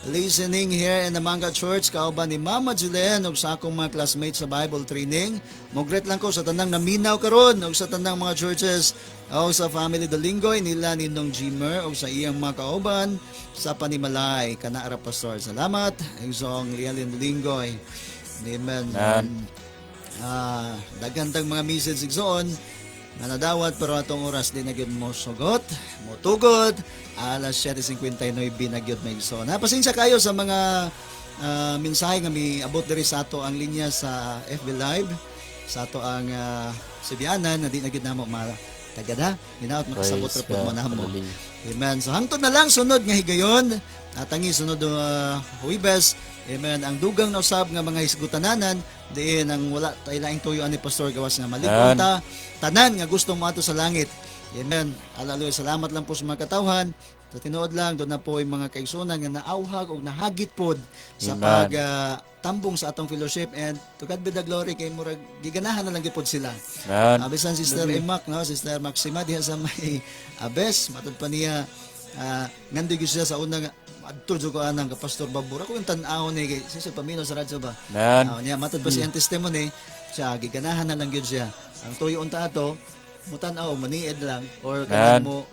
Listening here in the Manga Church kauban ni Mama Julian ug sa akong mga classmates sa Bible training. Mogret lang ko sa tanang naminaw karon ug sa tanang mga churches o sa family Dolingoy nila Ninong Jimer ug sa iyang mga kauban sa Panimalay. Kanaara, Pastor." Salamat, Exong Lialen Dolingoy. Amen. Amen. Daghan mga message, igsoon, nga nadawat pero atong oras di na gyud mo sugot, mo tugod, alas 7:59 na gyud may igsoon. Ha, pasensya kayo sa mga mensahe nga miabot diri sa ato ang linya sa FB Live, sa ato ang Sibianan na di na gyud namo matagad ha. Hinaot makasabot Praise ra pud mo God. namo. Hallelujah. Amen. So hangtod na lang sunod nga higayon, atangi sunod Huwebes. Amen. Ang dugang na usab nga mga hisgutananan diin ang wala tay laing tuyo ani Pastor gawas nga malikon Amen. ta tanan nga gusto moadto sa langit. Amen. Hallelujah. Salamat lang po sa mga katawhan. Sa tinuod lang doon na po yung mga kaigsunan nga naauhag o nahagit pod sa Amen. pag tambong sa atong fellowship and to God be the glory kay murag giganahan na lang gyud pod sila. Amen. Bisan Sister Emak, no? Sister Maxima diha sa may Abes, matud pa niya ngandoy gyud siya sa una nga adto jud ko anang ka Pastor Babur. Ako yung tan-aw ni kay siya sa pamino sa radyo ba. Amen. Niya matud pa siya ang testimony, siya giganahan na lang gyud siya. Ang tuyo unta ato, mutan-aw maniid lang or kanang Amen. mo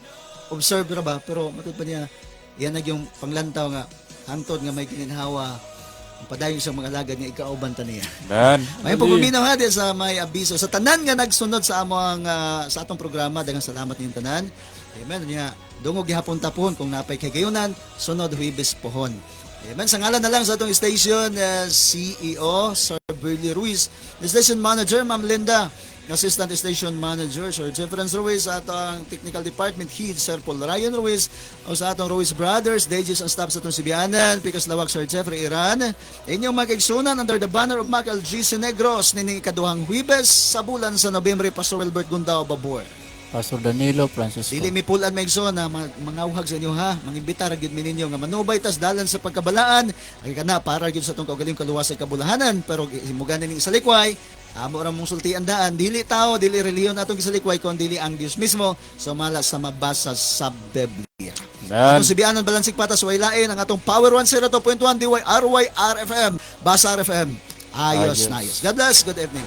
Observe ra ba, pero matud pa niya yan na yung panglantaw nga hangtod nga may gininhawa, padayon sa mga alagad nga ikauban ta niya. Amen. May pagpaminaw ha di sa may abiso sa tanan nga nagsunod sa among sa atong programa, daghang salamat ninyong tanan. Amen niya. Dungog gihapon tapon kung napay kagayunan sunod Huwebes pohon. Amen. Sa ngalan na lang sa atong station CEO Sir Berlie Ruiz, the station manager Ma'am Linda, Assistant Station Manager Sir Jeffrey Ruiz, sa atong Technical Department Head Sir Paul Ryan Ruiz, o sa atong Ruiz Brothers, DJs and staff sa atong Sibianan, Pikas Lawak Sir Jeffrey Iran, inyong magigsunan under the banner of Mac LG Negros, nining ikaduhang Huwebes sa bulan sa Nobyembre, Pastor Wilbert Gundao Babor. Pastor Danilo Francisco. Dili mi pulan maigsoon na mangawhag sa inyo ha. Mangimbita ra gyud mi ninyo nga manubay tas dalan sa pagkabalaan. Ay kana para gyud sa atong kaugalingong kaluwas sa kabulahanan, pero himugan ning isalikway. Amo ra mong sultian daan, dili tao, dili relihiyon atong gisalikway kon dili ang Dios mismo sumala sa mabasa sa Biblia. Amen. Atong Sibianan Balansik Patas way lain ang atong Power 102.1 DYRY RFM, Basa RFM. Ayos Ayos. na ayos. God bless. Good evening.